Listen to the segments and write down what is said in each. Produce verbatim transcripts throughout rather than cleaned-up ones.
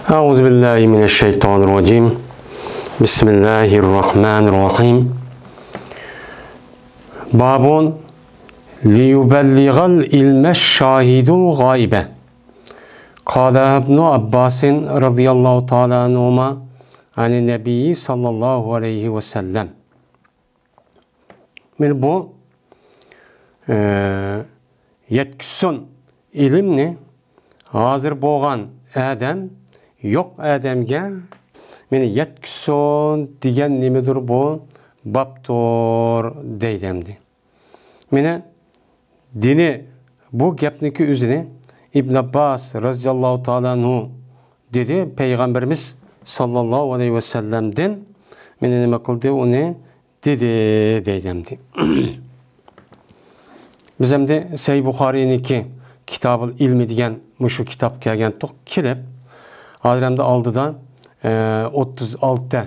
أعوذ بالله من الشيطان الرجيم. بسم الله الرحمن الرحيم. باب ليبلغ العلم الشاهد الغائب. قال ابن عباس رضي الله تعالى عنهما عن النبي صلى الله عليه وسلم. مانا بۇ، ئە، يەتكۈزسۇن ئىلىمنى ھازىر بولغان ئادەم يوق ئادەمگە مانا يەتكۈزسۇن دېگەن نېمىدۇر بۇ بابتۇر دەيدۇ ئەمدى. مانا دېدى بۇ گەپنىكى ئۆزىنى ئىبن ئابباس رازىياللاھۇ تائالا ئەنھۇ دېدى، پەيغەمبىرىمىز ساللاللاھۇ ئەلەيھى ۋەسەللەمدىن مانا نېمە قىلدى، ئۇنى دېدى دەيدۇ ئەمدى. بىز ئەمدى سەھىھ بۇخارىينىڭكى كىتابۇل ئىلمى دېگەن مۇشۇ كىتابقا كەلگەنتۇق كېلىپ، ھازىر ئەمدى ئالدىدا، ئە، ئوتتۇز ئالتە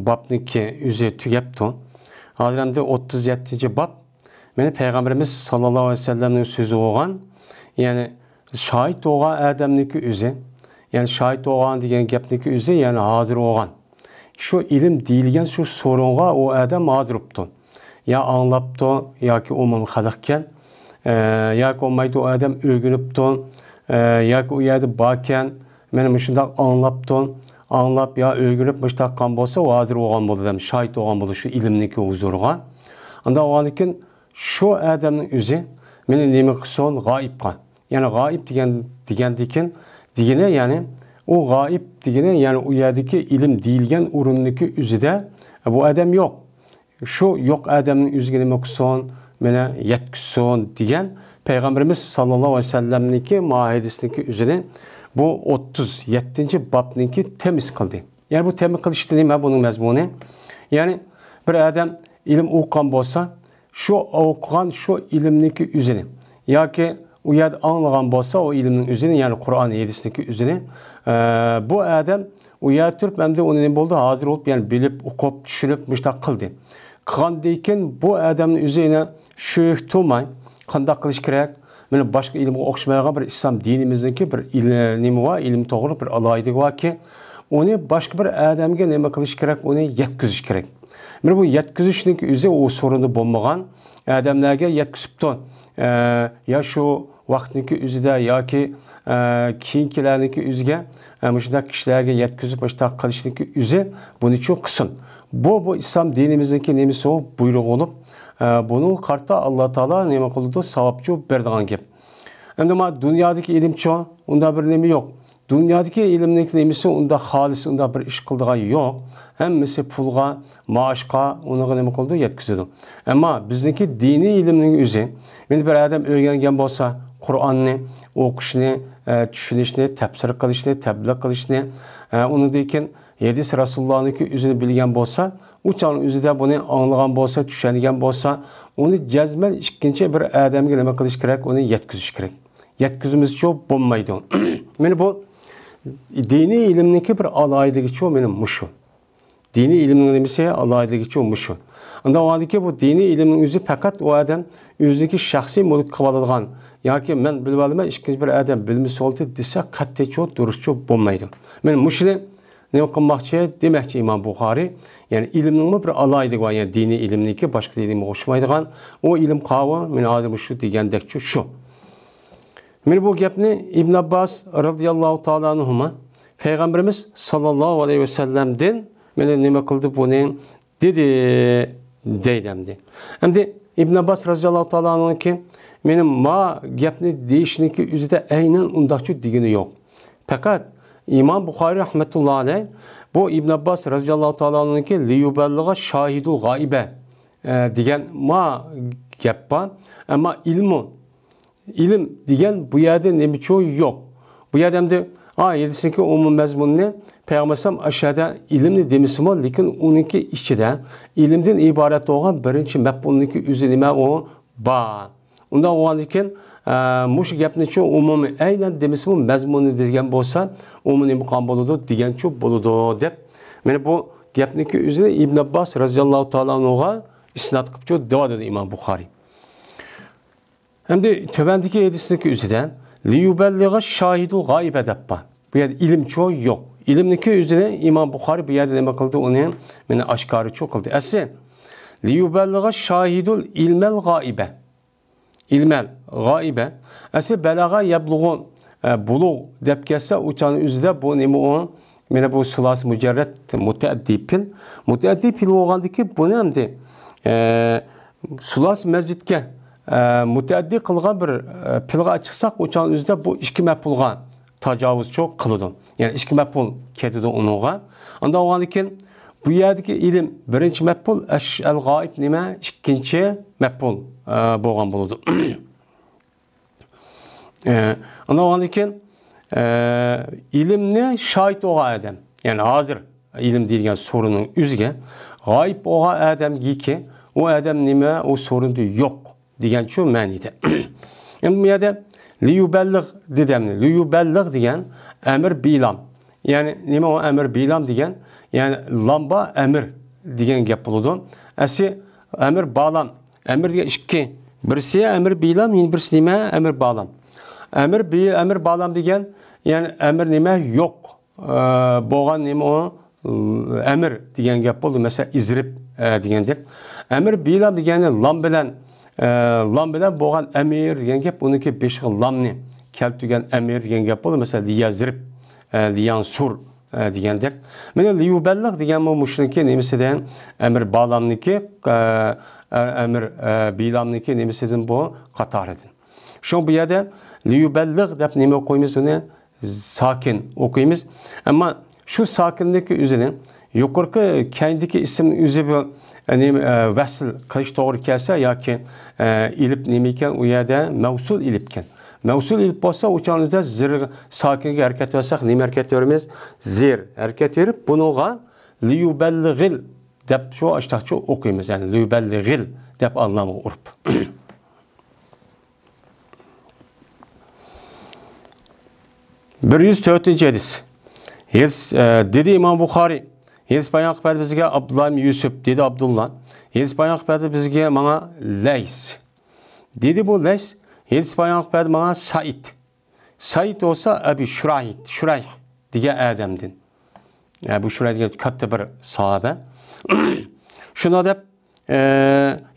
بابنىڭكى ئۆزى تۈگەپتۇ. ھازىر ئەمدى ئوتتۇز يەتتىنچى باب. مانا پەيغەمبىرىمىز ساللاللاھۇ ئەلەيھى ۋەسەللەمنىڭ سۆزى بولغان، يەنى شاھىت بولغان ئادەمنىڭكى ئۆزى، يەنى شاھىت بولغان دېگەن گەپنىڭكى ئۆزى، يەنى ھازىر بولغان. شۇ ئىلىم دېيىلگەن شۇ سورۇنغا ئۇ ئادەم ھازىر بوپتۇ. يا ئاڭلاپتۇ، ياكى ئومۇمىي خەلقكەن، ئە، ياكى بولمايدۇ ئۇ ئادەم ئۆگىنىپتۇ، ئە، ياكى ئۇ يەردە باركەن، مانا مۇشۇنداق ئاڭلاپتۇ، ئاڭلاپ يا ئۆگىنىپ مۇشۇنداق قىلغان بولسا، ئۇ ھازىر بولغان بولىدۇ، شاھىت بولغان بولىدۇ شۇ ئىلىمنىڭكى ھۇزۇرىغا. ئانداق بولغاندىكىن شۇ ئادەمنىڭ ئۆزى مانا نېمە قىلسۇن، غايىبقا. يەنى غايىب دېگەن، دېگەندىكىن، دېگىنى، يەنى ئۇ غايىب دېگىنى، يەنى ئۇ يەردىكى ئىلىم دېيىلگەن ئورۇندىكى ئۆزىدە بۇ ئادەم يوق. شۇ يوق ئادەمنىڭ ئۆزىگە نېمە قىلسۇن، مانا يەتكۈزسۇن دېگەن پەيغەمبىرىمىز ساللاللاھۇ ئەلەيھى ۋەسەللەمنىڭكى ما ھەدىسنىڭكى ئۆزىنى بۇ ئوتتۇز يەتتىنچى بابنىڭكى تېمىسى قىلدى. يەنى بۇ تېما قىلىشتا نېمە بۇنىڭ مەزمۇنى؟ يەنى بىر ئادەم ئىلىم ئوقۇغان بولسا، شۇ ئوقۇغان شۇ ئىلىمنىڭكى ئۆزىنى ياكى ئۇ يەردە ئاڭلىغان بولسا، ئۇ ئىلىمنىڭ ئۆزىنى، يەنى قۇرئان ھەدىسنىڭكى ئۆزىنى، ئە، بۇ ئادەم ئۇ يەردە تۇرۇپ، ئەمدى ئۇنى نېمە بولدى؟ ھازىر بولۇپ، يەنى بىلىپ، ئوقۇپ، چۈشىنىپ، مۇشۇنداق قىلدى. قىلغاندىن كېيىن بۇ ئادەمنىڭ ئۆزى يەنە شۇ تۇرماي، قانداق قىلىش كېرەك؟ مانا باشقا ئىلىمغا ئوخشىمايدىغان بىر ئىسلام دىنىمىزنىڭكى بىر ئىل-، نېمە بار، ئىلىم توغرىلىق بىر ئالاھىدىلىكى باركى، ئۇنى باشقا بىر ئادەمگە نېمە قىلىش كېرەك؟ ئۇنى يەتكۈزۈش كېرەك. مانا بۇ يەتكۈزۈشنىڭكى ئۆزى ئۇ سورۇندا بولمىغان ئادەملەرگە يەتكۈزۈپتۇ. ئە، يا شۇ ۋاقىتنىڭكى ئۆزىدە ياكى، ئە، كېيىنكىلەرنىڭكى ئۆزىگە، ئە، مۇشۇنداق كىشىلەرگە يەتكۈزۈپ، مۇشۇنداق قىلىشنىڭكى ئۆزى بۇنى چۇ قىلسۇن. بۇ، بۇ ئىسلام دىنىمىزنىڭكى نېمىسى ئۇ؟ بۇيرۇقى بولۇپ، ئە، بۇنىڭغا قارىتا ئاللا تائالا نېمە قىلىدۇ؟ ساۋابچۇ بېرىدىغان گەپ. ئەمدى ما دۇنيادىكى ئىلىمچۇ؟ ئۇنداق بىر نېمە يوق. دۇنيادىكى ئىلىمنىڭكى نېمىسى ئۇنداق خالىس، ئۇنداق بىر ئىش قىلىدىغان يوق. ھەممىسى پۇلغا، مائاشقا، ئۇنىڭغا نېمە قىلىدۇ؟ يەتكۈزىدۇ. ئەمما بىزنىڭكى دىنىي ئىلىمنىڭ ئۆزى، مانا بىر ئادەم ئۆگەنگەن بولسا، قۇرئاننى ئوقۇشنى، ئە، چۈشىنىشنى، تەپسىر قىلىشنى، تەبلىغ قىلىشنى، ئە، ئۇنىڭدىن كېيىن ھەدىس رەسۇلۇللانىڭكى ئۆزىنى بىلگەن بولسا، ئۇ چاغنىڭ ئۆزىدە بۇنى ئاڭلىغان بولسا، چۈشەنگەن بولسا، ئۇنى جەزمەن ئىككىنچى بىر ئادەمگە نېمە قىلىش كېرەك؟ ئۇنى يەتكۈزۈش كېرەك. يەتكۈزمىسىچۇ بولمايدۇ. مانا بۇ دىنىي ئىلىمنىڭكى بىر ئالاھىدىلىكىچۇ مانا مۇشۇ. دىنىي ئىلىمنىڭ نېمىسى ئالاھىدىلىكىچۇ مۇشۇ. ئۇنداق بولغاندىكىن بۇ دىنىي ئىلىمنىڭ ئۆزى پەقەت ئۇ ئادەم ئۆزىنىڭكى شەخسىي مۈلكى قىلىۋالىدىغان ياكى مەن بىلىۋالىمەن، ئىككىنچى بىر ئادەم بىلمىسە بولدى دېسە قەتئىيچۇ دۇرۇسچۇ بولمايدۇ. مانا مۇشۇنى نېمە قىلماقچى؟ دېمەكچى ئىمام بۇخارىي، يەنى ئىلىمنىڭمۇ بىر ئالاھىدىلىكى بار، يەنى دىنىي ئىلىمنىڭكى باشقا ئىلىمگە ئوخشىمايدىغان، ئۇ ئىلىم قاۋۇ، مانا ھازىر مۇشۇ دېگەندەكچۇ شۇ. مانا بۇ گەپنى ئىبن ئابباس رازىياللاھۇ تائالا ئەنھۇما پەيغەمبىرىمىز ساللاللاھۇ ئەلەيھى ۋەسەللەمدىن مانا نېمە قىلدى بۇنى؟ دېدى، دەيدۇ ئەمدى. ئەمدى ئىبن ئابباس رازىياللاھۇ تائالا ئەنھۇنىڭكى مېنىڭ ما گەپنى دېيىشنىڭكى ئۆزىدە ئەينەن ئۇنداقچۇ دېگىنى يوق. پەقەت ئىمام بۇخارىي رەھمەتۇللا ئەلەيھ بۇ ئىبن ئابباس رازىياللاھۇ تائالا ئەنھۇنىڭكى لىيۇبەللىغە شاھىدۇل غائىبە، ئە، دېگەن ما گەپ بار. ئەمما ئىلمۇ ئىلىم دېگەن بۇ يەردە نېمىچۇ يوق. بۇ يەردە ئەمدى، ئا، ھەدىسنىڭكى ئومۇمىي مەزمۇنىنى پەيغەمبەر ئەلەيھىسسالام ئاشۇ يەردە ئىلىمنى دېمىسىمۇ، لېكىن ئۇنىڭكى ئىچىدە ئىلىمدىن ئىبارەت بولغان بىرىنچى مەپھۇمنىڭكى ئۆزى نېمە ئۇ؟ بار. ئۇنداق بولغاندىكىن، ئە، مۇشۇ گەپنىچۇ ئومۇمىي ئەينەن دېمىسىمۇ، مەزمۇنى دېگەن بولسا، ئومۇمىي نېمە قىلغان بولىدۇ؟ دېگەنچۇ بولىدۇ، دەپ، مانا بۇ گەپنىڭكى ئۆزىنى ئىبن ئابباس رازىياللاھۇ تائالا ئەنھۇغا ئىسناد قىلىپچۇ دەۋاتىدۇ ئىمام بۇخارىي. ئەمدى تۆۋەندىكى ھەدىسنىڭكى ئۆزىدە لىيۇبەللىغە شاھىدۇل غائىبە دەپ بار. بۇ يەردە ئىلىمچۇ يوق. ئىلىمنىكى ئۆزىنى ئىمام بۇخارىي بۇ يەردە نېمە قىلدى؟ ئۇنى مانا ئاشكارىچۇ قىلدى. ئەسلى، لىيۇبەللىغە شاھىدۇل ئىلمەل غائىبە. ئىلمەل غائىبە. ئەسلى بەلەغە يەبلۇغۇ، ئە، بۇلۇغ دەپ كەلسە، ئۇ چاغنىڭ ئۆزىدە بۇ نېمە ئۇ؟ مانا بۇ سۇلاسى مۇجەررەت مۇتەئەددىي پېئىل. مۇتەئەددىي پېئىل بولغاندىكىن بۇنى ئەمدى، ئە، سۇلاسى مەزىدكە، ئە، مۇتەئەددىي قىلغان بىر، ئە، پېئىلغا چىقساق، ئۇ چاغنىڭ ئۆزىدە بۇ ئىككى مەپئۇلغا تاجاۋۇزچۇ قىلىدۇ. يەنى ئىككى مەپئۇل كېتىدۇ ئۇنىڭغا. ئانداق بولغاندىكىن بۇ يەردىكى ئىلىم بىرىنچى مەپئۇل، ئەش-، ئەل غائىب نېمە؟ ئىككىنچى مەپئۇل، ئە، بولغان بولىدۇ. ئە، ئانداق بولغاندىكىن، ئە، ئىلىمنى شاھىت بولغان ئادەم، يەنى ھازىر ئىلىم دېيىلگەن سورۇننىڭ ئۆزىگە غائىب بولغان ئادەمگىكى، ئۇ ئادەم نېمە؟ ئۇ سورۇندا يوق. دېگەنچۇ مەنىدە. ئەمدى بۇ يەردە لىيۇبەللىغ دېدى ئەمدى. لىيۇبەللىغ دېگەن ئەمىر بىلام. يەنى نېمە ئۇ ئەمىر بىلام دېگەن؟ يەنى لام با ئەمىر دېگەن گەپ بولىدۇ. ئەسلى ئەمىر بالام. ئەمىر دېگەن ئىككى. بىرسى ئەمىر بىلام، يەنە بىرسى نېمە؟ ئەمىر بالام. ئەمىر بى-، ئەمىر بالام دېگەن، يەنى ئەمىر نېمە؟ يوق. ئە، بولغان نېمە ئۇ؟ ئەمىر دېگەن گەپ بولدى. مەسىلەن، ئىزرىب، ئە، دېگەندەك. ئەمىر بىلام دېگەننى لام بىلەن، ئە، لام بىلەن بولغان ئەمىر دېگەن گەپ، ئۇنىڭكى بېشىغا لامنى كەلتۈرگەن ئەمىر دېگەن گەپ بولدى. مەسىلەن، لىيەزرىب، ئە، لىيەنسۇر، ئە، دېگەندەك. مانا لىيۇبەللىغ دېگەنمۇ مۇشۇنىڭكى نېمىسىدىن، ئەمىر بالامنىڭكى، ئە، ئە، ئەمىر، ئە، بىلامنىڭكى نېمىسىدىن بۇ قاتارىدىن. شۇڭا بۇ يەردە لىيۇبەللىغ دەپ نېمە ئوقۇيمىز ئۇنى؟ ساكىن ئوقۇيمىز. ئەمما شۇ ساكىننىڭكى ئۆزىنى يۇقىرىقى كەينىدىكى ئىسىمنىڭ ئۆزى بۇ، يەنى، ئە، ۋەسل قىلىش توغرا كەلسە ياكى، ئە، ئېلىپ نېمە ئىكەن، ئۇ يەردە مەۋسۇل ئېلىپكەن. مەۋسۇل ئېلىپ بولسا، ئۇ چاغدا زىر ساكىنگە ھەرىكەت بەرسەك، نېمە ھەرىكەت بېرىمىز؟ زىر ھەرىكەت بېرىپ، بۇنىڭغا لىيۇبەللىغىل دەپ شۇ ئاشتاقچە ئوقۇيمىز. يەنى لىيۇبەللىغىل دەپ ئاللامغا ئۇرۇپ. بىر يۈز تۆتىنچى ھەدىس. ھەدىس، ئە، دېدى ئىمام بۇخارىي، ھەدىس بايان قىلىپ بەردى بىزگە ئابدۇللا ئىبن يۈسۈپ، دېدى ئابدۇللا. ھەدىس بايان قىلىپ بەردى بىزگە، ماڭا لەيس. دېدى بۇ لەيس، ھەدىس بايان قىلىپ بەردى ماڭا سەئىد. سەئىد بولسا ئەبى شۇرايھ، شۇرايھ دېگەن ئادەمدىن. ئەبۇ شۇرايھ دېگەن كاتتا بىر ساھابە. شۇنداق دەپ، ئە،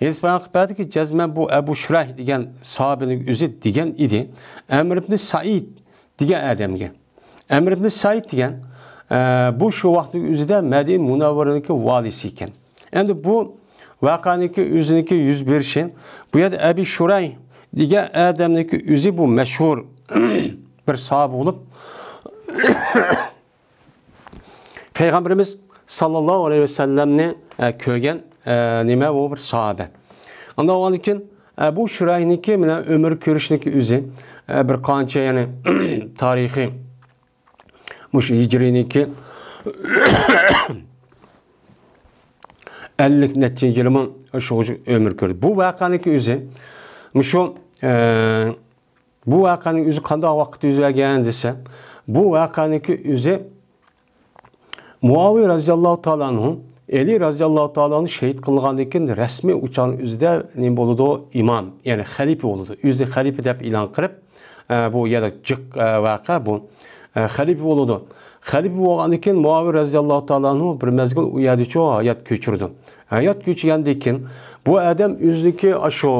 ھەدىس بايان قىلىپ بەردىكى، جەزمەن بۇ ئەبۇ شۇرايھ دېگەن ساھابىنىڭ ئۆزى دېگەن ئىدى. ئەمر ئىبنى سەئىد دېگەن ئادەمگە. ئەمر ئىبنى سەئىد دېگەن، ئە، بۇ شۇ ۋاقىتنىڭ ئۆزىدە مەدىنە مۇنەۋۋەرىنىڭكى ۋالىسى ئىكەن. ئەمدى بۇ ۋەقەنىڭكى ئۆزىنىڭكى يۈز بېرىشى، بۇ يەردە ئەبى شۇرايھ دېگەن ئادەمنىڭكى ئۆزى بۇ مەشھۇر بىر ساھابە بولۇپ، پەيغەمبىرىمىز ساللاللاھۇ ئەلەيھى ۋەسەللەمنى، ئە، كۆرگەن، ئە، نېمە، ئۇ بىر ساھابە. ئاندىن ئۇنىڭدىن كېيىن، ئە، بۇ شۇرايھنىڭكى مانا ئۆمۈر كۆرۈشنىڭكى ئۆزى، ئە، بىر قانچە، يەنى، تارىخىي، مۇشۇ ھىجرىينىڭكى ئەللىك نەچچىنچى يىلىمۇ شۇ ئۆمۈر كۆردى. بۇ ۋەقەنىڭكى ئۆزى، مۇشۇ، ئە، بۇ ۋەقەنىڭ ئۆزى قانداق ۋاقىتتا يۈز بەرگەن دېسە، بۇ ۋەقەنىڭكى ئۆزى مۇئاۋىيە رازىياللاھۇ تائالا ئەنھۇ، ئەلى رازىياللاھۇ تائالا ئەنھۇ شېھىت قىلىنغاندىن كېيىن رەسمىي ئۇ چاغنىڭ ئۆزىدە نېمە بولىدۇ؟ ئىمام، يەنى خەلىپە بولىدۇ. ئۆزىنى خەلىپە دەپ ئېلان قىلىپ، ئە، بۇ يەنە جىق، ئە، ۋەقە بۇ. ئە، خەلىپە بولىدۇ. خەلىپە بولغاندىن كېيىن مۇئاۋىيە رازىياللاھۇ تائالا ئەنھۇ بىر مەزگىل ئۇ يەردىچۇ ھايات كۆچۈرىدۇ. ھايات كۆچۈرگەندىن كېيىن بۇ ئادەم ئۆزىنىڭكى ئاشۇ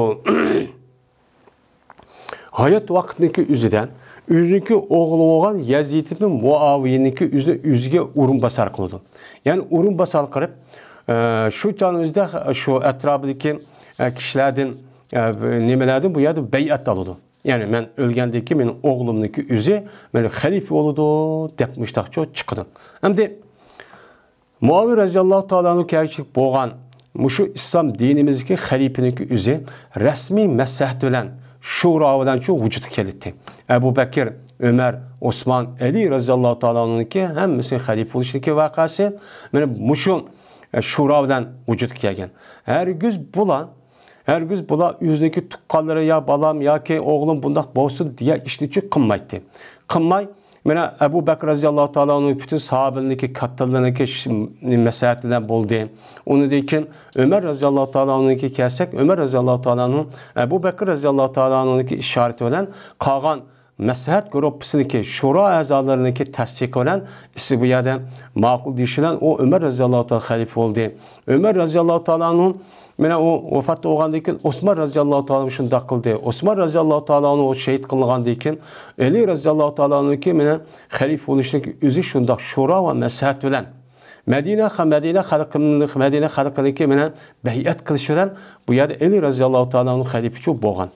ھايات ۋاقىتنىڭكى ئۆزىدە ئۆزىنىڭكى ئوغلى بولغان يەزىد ئىبن مۇئاۋىيەنىڭكى ئۆزىنى ئۆزىگە ئورۇنباسار قىلىدۇ. يەنى ئورۇنباسار قىلىپ، ئە، شۇ چاغنىڭ ئۆزىدە شۇ ئەتراپىدىكى، ئە، كىشىلەردىن، ئە، نېمىلەردىن بۇ يەردە بەيئەت ئالىدۇ. يەنى مەن ئۆلگەندىن كېيىن مېنىڭ ئوغلۇمنىڭكى ئۆزى مېنىڭ خەلىپە بولىدۇ دەپ مۇشتاقچۇ چىقىدۇ. ئەمدى مۇئاۋىيە رەزىياللاھۇ تائالا ئەنھۇ كەلگۈچىلىك بولغان مۇشۇ ئىسلام دىنىمىزدىكى خەلىپىنىڭكى ئۆزى رەسمىي مەسلىھەت بىلەن، شورا بىلەن شۇ ۋۇجۇدقا كېلىتتى. ئەبۇ بەكىر، ئۆمەر، ئوسمان، ئەلى رەزىياللاھۇ تائالا ئەنھۇنىڭكى ھەممىسى خەلىپە بولۇشىدىكى ۋەقەسى مانا مۇشۇ، ئە، شورا بىلەن ۋۇجۇدقا كەلگەن. ھەرگىز بۇلار ھەرگىز بۇلار ئۆزىنىڭكى تۇغقانلىرى يا بالام ياكى ئوغلۇم بۇنداق بولسۇن دېگەن ئىشنىچۇ قىلمايتتى. قىلماي، مانا ئەبۇ بەكرى رەزىياللاھۇ تائالا ئەنھۇ پۈتۈن ساھابىلىرىنىڭكى كاتتىلىرىنىڭكى ش-، مەسلىھەتى بىلەن بولدى. ئۇنىڭدىن كېيىن ئۆمەر رەزىياللاھۇ تائالا ئەنھۇنىڭكى كەلسەك، ئۆمەر رەزىياللاھۇ تائالا ئەنھۇ ئەبۇ بەكرى رەزىياللاھۇ تائالا ئەنھۇنىڭكى ئىشارىتى بىلەن قالغان مەسلىھەت گۇرۇپپىسىنىڭكى، شورا ئەزالىرىنىڭكى تەستىقى بىلەن، ئىسى بۇ يەردە ماقۇل دېيىشى بىلەن، ئۇ ئۆمەر رەزىياللاھۇ تائالا خەلىپە بولدى. ئۆمەر رەزىياللاھۇ تائالا ئەنھۇ مانا ئۇ ۋاپات بولغاندىن كېيىن، ئوسمان رەزىياللاھۇ تائالا شۇنداق قىلدى. ئوسمان رەزىياللاھۇ تائالا ئەنھۇ شېھىت قىلىنغاندىن كېيىن، ئەلى رەزىياللاھۇ تائالا ئەنھۇكى مانا خەلىپە بولۇشنىڭكى ئۆزى شۇنداق شورا ۋە مەسلىھەت بىلەن مەدىنە، مەدىنە خەلقىنىڭ، مەدىنە خەلقىنىڭكى مانا بەيئەت قىلىش بىلەن بۇ يەردە ئەلى رەزىياللاھۇ تائالا ئەنھۇ خەلىپىچۇ بولغان.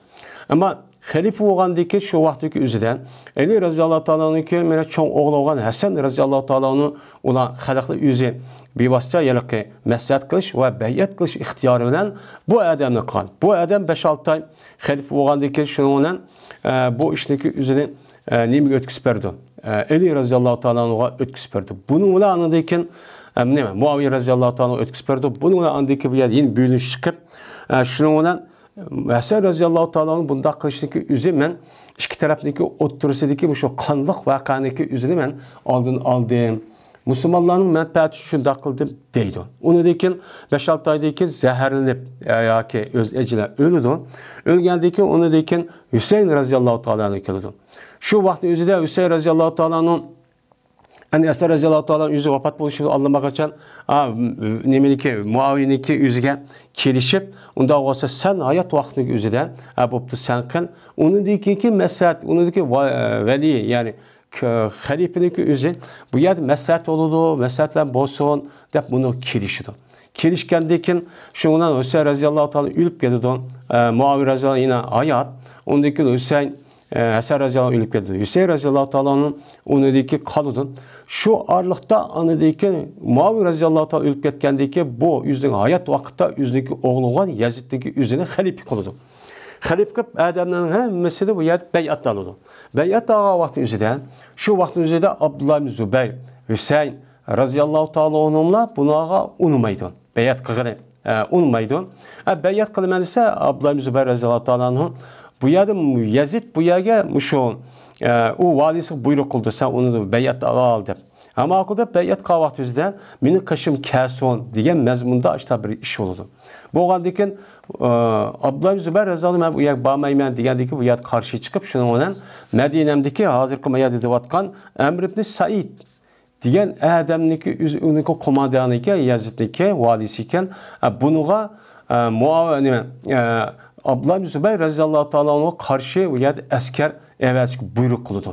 ئەمما خەلىپە بولغاندىن كېيىن شۇ ۋاقىتتىكى ئۆزىدە ئەلى رەزىياللاھۇ تائالا ئەنھۇكى مانا چوڭ ئوغلى بولغان ھەسەن رەزىياللاھۇ تائالا ئەنھۇ ئۇلار خەلقنى ئۆزى بىۋاسىتە ھېلىقى مەسلىھەت قىلىش ۋە بەيئەت قىلىش ئىختىيارى بىلەن بۇ ئادەمنى قىلغان. بۇ ئادەم بەش-ئالتە ئاي خەلىپە بولغاندىن كېيىن شۇنىڭ بىلەن، ئە، بۇ ئىشنىڭكى ئۆزىنى، ئە، نېمىگە ئۆتكۈزۈپ بەردى؟ ئە، ئەلى رەزىياللاھۇ تائالا ئەنھۇغا ئۆتكۈزۈپ بەردى. بۇنىڭ بىلەن ئاندىن كېيىن، ئە، نېمە، مۇئاۋىيە رەزىياللاھۇ تائالا ئۆتكۈزۈپ بەردى. بۇنىڭ بىلەن ئاندىن كېيىن بۇ يەردە يەنە بۆلۈنۈش چىقىپ، ئە، شۇنىڭ بىلەن ھەسەن رەزىياللاھۇ تائالا ئەنھۇ بۇنداق قىلىشنىڭكى ئۆزى مەن ئىككى تەرەپنىڭكى ئوتتۇرىسىدىكى مۇشۇ قانلىق ۋەقەنىڭكى ئۆزىنى مەن ئالدىنى ئالدىم. مۇسۇلمانلارنىڭ مەنپەئەتى ئۈچۈن شۇنداق قىلدىم دەيدۇ. ئۇنىڭدىن كېيىن بەش-ئالتە ئايدىن كېيىن زەھەرلىنىپ، يا-، ياكى ئۆز ئەجىلى ئۆلىدۇ. ئۆلگەندىن كېيىن ئۇنىڭدىن كېيىن ھۈسەيىن رەزىياللاھۇ تائالا ئەنھۇ كېلىدۇ. شۇ ۋاقىتنىڭ ئۆزىدە ھۈسەيىن رەزىياللاھۇ تائالا ئەنھۇ، ئەنە ھەسەن رەزىياللاھۇ تائالا ئەنھۇ ئۆزى ۋاپات بولۇشى ئاللىماقاچان، ئا، نېمىنىكى، مۇئاۋىيەنىڭكى ئۆزىگە كېلىشىپ، ئۇنداق بولسا سەن ھايات ۋاقتىڭ ئۆزىدە، ئا، بوپتۇ، سەن قىل. ئۇنىڭدىن كېيىنكى مەسلىھەت، ئۇنىڭدىكى ۋە-، ۋەلى، يەنى ك-، خەلىپىنىڭكى ئۆزى بۇ يەردە مەسلىھەت بولىدۇ، مەسلىھەتلەر بولسۇن دەپ بۇنى كېلىشىدۇ. كېلىشكەندىن كېيىن شۇنىڭ بىلەن ھۈسەيىن رەزىياللاھۇ تائالا ئۆلۈپ كېتىدۇ. ئە، مۇئاۋىيە رەزىياللاھۇ يەنە ھايات. ئۇنىڭدىن كېيىن ھۈسەيىن، ئە، ھەسەن رەزىياللاھۇ ئۆلۈپ كېتىدۇ. ھۈسەيىن رەزىياللاھۇ تائالا ئۇنىڭدىن كېيىن قالىدۇ. شۇ ئارىلىقتا ئاندىن كېيىن مۇئاۋىيە رەزىياللاھۇ تائالا ئۆلۈپ كەتكەندىن كېيىن بۇ ئۆزىنىڭ ھايات ۋاقتىدا ئۆزىنىڭكى ئوغلى بولغان يەزىدنىڭكى ئۆزىنى خەلىپە قىلىدۇ. خەلىپە قىلىپ ئادەمنىڭ ھەممىسىنى بۇ يەردە بەيئەت ئالىدۇ. بەيئەت ئالغان ۋاقتى ئۆزىدە، شۇ ۋاقىتنىڭ ئۆزىدە ئابدۇللا ئىبن زۇبەير، ھۈسەيىن رەزىياللاھۇ تائالا ئەنھۇملار بۇنىڭغا ئۇنىمايدۇ. بەيئەت قىلغىلى، ئە، ئۇنىمايدۇ. ئە، بەيئەت قىلىمەن دېسە، ئابدۇللا ئىبن زۇبەير رەزىياللاھۇ تائالا ئەنھۇ بۇ يەردە يەزىد بۇ يەرگە مۇشۇ، ئە، ئۇ ۋالىسىغا بۇيرۇق قىلىدۇ، سەن ئۇنى بەيئەت ئال دەپ. ھە، ماقۇل دەپ بەيئەت قىلغان ۋاقتى ئۆزىدە مېنىڭ قېشىم كەلسۇن دېگەن مەزمۇندا ئاشتا بىر ئىش بولىدۇ. بولغاندىن كېيىن، ئە، ئابدۇللا ئىبن زۇبەير رەزىياللاھۇ ئەنھۇ مەن ئۇ يەرگە بارمايمەن دېگەندىن كېيىن بۇ يەردە قارشى چىقىپ، شۇنىڭ بىلەن مەدىنەمدىكى ھازىرقى ما يەردە دەۋاتقان ئەمر ئىبن سەئىد دېگەن ئادەمنىڭكى ئۆزى، ئۇنىڭكى قوماندانى ئىكەن، يەزىدنىڭكى ۋالىسى ئىكەن. ئە، بۇنىڭغا، ئە، مۇئاۋىيە، نېمە، ئە، ئابدۇللا ئىبن زۇبەير رەزىياللاھۇ تائالا ئەنھۇغا قارشى ئۇ يەردە ئەسكەر ئەۋەتىشكە بۇيرۇق قىلىدۇ.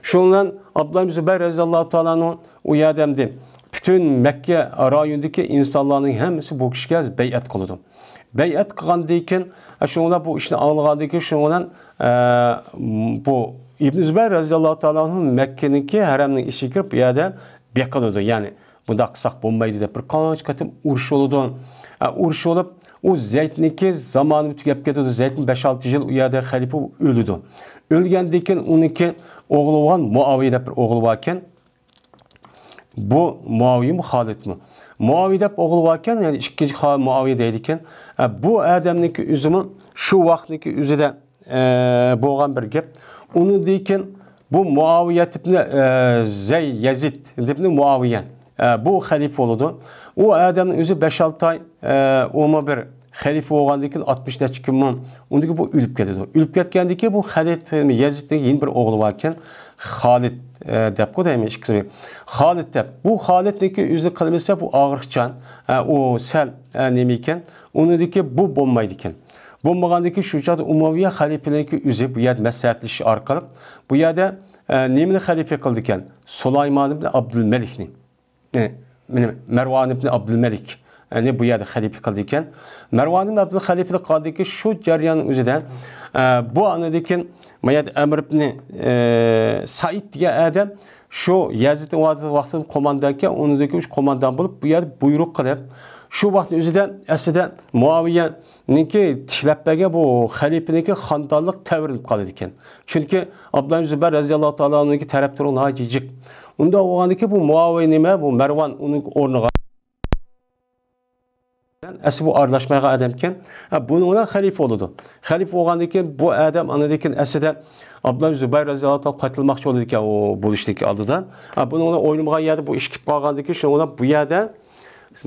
شۇنىڭ بىلەن ئابدۇللا ئىبن زۇبەير رەزىياللاھۇ تائالا ئەنھۇ ئۇ يەردە ئەمدى پۈتۈن مەككە رايونىدىكى ئىنسانلارنىڭ ھەممىسى بۇ كىشىگە بەيئەت قىلىدۇ. بەيئەت قىلغاندىن كېيىن، شۇنىڭ بىلەن بۇ ئىشنى ئاڭلىغاندىن كېيىن، شۇنىڭ بىلەن، ئە، بۇ ئىبن زۇبەير رەزىياللاھۇ تائالا ئەنھۇ مەككىنىڭكى ھەرەمنىڭ ئىچىگە كىرىپ، بۇ يەردە بېقىنىدۇ. يەنى، بۇنداق قىلساق بولمايدۇ دەپ بىر قانچە قېتىم ئۇرۇش بولىدۇ. ئە، ئۇرۇش بولۇپ، ئۇ زەيدنىڭكى زامانى تۈگەپ كېتىدۇ. زەيدنىڭ بەش-ئالتە يىل ئۇ يەردە خەلىپە ئۆلىدۇ. ئۆلگەندىن كېيىن ئۇنىڭكى ئوغلى بولغان مۇئاۋىيە دەپ بىر ئوغلى باركەن. بۇ مۇئاۋىيىمۇ خالىدمۇ؟ مۇئاۋىيە دەپ ئوغلى باركەن، يەنى ئىككىنچى خا-، مۇئاۋىيە دەيدىكەن. ئە، بۇ ئادەمنىڭكى ئۆزىمۇ شۇ ۋاقىتنىڭكى ئۆزىدە، ئە، بولغان بىر گەپ. ئۇنىڭدىن كېيىن بۇ مۇئاۋىيە ئىبنى، ئە، زەي-، يەزىد ئىبنى مۇئاۋىيە، ئە، بۇ خەلىپە بولىدۇ. ئۇ ئادەمنىڭ ئۆزى بەش-ئالتە ئاي، ئە، ئۇمۇ بىر خەلىپە بولغاندىن كېيىن ئاتمىش نەچچە كۈنمۇ، ئۇندىن كېيىن بۇ ئۆلۈپ كېتىدۇ. ئۆلۈپ كەتكەندىن كېيىن بۇ خەلىپە يەزىدنىڭ يەنە بىر ئوغلى باركەن، خالىد، ئە، دەپقۇ دەيمەن ئىككىسىنى. خالىد دەپ. بۇ خالىدنىڭكى ئۆزى قىلمىسا بۇ ئاغرىقچان، ئە، ئۇ سەل، ئە، نېمە ئىكەن، ئۇنىڭدىكى بۇ بولمايدىكەن. بولمىغاندىن كېيىن شۇ چاغدا ئۇمەۋىيە خەلىپىنىڭكى ئۆزى بۇ يەردە مەسلىھەتلىشىش ئارقىلىق بۇ يەردە، ئە، نېمىنى خەلىپە قىلىدىكەن؟ سۇلايمان ئىبن ئابدۇلمەلىكنى. ئە، مېنى مەرۋان ئىبن ئابدۇلمەلىك، ئەنى بۇ يەردە خەلىپە قىلىدىكەن. مەرۋان ئىبن ئابدۇل خەلىپىلىك قىلغاندىكى شۇ جەريان ئۆزىدە، ئە، بۇ ئاندىن كېيىن ما يەردە ئەمر ئىبن، ئە، سائىد دېگەن ئادەم شۇ يەزىدنىڭ ۋاقتىدا قوماندانكەن، ئۇنىڭدىن كېيىن شۇ قوماندان بولۇپ بۇ يەردە بۇيرۇق قىلىپ، شۇ ۋاقىتنىڭ ئۆزىدە ئەسلىدە مۇئاۋىيە نىڭكى تىكلەپ بەرگەن بۇ خەلىپىنىڭكى خاندانلىق تەۋرىنىپ قالىدىكەن. چۈنكى ئابدۇللا ئىبن زۇبەير رەزىياللاھۇ تائالا ئەنھۇنىڭكى تەرەپدىرى ناھايىتى جىق. ئۇنداق بولغاندىكى بۇ مۇئاۋىيە نېمە، بۇ مەرۋان ئۇنىڭ ئورنىغا. ئەسلى بۇ ئارىلاشمايدىغان ئادەمكەن. ھە، بۇنىڭ بىلەن خەلىپە بولىدۇ. خەلىپە بولغاندىن كېيىن بۇ ئادەم ئاندىن كېيىن ئەسلىدە ئابدۇللا ئىبن زۇبەير رەزىياللاھۇ تائالا قايتۇرماقچى بولىدىكەن ئۇ بولۇشتىكى ئالدىدا. ھە، بۇنىڭ بىلەن ئويلىمىغان يەردە بۇ ئىش كېلىپ قالغاندىكىن شۇنىڭ بىلەن بۇ يەردە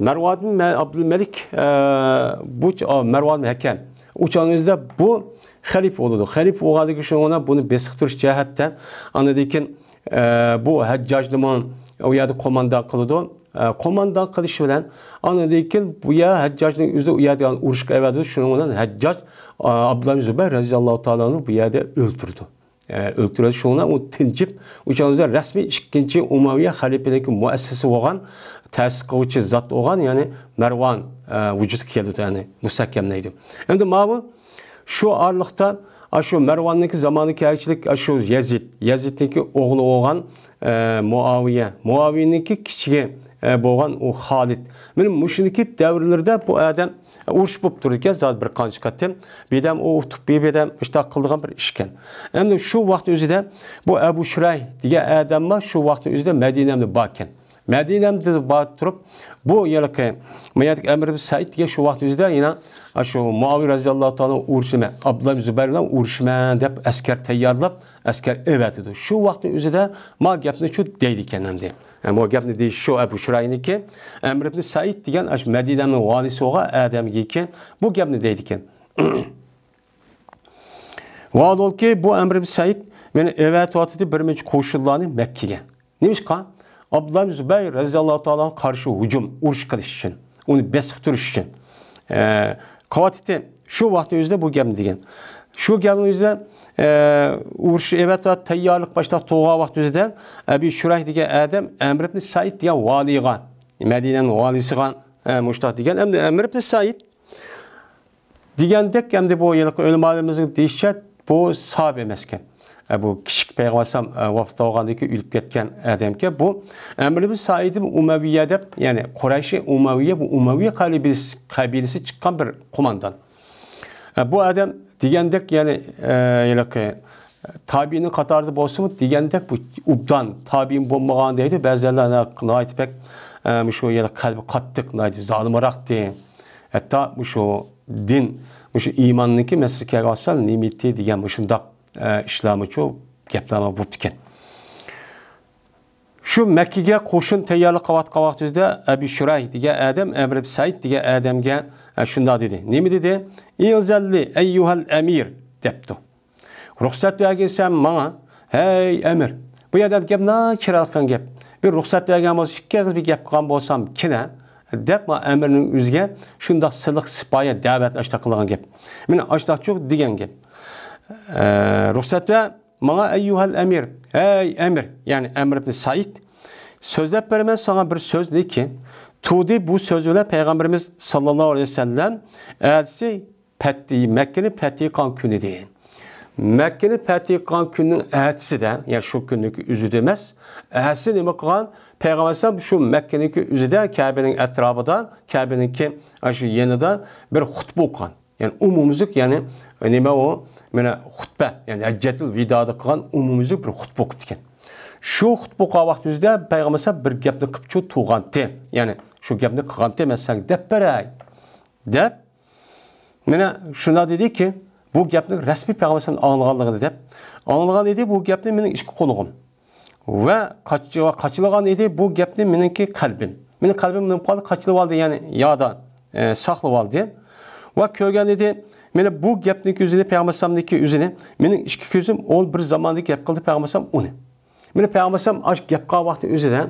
مەرۋان ئابدۇلمەلىك، ئە، بۇ چ-، ئا، مەرۋان ھەكەم. ئۇ چاغنىڭ ئۆزىدە بۇ خەلىپە بولىدۇ. خەلىپە بولغاندىن كېيىن شۇنىڭ بىلەن بۇنى بېسىقتۇرۇش جەھەتتە، ئاندىن كېيىن، ئە، بۇ ھەججاجنىمۇ ئۇ يەردە قوماندان قىلىدۇ. ئە، قوماندان قىلىش بىلەن، ئاندىن كېيىن بۇ يەر ھەججاجنىڭ ئۆزى ئۇ يەردە ئۇرۇشقا ئەۋەتىدۇ. شۇنىڭ بىلەن ھەججاج، ئە، ئابدۇللا ئىبن زۇبەير رەزىياللاھۇ تائالا ئانھۇ بۇ يەردە ئۆلتۈرىدۇ. ئە، ئۆلتۈرۈلدى. شۇنىڭ بىلەن ئۇ تىنچىپ، ئۇ چاغدا رەسمىي ئىككىنچى ئۇمەۋىيە خەلىپىلىكى مۇئەسسىسى بولغان، تەسىس قىلغۇچى زات بولغان، يەنى مەرۋان، ئە، ۋۇجۇدقا كېلىدۇ، يەنى مۇستەھكەملەيدۇ. ئەمدى ماۋۇ شۇ ئارىلىقتا، ئاشۇ مەرۋاننىڭكى زامانىگە كەلگۈچىلىك، ئاشۇ يەزىد، يەزىدنىڭكى ئوغلى بولغان، ئە، مۇئاۋىيە، مۇئاۋىيەنىڭكى كىچىكى، ئە، بولغان ئۇ خالىد. مانا مۇشۇنىڭكى دەۋرلىرىدە بۇ ئادەم ئۇرۇش بولۇپ تۇرىدىكەن، زادى بىر قانچە قېتىم. بىردەم ئۇ ئۇتۇپ، بىردەم ئىشتاق قىلىدىغان بىر ئىشكەن. ئەمدى شۇ ۋاقىت ئۆزىدە بۇ ئەبۇ شۇراي دېگەن ئادەممۇ شۇ ۋاقىتنىڭ ئۆزىدە مەدىنەمدە باركەن. مەدىنەمدە بار تۇرۇپ، بۇ ھېلىقى، مۇ يەردىكى ئەمىر ئىبن سەئىد دېگەن شۇ ۋاقىت ئۆزىدە يەنە شۇ مۇئاۋىيە رەزىياللاھۇ تائالا ئۇرۇشىمەن، ئابدۇللا ئىبن زۇبەير بىلەن ئۇرۇشىمەن دەپ ئەسكەر تەييارلاپ، ئەسكەر ئەۋەتىدۇ. شۇ ۋاقىتنىڭ ئۆزىدە ما گەپنى شۇ دەيدىكەن ئەمدى. ئە، بۇ گەپنى دېيىش شۇ ئەبۇ شۇراينىڭكى، ئەمر ئىبن سەئىد دېگەن ئاشۇ مەدىنەنىڭ ۋالىسى بولغان ئادەمگىكى بۇ گەپنى دەيدىكەن. ۋاھالەنكى، بۇ ئەمر ئىبن سەئىد مېنى ئەۋەتىۋاتىدۇ بىر مۇنچە قوشۇنلارنى مەككىگە. نېمىشقا؟ ئابدۇللا ئىبن زۇبەير رەزىياللاھۇ تائالاغا قارشى ھۇجۇم، ئۇرۇش قىلىش ئۈچۈن، ئۇنى بېسىقتۇرۇش ئۈچۈن. ئە، قىلىۋاتىدۇ. شۇ ۋاقىتنىڭ ئۆزىدە بۇ گەپنى دېگەن. شۇ گەپنىڭ ئۆزىدە، ئە، ئۇرۇش ئەۋەتىۋاتىدۇ، تەييارلىق باشلاپ تۇرغان ۋاقىت ئۆزىدە ئەبى شۇرايھ دېگەن ئادەم ئەمر ئىبن سەئىد دېگەن ۋالىيغا، مەدىنەنىڭ ۋالىسىغا، ئە، مۇشۇنداق دېگەن. ئەمدى ئەمر ئىبن سەئىد دېگەندەك، ئەمدى بۇ ھېلىقى ئۆلىمالىرىمىزنىڭ دېيىشىچە، بۇ ساھابە ئەمەسكەن. ئە، بۇ كىچىك پەيغەمبەر ئەلەيھىسسالام، ئە، ۋاپات بولغاندىن كېيىن ئۆلۈپ كەتكەن ئادەمكەن. بۇ ئەمر ئىبن سەئىد ئۇمەۋىيە دەپ، يەنى قۇرەيشى ئۇمەۋىيە، بۇ ئۇمەۋىيە قەبىلىسى، قەبىلىسى چىققان بىر قوماندان. ئە، بۇ ئادەم دېگەندەك، يەنى، ئە، ھېلىقى تابىئىنىڭ قاتارىدا بولسىمۇ، دېگەندەك بۇ ئوبدان تابىئىن بولمىغان دەيدۇ. بەزىلەر ناھايىتى بەك، ئە، مۇشۇ يەنە قەلبى قاتتىق، ناھايىتى زالىمراقتى. ھەتتا مۇشۇ دىن، مۇشۇ ئىماننىڭكى مەسىلىسى كەلگەن ۋاقىتتا نېمىتى دېگەن مۇشۇنداق، ئە، ئىشلارمۇچۇ گەپلەرمۇ بوپتىكەن. شۇ مەككىگە قوشۇن تەييارلىق قىلىۋاتقان ۋاقتىمىزدا ئەبى شۇرايھ دېگەن ئادەم ئەمر ئىبن سەئىد دېگەن ئادەمگە، ئە، شۇنداق دېدى. نېمە دېدى؟ ئىنزەللى ئەييۇھەل ئەمىر دەپتۇ. رۇخسەت بەرگىنسەن ماڭا، ھەي ئەمىر. بۇ ئادەم گەپ ناھايىتى چىرايلىق قىلغان گەپ. بىر رۇخسەت بەرگەن بولسا، ئىككى ئېغىز بىر گەپ قىلغان بولسام كېنە، دەپ ما ئەمىرنىڭ ئۆزىگە شۇنداق سىلىق سىپايە دەۋەتنى ئاشتاق قىلغان گەپ. مانا ئاشتاقچۇ دېگەن گەپ. ئە، رۇخسەت بەر ماڭا ئەييۇھەل ئەمىر، ھەي ئەمىر، يەنى ئەمر ئىبن سەئىد. سۆزلەپ بېرىمەن ساڭا بىر سۆزنى كى، تۇدى بۇ سۆز بىلەن پەيغەمبىرىمىز ساللاللاھۇ ئەلەيھى ۋەسەللەم ئەتىسى پەتھى، مەككىنى پەتھى قىلغان كۈنىدى. مەككىنى پەتھى قىلغان كۈننىڭ ئەتىسىدە، يەنى شۇ كۈننىڭكى ئۆزىدە ئەمەس، ئەتىسى نېمە قىلغان؟ پەيغەمبەر ئەلەيھىسسالام شۇ مەككىنىڭكى ئۆزىدە، كەبىنىڭ ئەتراپىدا، كەبىنىڭكى ئاشۇ يېنىدا بىر خۇتبە ئوقۇغان. يەنى ئومۇميۈزلۈك، يەنى نېمە ئۇ؟ مانا خۇتبە، يەنى ھەججەتۇل ۋىدادا قىلغان ئومۇميۈزلۈك بىر خۇتبە ئوقۇپتىكەن. شۇ خۇتبە ئوقۇغان ۋاقتىمىزدا پەيغەمبەر ئەلەيھىسسالام بىر گەپنى قىپچۇ تۇرغانتى. يەنى شۇ گەپنى قىلغانتى، مەن ساڭا دەپ بەرەي دەپ، مانا شۇنداق دېدىكى، بۇ گەپنى رەسمىي پەيغەمبەر ئەلەيھىسسالام ئاڭلىغانلىقىنى دەپ، ئاڭلىغان ئىدى بۇ گەپنى مېنىڭ ئىككى قۇلىقىم. ۋە قاچ-، ۋە قاچىلىغان ئىدى بۇ گەپنى مېنىڭكى قەلبىم. مېنىڭ قەلبىم نېمە قىلدى؟ قاچىلىۋالدى، يەنى يادا، ئە، ساقلىۋالدى. ۋە كۆرگەن ئىدى، مانا بۇ گەپنىڭكى ئۆزىنى، پەيغەمبەر ئەلەيھىسسالامنىڭكى ئۆزىنى مېنىڭ ئىككى كۆزۈم ئۇ بىر زاماندا گەپ قىلدى پەيغەمبەر ئەلەيھىسسالام ئۇنى. مانا پەيغەمبەر ئەلەيھىسسالام ئاشۇ گەپ قىلغان ۋاقتى ئۆزىدە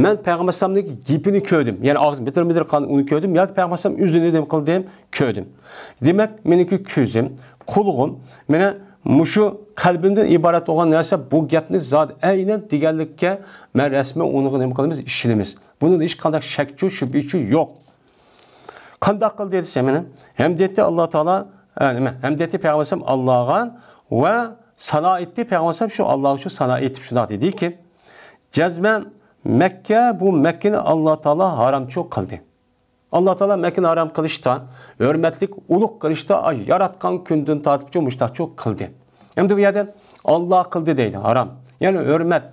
مەن پەيغەمبەر ئەلەيھىسسالامنىڭكى گېپىنى كۆردۈم. يەنى ئاغزى مىدىر-مىدىر قىلغان ئۇنى كۆردۈم ياكى پەيغەمبەر ئەلەيھىسسالام ئۆزىنى نېمە قىلدىم؟ كۆردۈم. دېمەك، مېنىڭكى كۆزۈم، قۇلىقىم، مانا مۇشۇ قەلبىمدىن ئىبارەت بولغان نەرسە، بۇ گەپنى زادى ئەينەن دېگەنلىككە مەن رەسمىي ئۇنىڭغا نېمە قىلىمىز؟ ئىشىنىمىز. بۇنىڭدا ھېچقانداق شەكچۇ، شۈبھىچۇ يوق. قانداق قىلدى دېسە مانا، ھەمدە ئېيتتى ئاللا تائالا، ئە، نېمە، ھەمدە ئېيتتى پەيغەمبەر ئەلەيھىسسالام ئاللاغا ۋە سانا ئېيتتى پەيغەمبەر ئەلەيھىسسالام شۇ ئاللاغا شۇ سانا ئېيتىپ شۇنداق دېدىكى، جەزمەن مەككە، بۇ مەككىنى ئاللا تائالا ھارامچۇ قىلدى. ئاللا تائالا مەككىنى ھارام قىلىشتا، ھۆرمەتلىك، ئۇلۇغ قىلىشتا ياراتقان كۈندىن تارتىپچۇ مۇشتاقچۇ قىلدى. ئەمدى بۇ يەردە ئاللا قىلدى دەيدۇ، ھارام. يەنى ھۆرمەت.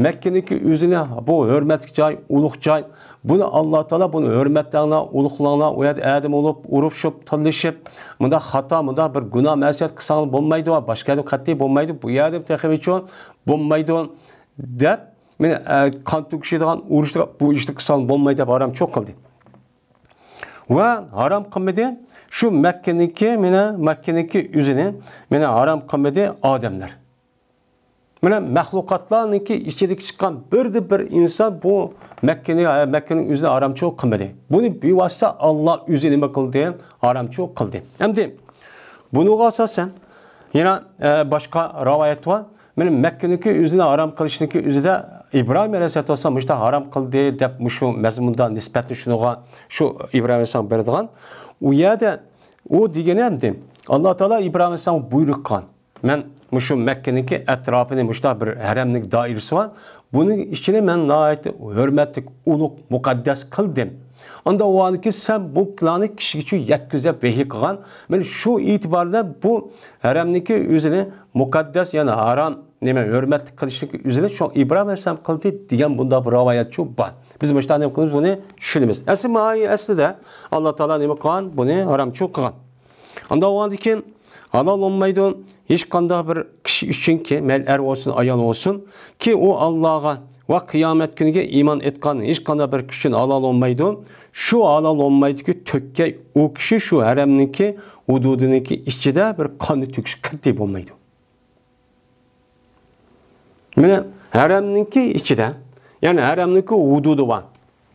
مەككىنىڭكى ئۆزىنى، بۇ ھۆرمەتلىك جاي، ئۇلۇغ جاي. بۇنى ئاللا تائالا بۇنى ھۆرمەتلەڭلار، ئۇلۇغلاڭلار، ئۇ يەردە ئادەم بولۇپ، ئۇرۇشۇپ، تىللىشىپ، مۇنداق خاتا، مۇنداق بىر گۇناھ مەسىيەت قىلساڭلار بولمايدۇ، باشقا يەردە قەتئىي بولمايدۇ، بۇ يەردە تېخىمۇچۇ بولمايدۇ دەپ، مانا، ئە، قان تۆكۈشىدىغان ئۇرۇشتا بۇ ئىشنى قىلساڭلار بولمايدۇ دەپ ھارامچۇ قىلدى. ۋە ھارام قىلمىدى شۇ مەككىنىڭكى، مانا مەككىنىڭكى ئۆزىنى، مانا ھارام قىلمىدى ئادەملەر. مانا مەخلۇقاتلارنىڭكى ئىچىدىكى چىققان بىردىن بىر ئىنسان بۇ مەككىنى، مەككىنىڭ ئۆزىنى ھارامچىلىق قىلمىدى. بۇنى بىۋاسىتە ئاللا ئۆزى نېمە قىلدى؟ ھارامچىلىق قىلدى. ئەمدى بۇنىڭغا ئاساسەن، يەنە، ئە، باشقا رىۋايەت بار. مانا مەككىنىڭكى ئۆزىنى ھارام قىلىشنىڭكى ئۆزىدە ئىبراھىم ئەلەيھىسسالاتۇ ۋەسسالام مۇشۇنداق ھارام قىلدى دەپ مۇشۇ مەزمۇندا نىسبەتنى شۇنىڭغا، شۇ ئىبراھىم ئەلەيھىسسالام بېرىدىغان. ئۇ يەردە ئۇ دېگىنى ئەمدى ئاللا تائالا ئىبراھىم ئەلەيھىسسالامغا بۇيرۇق قىلغان. مەن مۇشۇ مەككىنىڭكى ئەتراپىنى مۇشۇنداق بىر ھەرەمنىڭ دائىرىسى بار. بۇنىڭ ئىچىنى مەن ناھايىتى ھۆرمەتلىك، ئۇلۇغ، مۇقەددەس قىلدىم. ئاندا ئۇ ئاندىكىن سەن بۇ پىلاننى كىشىگە يەتكۈز دەپ ۋەھىي قىلغان. مەن شۇ ئېتىبار بىلەن بۇ ھەرەمنىڭكى ئۆزىنى مۇقەددەس، يەنى ھارام، نېمە، ھۆرمەتلىك قىلىشنىڭكى ئۆزىنى شۇ ئىبراھىم ئەلەيھىسسالام قىلدى دېگەن بۇنداق بىر رىۋايەتچۇ بار. بىز مۇشۇنداق نېمە قىلىمىز، بۇنى چۈشىنىمىز. ئەسلى ماھىيى ئەسلىدە ئاللا تائالا نېمە قىلغان؟ بۇنى ھارامچۇ قىلغان. ئاندا ئۇ ئاندىن كېيىن ھالال بولمايدۇ ھېچقانداق بىر كىشى ئۈچۈنكى، مەيلى ئەر بولسۇن، ئايال بولسۇن، كى ئۇ ئاللاغا ۋە قىيامەت كۈنىگە ئىمان ئېيتقان ھېچقانداق بىر كىشى ئۈچۈن ھالال بولمايدۇ. شۇ ھالال بولمايدۇكى تۆككەي ئۇ كىشى شۇ ھەرەمنىڭكى ھۇدۇدىنىڭكى ئىچىدە بىر قاننى تۆكۈش قەتئىي بولمايدۇ. مانا ھەرەمنىڭكى ئىچىدە، يەنى ھەرەمنىڭكى ھۇدۇدى بار.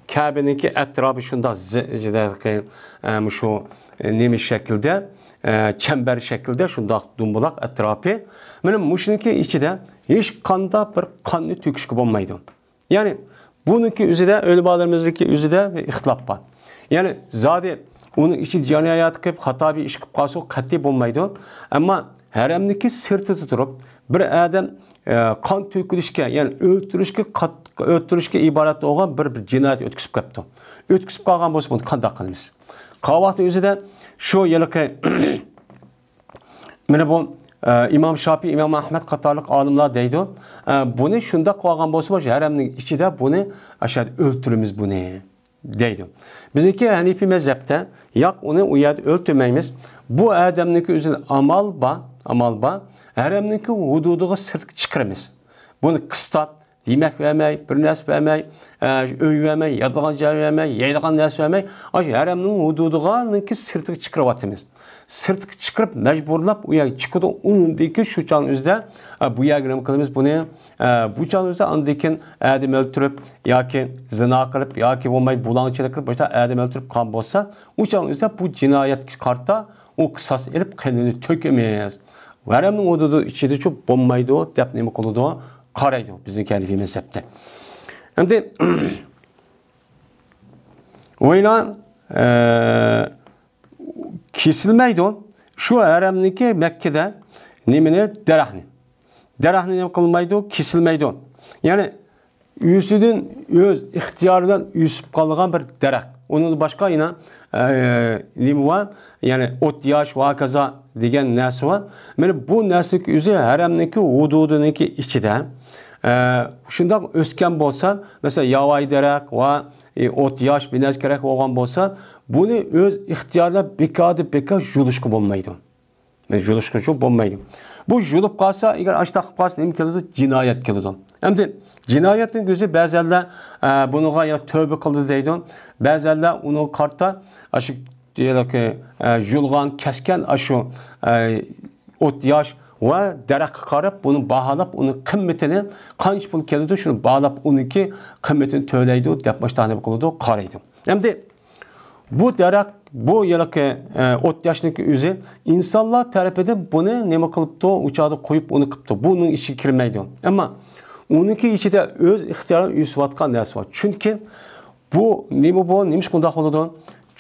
كەبىنىڭكى ئەتراپى شۇنداق زى-، زىدەقى، ئە، مۇشۇ، ئە، نېمە شەكىلدە، ئە، چەمبەر شەكىلدە شۇنداق دۇمبىلاق ئەتراپى. مانا مۇشۇنىڭكى ئىچىدە ھېچقانداق بىر قاننى تۆكۈشكە بولمايدۇ. يەنى بۇنىڭكى ئۆزىدە، ئۆلىمالىرىمىزنىڭكى ئۆزىدە بىر ئىختىلاپ بار. يەنى زادى ئۇنىڭ ئىچىدە جىنايەت قىلىپ، خاتا بىر ئىش قىلىپ قالسا قەتئىي بولمايدۇ. ئەمما ھەرەمنىڭكى سىرتىدا تۇرۇپ، بىر ئادەم، ئە، قان تۆكۈلۈشكە، يەنى ئۆلتۈرۈشكە قات-، ئۆلتۈرۈشكە ئىبارەت بولغان بىر، بىر جىنايەت ئۆتكۈزۈپ قاپتۇ. ئۆتكۈزۈپ قالغان بولسا، بۇنى قانداق قىلىمىز؟ قاۋاقنىڭ ئۆزىدە شۇ ھېلىقى مانا بۇ، ئە، ئىمام شاپىي، ئىمام ئەھمەد قاتارلىق ئالىملار دەيدۇ، ئە، بۇنى شۇنداق قىلغان بولسا، مۇشۇ ھەرەمنىڭ ئىچىدە بۇنى ئاشۇ يەردە ئۆلتۈرىمىز بۇنى، دەيدۇ. بىزنىڭكى ھەنىفىي مەزھەپتە، ياق، ئۇنى ئۇ يەردە ئۆلتۈرمەيمىز. بۇ ئادەمنىڭكى ئۆزىدە ئامال بار، ئامال بار. ھەرەمنىڭكى ھۇدۇدىغا سىرتقا چىقىرىمىز. بۇنى قىستاپ، يېمەك بەرمەي، بىر نەرسە بەرمەي، ئە، ئۆي بەرمەي، ياتىدىغان جاي بەرمەي، يەيدىغان نەرسە بەرمەي، ئاشۇ ھەرەمنىڭ ھۇدۇدىغانكى سىرتىغا چىقىرىۋاتىمىز. سىرتقا چىقىرىپ، مەجبۇرلاپ ئۇ يەرگە چىقىدۇ. ئۇنىڭدىن كېيىن شۇ چاغنىڭ ئۆزىدە، ئە، بۇ يەرگە نېمە قىلىمىز بۇنى؟ ئە، بۇ چاغنىڭ ئۆزىدە ئاندىن كېيىن ئادەم ئۆلتۈرۈپ ياكى زىنا قىلىپ ياكى بولماي بۇلاڭچىلىق قىلىپ، باشقا ئادەم ئۆلتۈرۈپ قالغان بولسا، ئۇ چاغنىڭ ئۆزىدە بۇ جىنايەتكە قارىتا ئۇ قىساس ئېلىپ، قېنىنى تۆكىمىز. ھەرەمنىڭ ھۇدۇدى ئىچىدىچۇ بولمايدۇ دەپ نېمە قىلىدۇ؟ قارايدۇ بىزنىڭ ھەنىفىي مەزھەپتە. ئەمدى ئۇلار، ئە، كېسىلمەيدۇ. شۇ ھەرەمنىڭكى مەككىدە نېمىنى؟ دەرەخنى. دەرەخنى نېمە قىلمايدۇ؟ كېسىلمەيدۇ. يەنى ئۆزىدىن ئۆز ئىختىيارى بىلەن ئۆسۈپ قالغان بىر دەرەخ. ئۇنىڭدىن باشقا يەنە، ئە، نېمە بار؟ يەنى ئوت ياش ۋە ھاكازا دېگەن نەرسە بار. مانا بۇ نەرسىنىڭكى ئۆزى ھەرەمنىڭكى ھۇدۇدىنىڭكى ئىچىدە، ئە، شۇنداق ئۆسكەن بولسا، مەسىلەن، ياۋايى دەرەخ ۋە، ئى، ئوت ياش بىر نەرسە كېرەك بولغان بولسا، بۇنى ئۆز ئىختىيارى بىلەن بىكاردىن بىكار يۇلۇشقا بولمايدۇ. يۇلۇشقىچۇ بولمايدۇ. بۇ يۇلۇپ قالسا، ئەگەر ئاشۇنداق قىلىپ قالسا، نېمە كېلىدۇ؟ جىنايەت كېلىدۇ. ئەمدى جىنايەتنىڭ ئۆزى بەزەنلەر، ئە، بۇنىڭغا يا تۆۋبە قىلدى دەيدۇ. بەزەنلەر ئۇنىڭغا قارىتا ئاشۇ، ئە، يۇلغان، كەسكەن ئاشۇ، ئە، ئوت ياش ۋە دەرەخكە قاراپ، بۇنى باھالاپ، ئۇنىڭ قىممىتىنى، قانچە پۇل كېلىدۇ، شۇنى باھالاپ، ئۇنىڭكى قىممىتىنى تۆلەيدۇ دەپ مۇشۇنداق نېمە قىلىدۇ، قارايدۇ. ئەمدى بۇ دەرەخ، بۇ ھېلىقى، ئە، ئوت ياشنىڭكى ئۆزى ئىنسانلار تەرىپىدىن بۇنى نېمە قىلىپتۇ؟ ئۇ چاغدا قويۇپ ئۇنى قىپتۇ. بۇنىڭ ئىچىگە كىرمەيدۇ. ئەمما ئۇنىڭكى ئىچىدە ئۆز ئىختىيارى بىلەن ئۆسۈۋاتقان نەرسە بار. چۈنكى بۇ نېمە بۇ؟ نېمىشقا ئۇنداق بولىدۇ؟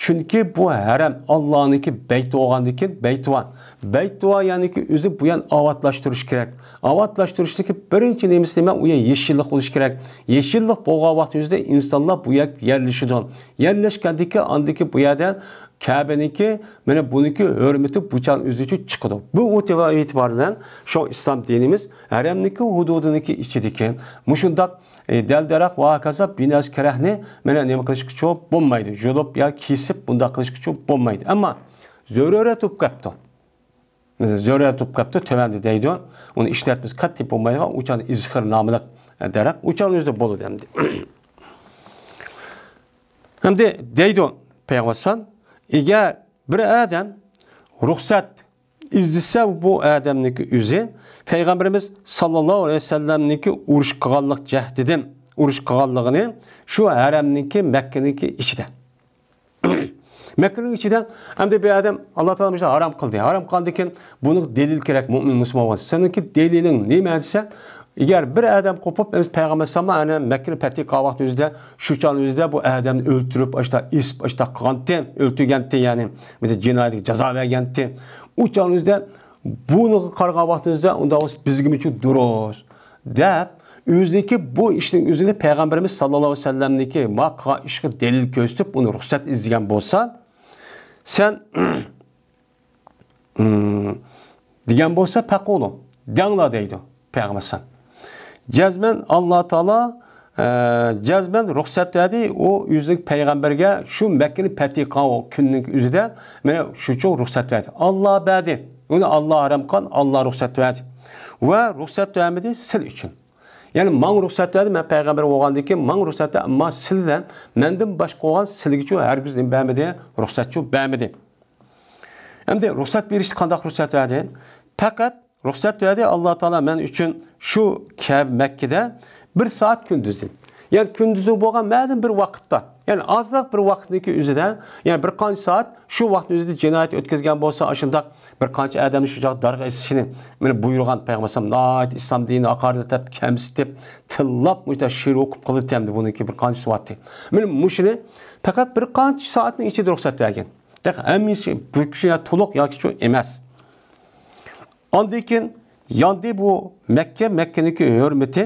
چۈنكى بۇ ھەرەم، ئاللانىڭكى بەيتى بولغاندىن كېيىن، بەيتى بار. بەيتى بار، يەنىكى ئۆزى بۇ يەرنى ئاۋاتلاشتۇرۇش كېرەك. ئاۋاتلاشتۇرۇشتىكى بىرىنچى نېمىسى نېمە؟ ئۇ يەر يېشىللىق بولۇشى كېرەك. يېشىللىق بولغان ۋاقىت ئۆزىدە ئىنسانلار بۇ يەرگە يەرلىشىدۇ. يەرلەشكەندىكى ئاندىكى بۇ يەردە كەبىنىڭكى، مانا بۇنىڭكى ھۆرمىتى بۇ چاغ ئۆزىچە چىقىدۇ. بۇ ئېتىبار بىلەن شۇ ئىسلام دىنىمىز ھەرەمنىڭكى ھۇدۇدىنىڭكى ئىچىدىكى مۇشۇنداق، ئى، دەل-دەرەخ ۋە ھاكازا بىر نەرسە كېرەكنى مانا نېمە قىلىشقىچۇ بولمايدۇ. يۇلۇپ يا كېسىپ بۇنداق قىلىشقىچۇ بولمايدۇ. ئەمما زۆرۈرەت بولۇپ قاپتۇ. مەسىلەن، زۆرۈرەت بولۇپ قاپتۇ، تۆۋەندە دەيدۇ. ئۇنى ئىشلەتمىسە قەتئىي بولمايدىغان، ئۇچان ئىزخىر ناملىق دەرەخ، ئۇچان ئۆزىدە بولىدۇ ئەمدى. ئەمدى دەيدۇ پەيغەمبەر ئەلەيھىسسالام، ئەگەر بىر ئادەم رۇخسەت ئىزدىسە، بۇ ئادەمنىڭكى ئۆزى پەيغەمبىرىمىز ساللاللاھۇ ئەلەيھى ۋەسەللەمنىڭكى ئۇرۇش قىلغانلىق جەھدىدىن، ئۇرۇش قىلغانلىقىنى شۇ ھەرەمنىڭكى، مەككىنىڭكى ئىچىدە. مەككىنىڭ ئىچىدە ئەمدى بىر ئادەم، ئاللا تائالا مۇشۇ ھارام قىلدى. ھارام قىلغاندىن كېيىن بۇنىڭ دەلىل كېرەك، مۇئمىن مۇسۇلمان بولسا. سېنىڭكى دەلىلىڭ نېمە دېسە، ئەگەر بىر ئادەم قوپۇپ، ئەمدى پەيغەمبەر ئەلەيھىسسالام ئەنە مەككىنى پەتھى قىلغان ۋاقتى ئۆزىدە، شۇ چاغنىڭ ئۆزىدە بۇ ئادەمنى ئۆلتۈرۈپ، ئاشتا ئېسىپ، ئاشتا قىلغانتى، ئۆلتۈرگەنتى، يەنى بىر جىنايەتكە جازا بەرگەنتى. ئۇ چاغنىڭ ئۆزىدە بۇنىڭغا قارىغان ۋاقتىمىزدا، ئۇنداق بولسا بىزگىمۇ دۇرۇس دەپ، ئۆزىنىڭكى بۇ ئىشنىڭ ئۆزىنى پەيغەمبىرىمىز ساللاللاھۇ ئەلەيھى ۋەسەللەمنىڭكى ما قىلغان ئىشىغا دەلىل كۆرسىتىپ، ئۇنى رۇخسەت ئىزدىگەن بولسا، سەن، ئىم، دېگەن بولسا، پەقۇلۇ، دەڭلا دەيدۇ پەيغەمبەر ئەلەيھىسسالام. جەزمەن ئاللا تائالا، ئە، جەزمەن رۇخسەت بەردى، ئۇ ئۆزىنىڭ پەيغەمبەرگە شۇ مەككىنى پەتھى قىلغان كۈننىڭ ئۆزىدە مانا شۇنچە رۇخسەت بەردى. ئاللا بەردى. ئۇنى ئاللا ھارام قىلغان، ئاللا رۇخسەت بەردى. ۋە رۇخسەت بەرمىدى سىل ئۈچۈن. يەنى ماڭا رۇخسەت بەردى، مەن پەيغەمبەر بولغاندىن كېيىن ماڭا رۇخسەت بەردى، ئەمما سىلدىن، مەندىن باشقا بولغان سىلگىچۇ ھەرگىز نېمە بەرمىدى؟ رۇخسەتچۇ بەرمىدى. ئەمدى رۇخسەت بېرىشتە قانداق رۇخسەت بەردى؟ پەقەت رۇخسەت بەردى، ئاللا تائالا مەن ئۈچۈن شۇ كەبە مەككىدە بىر سائەت كۈندۈزدىن. يەنى كۈندۈزى بولغان مەلۇم بىر ۋاقىتتا، يەنى ئازراق بىر ۋاقىتنىڭكى ئۆزىدە، يەنى بىر قانچە سائەت شۇ ۋاقىتنىڭ ئۆزىدە جىنايەت ئۆتكۈزگەن بولسا، ئاشۇنداق بىر قانچە ئادەمنى شۇ چاغدا دارغا ئېسىشىنى مانا بۇيرۇغان پەيغەمبەر ئەلەيھىسسالام، ناھايىتى ئىسلام دىنىنى ھاقارەتلەپ، كەمسىتىپ، تىللاپ، مۇشۇنداق شېئىر ئوقۇپ قىلىدىتەمدى بۇنىڭكى بىر قانچىسى بارتى. مانا مۇشۇنى پەقەت بىر قانچە سائەتنىڭ ئىچىدە رۇخسەت بەرگەن. تېخى ھەممىسى بىر كىشى يا تولۇق ياكى شۇ ئەمەس. ئاندىن كېيىن ياندى بۇ مەككە، مەككىنىڭكى ھۆرمىتى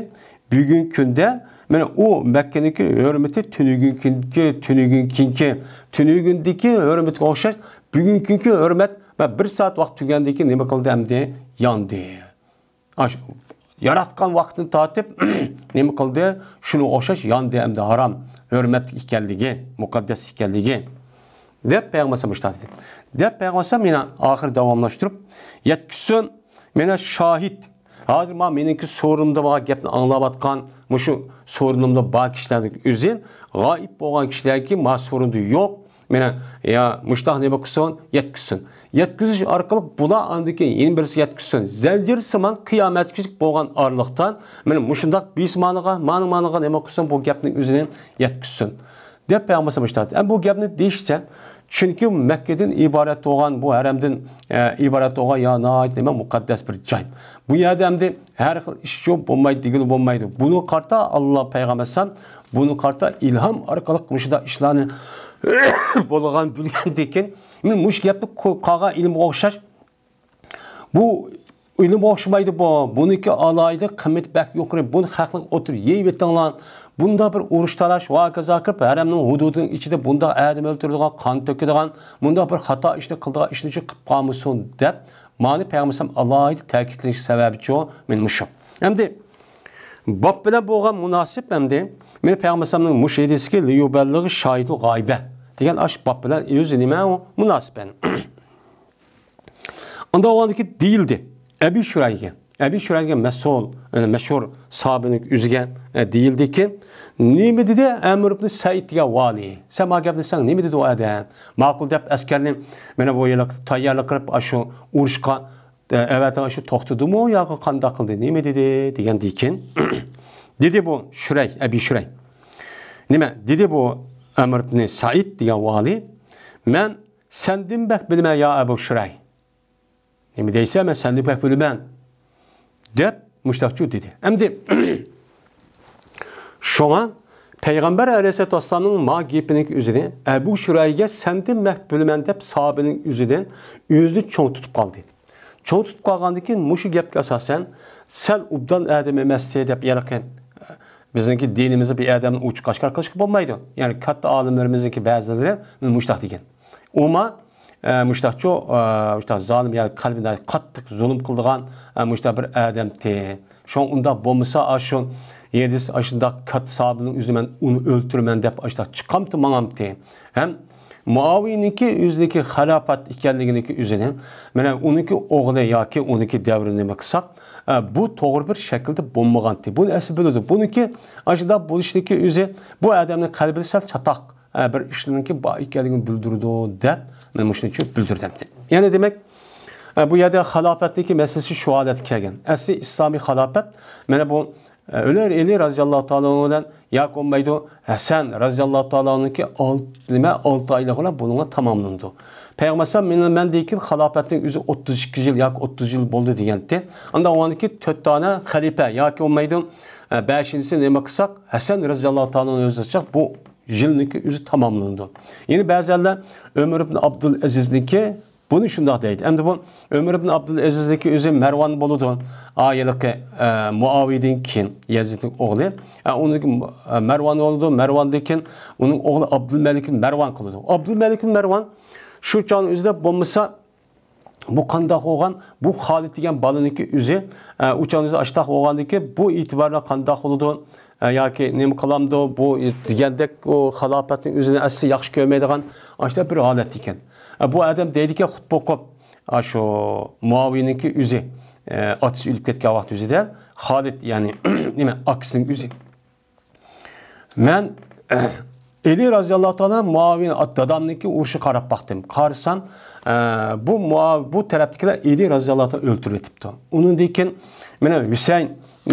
بۈگۈنكى كۈندە، مانا ئۇ مەككىنىڭكى ھۆرمىتى تۈنۈگۈنكى، تۈنۈگۈنكى، تۈنۈگۈندىكى ھۆرمىتىگە ئوخشاش بۈگۈنكى ھۆرمەت ۋە بىر سائەت ۋاقىت تۈگەندىن كېيىن نېمە قىلدى ئەمدى؟ ياندى. ئاش-، ياراتقان ۋاقىتنى تارتىپ نېمە قىلدى؟ شۇنىڭغا ئوخشاش ياندى ئەمدى ھارام، ھۆرمەتلىك ئىكەنلىكى، مۇقەددەس ئىكەنلىكى. دەپ پەيغەمبەر ئەلەيھىسسالام مۇشۇنداق دېدى. دەپ پەيغەمبەر ئەلەيھىسسالام يەنە ئاخىر داۋاملاشتۇرۇپ، يەتكۈزسۇن، مانا شاھىت. ھازىر ما مېنىڭكى سورۇنۇمدا بار گەپنى ئاڭلاۋاتقان، مۇشۇ سورۇنۇمدا بار كىشىلەرنىڭ ئۆزى، غايىب بولغان كىشىلەركى ما سورۇندا يوق. مانا، يا مۇشتاق نېمە قىلسۇن، يەتكۈزسۇن. يەتكۈزۈش ئارقىلىق بۇلار ئاندىن كېيىن يەنە بىرسى يەتكۈزسۇن. زەنجىرسىمان قىيامەتكىچە بولغان ئارىلىقتا، مانا مۇشۇنداق بىسىمانىغا، مانا مانىغا نېمە قىلسۇن، بۇ گەپنىڭ ئۆزىنى يەتكۈزسۇن. دەپ پەيغەمبەر ئەلەيھىسسالام مۇشۇنداق دېدى. ئەمما بۇ گەپنى دېيىشىچە، چۈنكى مەككىدىن ئىبارەت بولغان، بۇ ھەرەمدىن، ئە، ئىبارەت بولغان يا ناھايىتى نېمە مۇقەددەس بىر جاي. بۇ يەردە ئەمدى ھەر خىل ئىش يوق، بولمايدۇ دېگىلى بولمايدۇ. بۇنىڭغا قارىتا ئاللا پەيغەمبەر ئەلەيھىسسالام، بۇنىڭغا قارىتا ئىلھام ئارقىلىق مۇشۇنداق ئىشلارنى بولغان بىلگەندىن كېيىن، مەن مۇشۇ گەپنى قو-، قالغان ئىلىمغا ئوخشاش، بۇ ئىلىمغا ئوخشىمايدۇ بۇ. بۇنىڭكى ئالاھىدە قىممىتى بەك يۇقىرى. بۇنى خەقلەر ئوتتۇرىغا يېيىۋېتىڭلار. بۇنداق بىر ئۇرۇش تالاش ۋە ھاكازا قىلىپ، ھەرەمنىڭ ھۇدۇدىنىڭ ئىچىدە بۇنداق ئادەم ئۆلتۈرىدىغان، قان تۆكىدىغان، بۇنداق بىر خاتا ئىشنى قىلىدىغان ئىشنى قىلىپ قالمىسۇن دەپ، مانى پەيغەمبەر ئەلەيھىسسالام ئالاھىدە تەكىتلىنىش سەۋەبىچۇ مەن مۇشۇ. ئەمدى باب بىلەن بولغان مۇناسىپ ئەمدى مەن پەيغەمبەر ئەلەيھىسسالامنىڭ مۇشۇ ھەدىسىكى لىيۇبەللىغ شاھىدۇل غايبە دېگەن ئاش باب بىلەن ئۆزى نېمە ئۇ مۇناسىپ ئەمدى. ئۇنداق بولغاندىكىن دېيىلدى ئەبى شۇرەيگە. ئەبى شۇرەيگە مەسئۇل، يەنى مەشھۇر ساھابىنىڭ ئۆزىگە، ئە، دېيىلدىكى، نېمە دېدى ئەمر ئىبنى سەئىد دېگەن ۋالىي؟ سەن ما گەپنى دېسەڭ، نېمە دېدى ئۇ ئادەم؟ ماقۇل دەپ ئەسكەرنى مانا بۇ يەرلىك تەييارلىق قىلىپ، ئاشۇ ئۇرۇشقا، ئە، ئەۋەتىڭ، ئاشۇ توختىدىمۇ ياكى قانداق قىلدى؟ نېمە دېدى؟ دېگەندىكىن، دېدى بۇ شۇرەي، ئەبى شۇرەي. نېمە؟ دېدى بۇ ئەمر ئىبنى سەئىد دېگەن ۋالىي، مەن سەندىن بەك بىلىمەن يا ئەبۇ شۇرەي. نېمە دەيسەن، مەن سەندىن بەك بىلىمەن، دەپ مۇشتاقچۇ دېدى. ئەمدى شۇڭا پەيغەمبەر ئەلەيھىسسالاتۇ ۋەسسالامنىڭ ما گېپىنىڭ ئۆزىنى ئەبۇ شۇرەيگە سەندىن بەك بىلىمەن دەپ ساھابىنىڭ ئۆزىدىن ئۆزىنى چوڭ تۇتۇپ قالدى. چوڭ تۇتۇپ قالغاندىن كېيىن مۇشۇ گەپكە ئاساسەن سەل ئوبدان ئادەم ئەمەستى دەپ ھېلىقى بىزنىڭكى دىنىمىزدا بىر ئادەمنى ئوچۇق ئاشكارا قىلىشقا بولمايدۇ. يەنى كاتتا ئالىملىرىمىزنىڭكى بەزىلىرى مۇشتاق دېگەن. ئۇما، ئە، مۇشتاقچۇ، ئە، مۇشتاق زالىم، يا قەلبىدە قاتتىق زۇلۇم قىلىدىغان، ئە، مۇشتاق بىر ئادەمتى. شۇڭا ئۇنداق بولمىسا، ئاشۇ ھەدىس ئاشۇنداق كاتتا ساھابىنىڭ ئۆزىنى مەن ئۇنى ئۆلتۈرىمەن دەپ ئاشۇنداق چىقامتى ماڭامتى. ھەم مۇئاۋىيىنىڭكى ئۆزىنىڭكى خىلاپەت ئىكەنلىكىنىڭكى ئۆزىنى، مانا ئۇنىڭكى ئوغلى ياكى ئۇنىڭكى دەۋرى نېمە قىلساق، ئە، بۇ توغرا بىر شەكىلدە بولمىغانتى. بۇنى ئەسلى بىلىدۇ. بۇنىڭكى ئاشۇنداق بولۇشىنىڭكى ئۆزى بۇ ئادەمنىڭ قەلبىدە سەل چاتاق، ئە، بىر ئىشلىرىنىڭكى بار ئىكەنلىكىنى بىلدۈرىدۇ، دەپ، مانا مۇشۇنى چۈشۈپ بىلدۈردى. يەنى دېمەك، ئە، بۇ يەردە خالاپەتنىڭكى مەسىلىسى شۇ ھالەتكە كەلگەن. ئەسلى ئىسلامىي خالاپەت، مانا بۇ، ئە، ئۆلەر ئەلى رازىياللاھۇ تائالا ئەنھۇ بىلەن ياكى بولمايدۇ، ھەسەن رازىياللاھۇ تائالا ئەنھۇنىڭكى ئالت، نېمە، ئالتە ئايلىق بىلەن بۇنىڭغا تاماملىنىدۇ. پەيغەمبەر ئەلەيھىسسالام مېنىڭ، مەندىن كېيىن خالاپەتنىڭ ئۆزى ئوتتۇز ئىككى يىل ياكى ئوتتۇز يىل بولدى دېگەنتى. ئاندا ئۇنىڭدىن كېيىن تۆت دانە خەلىپە ياكى بولمايدۇ، ئە، بەشىنچىسى نېمە قىلساق، ھەسەن رازىياللاھۇ تائالا ئەنھۇ ئۆزى چاق بۇ يىلنىڭكى ئۆزى تاماملىنىدۇ. يەنە بەزىلەر ئۆمەر ئىبن ئابدۇلئەزىزنىڭكى بۇنى شۇنداق دەيدۇ. ئەمدى بۇ ئۆمەر ئىبن ئابدۇلئەزىزنىڭكى ئۆزى مەرۋان بولىدۇ. ئا، ھېلىقى، ئە، مۇئاۋىيەدىن كېيىن يەزىدنىڭ ئوغلى. ئە، ئۇنىڭ، ئە، مەرۋان بولىدۇ. مەرۋاندىن كېيىن ئۇنىڭ ئوغلى ئابدۇلمەلىك مەرۋان قىلىدۇ. ئابدۇلمەلىك مەرۋان شۇ چاغنىڭ ئۆزىدە بولمىسا، بۇ قانداق بولغان؟ بۇ خالىد دېگەن بالىنىڭكى ئۆزى، ئە، ئۇ چاغنىڭ ئۆزى ئاشتاق بولغاندىكى بۇ ئېتىبارى بىلەن قانداق بولىدۇ؟ ئە، ياكى نېمە قىلامدۇ؟ بۇ دېگەندەك ئۇ خالاپەتنىڭ ئۆزىنى ئەسلى ياخشى كۆرمەيدىغان ئاشۇنداق بىر ھالەت ئىكەن. ئە، بۇ ئادەم دەيدىكەن، خۇتبە ئوقۇپ، ئاشۇ مۇئاۋىيەنىڭكى ئۆزى، ئە، ئاتىسى ئۆلۈپ كەتكەن ۋاقىت ئۆزىدە خالىد، يەنى نېمە، ئاكىسىنىڭ ئۆزى. مەن ئەلى رازىياللاھۇ تائالا مۇئاۋىيە ئات-، دادامنىڭكى ئۇرۇشىغا قاراپ باقتىم. قارىسام، ئە، بۇ مۇئا-، بۇ تەرەپتىكىلەر ئەلى رازىياللاھۇ تائالا ئۆلتۈرۈپ ئېتىپتۇ. ئۇنىڭدىن كېيىن مانا ھۈسەيىن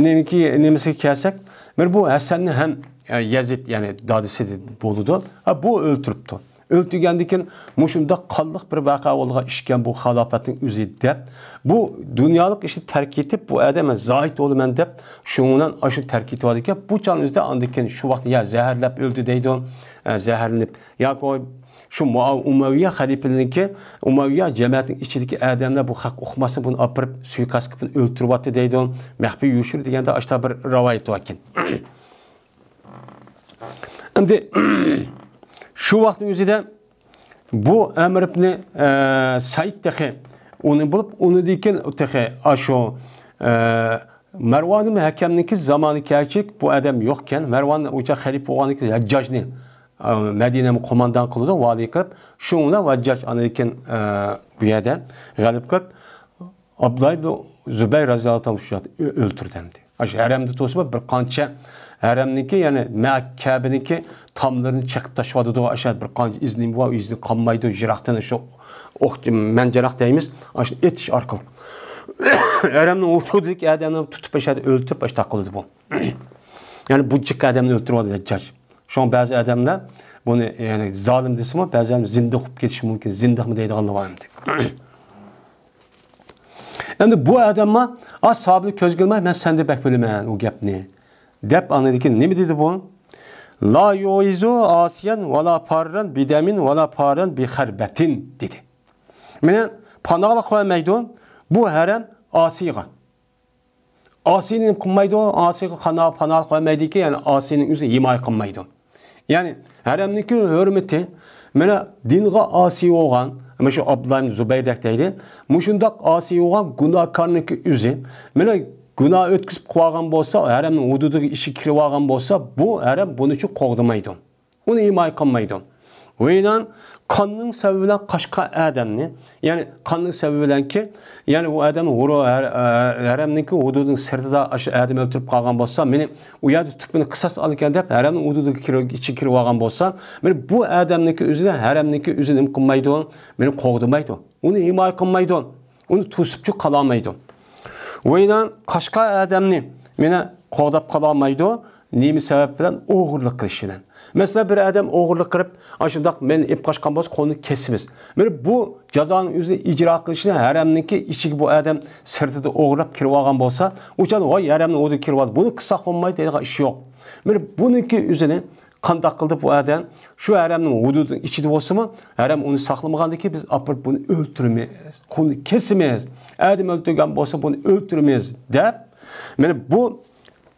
نېمىكى، نېمىسىگە كەلسەك، مانا بۇ ھەسەننى ھەم، ئە، يەزىد، يەنى دادىسى بولىدۇ. ھە، بۇ ئۆلتۈرۈپتۇ. ئۆلتۈرگەندىن كېيىن مۇشۇنداق قانلىق بىر ۋەقە بولغان ئىشكەن بۇ خالاپەتنىڭ ئۆزى دەپ، بۇ دۇنيالىق ئىشنى تەرك ئېتىپ، بۇ ئادەم زاھىد بولىمەن دەپ، شۇنىڭ بىلەن ئاشۇ تەرك ئېتىۋالىدىكەن. بۇ چاغنىڭ ئۆزىدە ئاندىن كېيىن شۇ ۋاقىتتا يا زەھەرلەپ ئۆلدى دەيدۇ، ئە، زەھەرلىنىپ. ياكى شۇ مۇئاۋ-، ئۇمەۋىيە خەلىپىلىرىنىڭكى، ئۇمەۋىيە جەمەتىنىڭ ئىچىدىكى ئادەملەر بۇ خەق ئۇقماسلىق بۇنى ئاپىرىپ سۇيىقەست قىلىپ ئۆلتۈرۈۋەتتى دەيدۇ. مەخپىي يوشۇرۇن دېگەندە ئاشتا بىر رىۋايەت باركەن. ئەمدى شۇ ۋاقىتنىڭ ئۆزىدە بۇ ئەمر ئىبنى، ئە، سەئىد تېخى ئۇنى بولۇپ، ئۇنىڭدىن كېيىن تېخى ئاشۇ، ئە، مەرۋان ئىبنى ھەكەمنىڭكى زامانى كەچىك بۇ ئادەم يوقكەن. مەرۋان ئۇچا خەلىپە بولغاندىن كېيىن ھەججاجنى، ئە، مەدىنەنى قوماندان قىلىدۇ، ۋالىي قىلىپ. شۇنىڭ بىلەن ھەججاج ئاندىن كېيىن، ئە، بۇ يەردە غەلىبە قىلىپ، ئابدۇللا ئىبنى زۇبەير رازىياللاھۇ تائالا شۇ يەردە ئۆ-، ئۆلتۈردى ئەمدى. ئاشۇ ھەرەمدە تۇرسىمۇ بىر قانچە ھەرەمنىڭكى، يەنى مە-، كەبىنىڭكى تاملىرىنى چېقىپ تاشلىۋاتىدۇ. ئاشۇ بىر قانچە ئىزنى بار، ئىزنى قالمايدۇ. يىراقتىن شۇ ئوق، مەنجىراق دەيمىز، ئاشۇنى ئېتىش ئارقىلىق ھەرەمنىڭ ھوشۇدىكى ئادەمنى تۇتۇپ، ئاشۇ يەردە ئۆلتۈرۈپ، ئاشۇنداق قىلىدۇ بۇ. يەنى بۇ جىق ئادەمنى ئۆلتۈرۈۋاتىدۇ ھەججاج. شۇڭا بەزى ئادەملەر بۇنى، يەنى زالىم دېسىمۇ، بەزى ئادەم زىندىق بولۇپ كېتىشى مۇمكىن. زىندىقمۇ دەيدىغانلار بار ئەمدى. ئەمدى بۇ ئادەممۇ، ئا، ساھابىنى كۆزگە ئىلماي، مەن سەندىن بەك بىلىمەن ئۇ گەپنى، دەپ ئاندىن كېيىن نېمە دېدى بۇ؟ لا يۇئىزۇ ئاسىيەن ۋەلا پاررەن بىدەمىن ۋەلا پاررەن بىخەربەتىن دېدى. مېنى پاناھلىق قىلالمايدۇ بۇ ھەرەم ئاسىيغا. ئاسىينى نېمە قىلمايدۇ؟ ئاسىيغا قانا-، پاناھلىق بەرمەيدىكى، يەنى ئاسىينىڭ ئۆزىنى ھىمايە قىلمايدۇ. يەنى ھەرەمنىڭكى ھۆرمىتى، مانا دىنغا ئاسىي بولغان، مانا شۇ ئابدۇللا ئىبن زۇبەيردەك دەيدۇ. مۇشۇنداق ئاسىي بولغان گۇناھكارنىڭكى ئۆزى، مانا گۇناھ ئۆتكۈزۈپ قويغان بولسا، ھەرەمنىڭ ھۇدۇدىغا ئىشى كىرىۋالغان بولسا، بۇ ھەرەم بۇنى ئۈچۈن قوغدىمايدۇ. ئۇنى ھىمايە قىلمايدۇ. ۋەينان قاننىڭ سەۋەبى بىلەن قاچقان ئادەمنى، يەنى قاننىڭ سەۋەبى بىلەنكى، يەنى ئۇ ئادەم ھۇرۇ-، ھەر-، ھەرەمنىڭكى ھۇدۇدىنىڭ سىرتىدا ئاشۇ ئادەم ئۆلتۈرۈپ قالغان بولسا، مېنى ئۇ يەردە تۇتۇپ مېنى قىساس ئالىدىكەن دەپ، ھەرەمنىڭ ھۇدۇدىغا كىرىپ، ئىچىگە كىرىۋالغان بولسا، مېنى بۇ ئادەمنىڭكى ئۆزىنى، ھەرەمنىڭكى ئۆزىنى نېمە قىلمايدۇ، مېنى قوغدىمايدۇ، ئۇنى ھىمايە قىلمايدۇ. ئۇنى توسۇپچۇ قالالمايدۇ. ۋەينان قاچقان ئادەمنى مېنى قوغداپ قالالمايدۇ. نېمە سەۋەب بىلەن؟ ئوغرىلىق قىلىش بىلەن. مەسىلەن، بىر ئادەم ئوغرىلىق قىلىپ، ئاشۇنداق مېنى ئېلىپ قاچقان بولسا، قولىنى كېسىمىز. مانا بۇ جازانىڭ ئۆزىنى ئىجرا قىلىشىنى ھەرەمنىڭكى ئىچىگە بۇ ئادەم سىرتىدا ئوغرىلاپ كىرىۋالغان بولسا، ئۇ چاغدا ۋاي ھەرەمنىڭ ئۇدىغا كىرىۋالدى، بۇنى قىلساق بولمايدۇ دەيدىغان ئىش يوق. مانا بۇنىڭكى ئۆزىنى قانداق قىلدى بۇ ئادەم؟ شۇ ھەرەمنىڭ ھۇدۇدىنىڭ ئىچىدە بولسىمۇ، ھەرەم ئۇنى ساقلىمىغاندىكىن بىز ئاپىرىپ بۇنى ئۆلتۈرىمىز، قولىنى كېسىمىز، ئادەم ئۆلتۈرگەن بولسا بۇنى ئۆلتۈرىمىز دەپ، مانا بۇ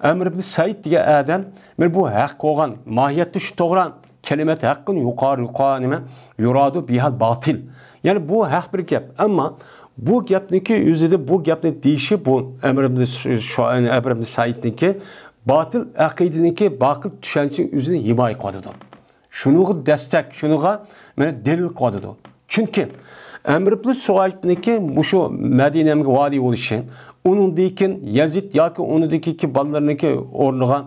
ئەمر ئىبن سەئىد دېگەن ئادەم، مانا بۇ ھەق بولغان، ماھىيەتتە شۇ توغرا، كەلىمەت ھەققىن يۇقار، يۇقار نېمە، يۇرادۇ بىھەل باتىل. يەنى بۇ ھەق بىر گەپ، ئەمما بۇ گەپنىكى ئۆزىدە بۇ گەپنى دېيىشى بۇ ئەمر ئىبن شۇ-، شۇ-، ئەمر ئىبن سەئىدنىكى باتىل ئەقىدىنىڭكى، باتىل چۈشەنچىنىڭ ئۆزىنى ھىمايە قىلىۋاتىدۇ. شۇنىڭغا دەستەك، شۇنىڭغا مانا دەلىل قىلىۋاتىدۇ. چۈنكى ئەمر ئىبن سۇھەيبنىڭكى مۇشۇ مەدىنەمگە ۋالىي بولۇشى، ئۇنىڭدىن كېيىن يەزىد ياكى ئۇنىڭدىن كېيىنكى بالىلىرىنىڭكى ئورنىغا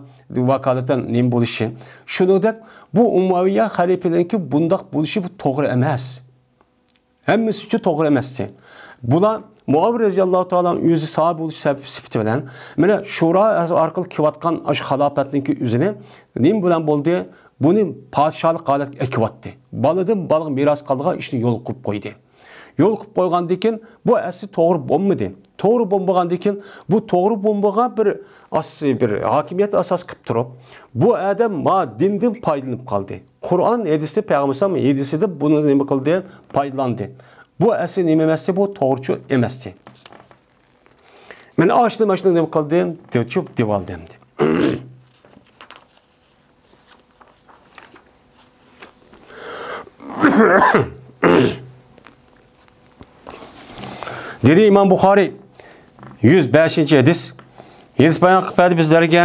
ۋاكالىتەن نېمە بولۇشى. شۇنىڭدەك بۇ ئۇمەۋىيە خەلىپىلىرىنىڭكى بۇنداق بولۇشى بۇ توغرا ئەمەس. ھەممىسى ئۈچۈن توغرا ئەمەستى. بۇلار مۇئاۋىيە رەزىياللاھۇ تائالا ئۆزى ساھىبى بولۇش سەۋەب سۈپىتى بىلەن مانا شورا ئارقىلىق كېلىۋاتقان ئاشۇ خىلاپەتنىڭكى ئۆزىنى نېمە بىلەن بولدى؟ بۇنى پادىشاھلىق ھالەتكە ئەكىۋاتتى. بالىدىن بالىغا مىراس قالىدىغان ئىشنى يولغا قويۇپ قويدى. يولغا قويۇپ قويغاندىن كېيىن بۇ ئەسلى توغرا بولمىدى. توغرا بولمىغاندىن كېيىن بۇ توغرا بولمىغان بىر ئاساسىي بىر ھاكىمىيەت ئاساس قىلىپ تۇرۇپ، بۇ ئادەم ما دىندىن پايدىلىنىپ قالدى. قۇرئان ھەدىستە پەيغەمبەر ھەدىسىدە بۇنى نېمە قىلدى؟ پايدىلاندى. بۇ ئەسلى نېمە ئەمەستى؟ بۇ توغرىچۇ ئەمەستى. مەن ئاشۇنى ماشۇنى نېمە قىلدىم؟ دېچۇپ دېۋالدى ئەمدى. دېدى ئىمام بۇخارىي، يۈز بەشىنچى ھەدىس. ھەدىس بايان قىلىپ بەردى بىزلەرگە.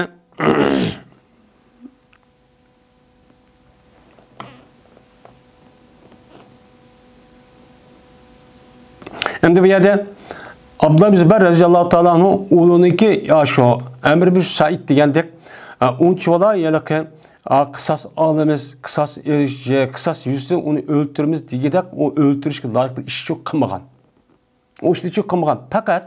ئەمدى بۇ يەردە ئابدۇللا ئىبن زۇبەير رەزىياللاھۇ تائالا ئەنھۇ ئۇلىنىڭكى يا شۇ ئەمر ئىبن سەئىد دېگەندەك، ئە، ئۇنچىۋالا ھېلىقى، ئا، قىساس ئالىمىز، قىساس، ئە، قىساس يۈزىسىدىن ئۇنى ئۆلتۈرىمىز دېگۈدەك ئۇ ئۆلتۈرۈشكە لايىق بىر ئىش يوق قىلمىغان. ئۇ ئىشنى چوق قىلمىغان. پەقەت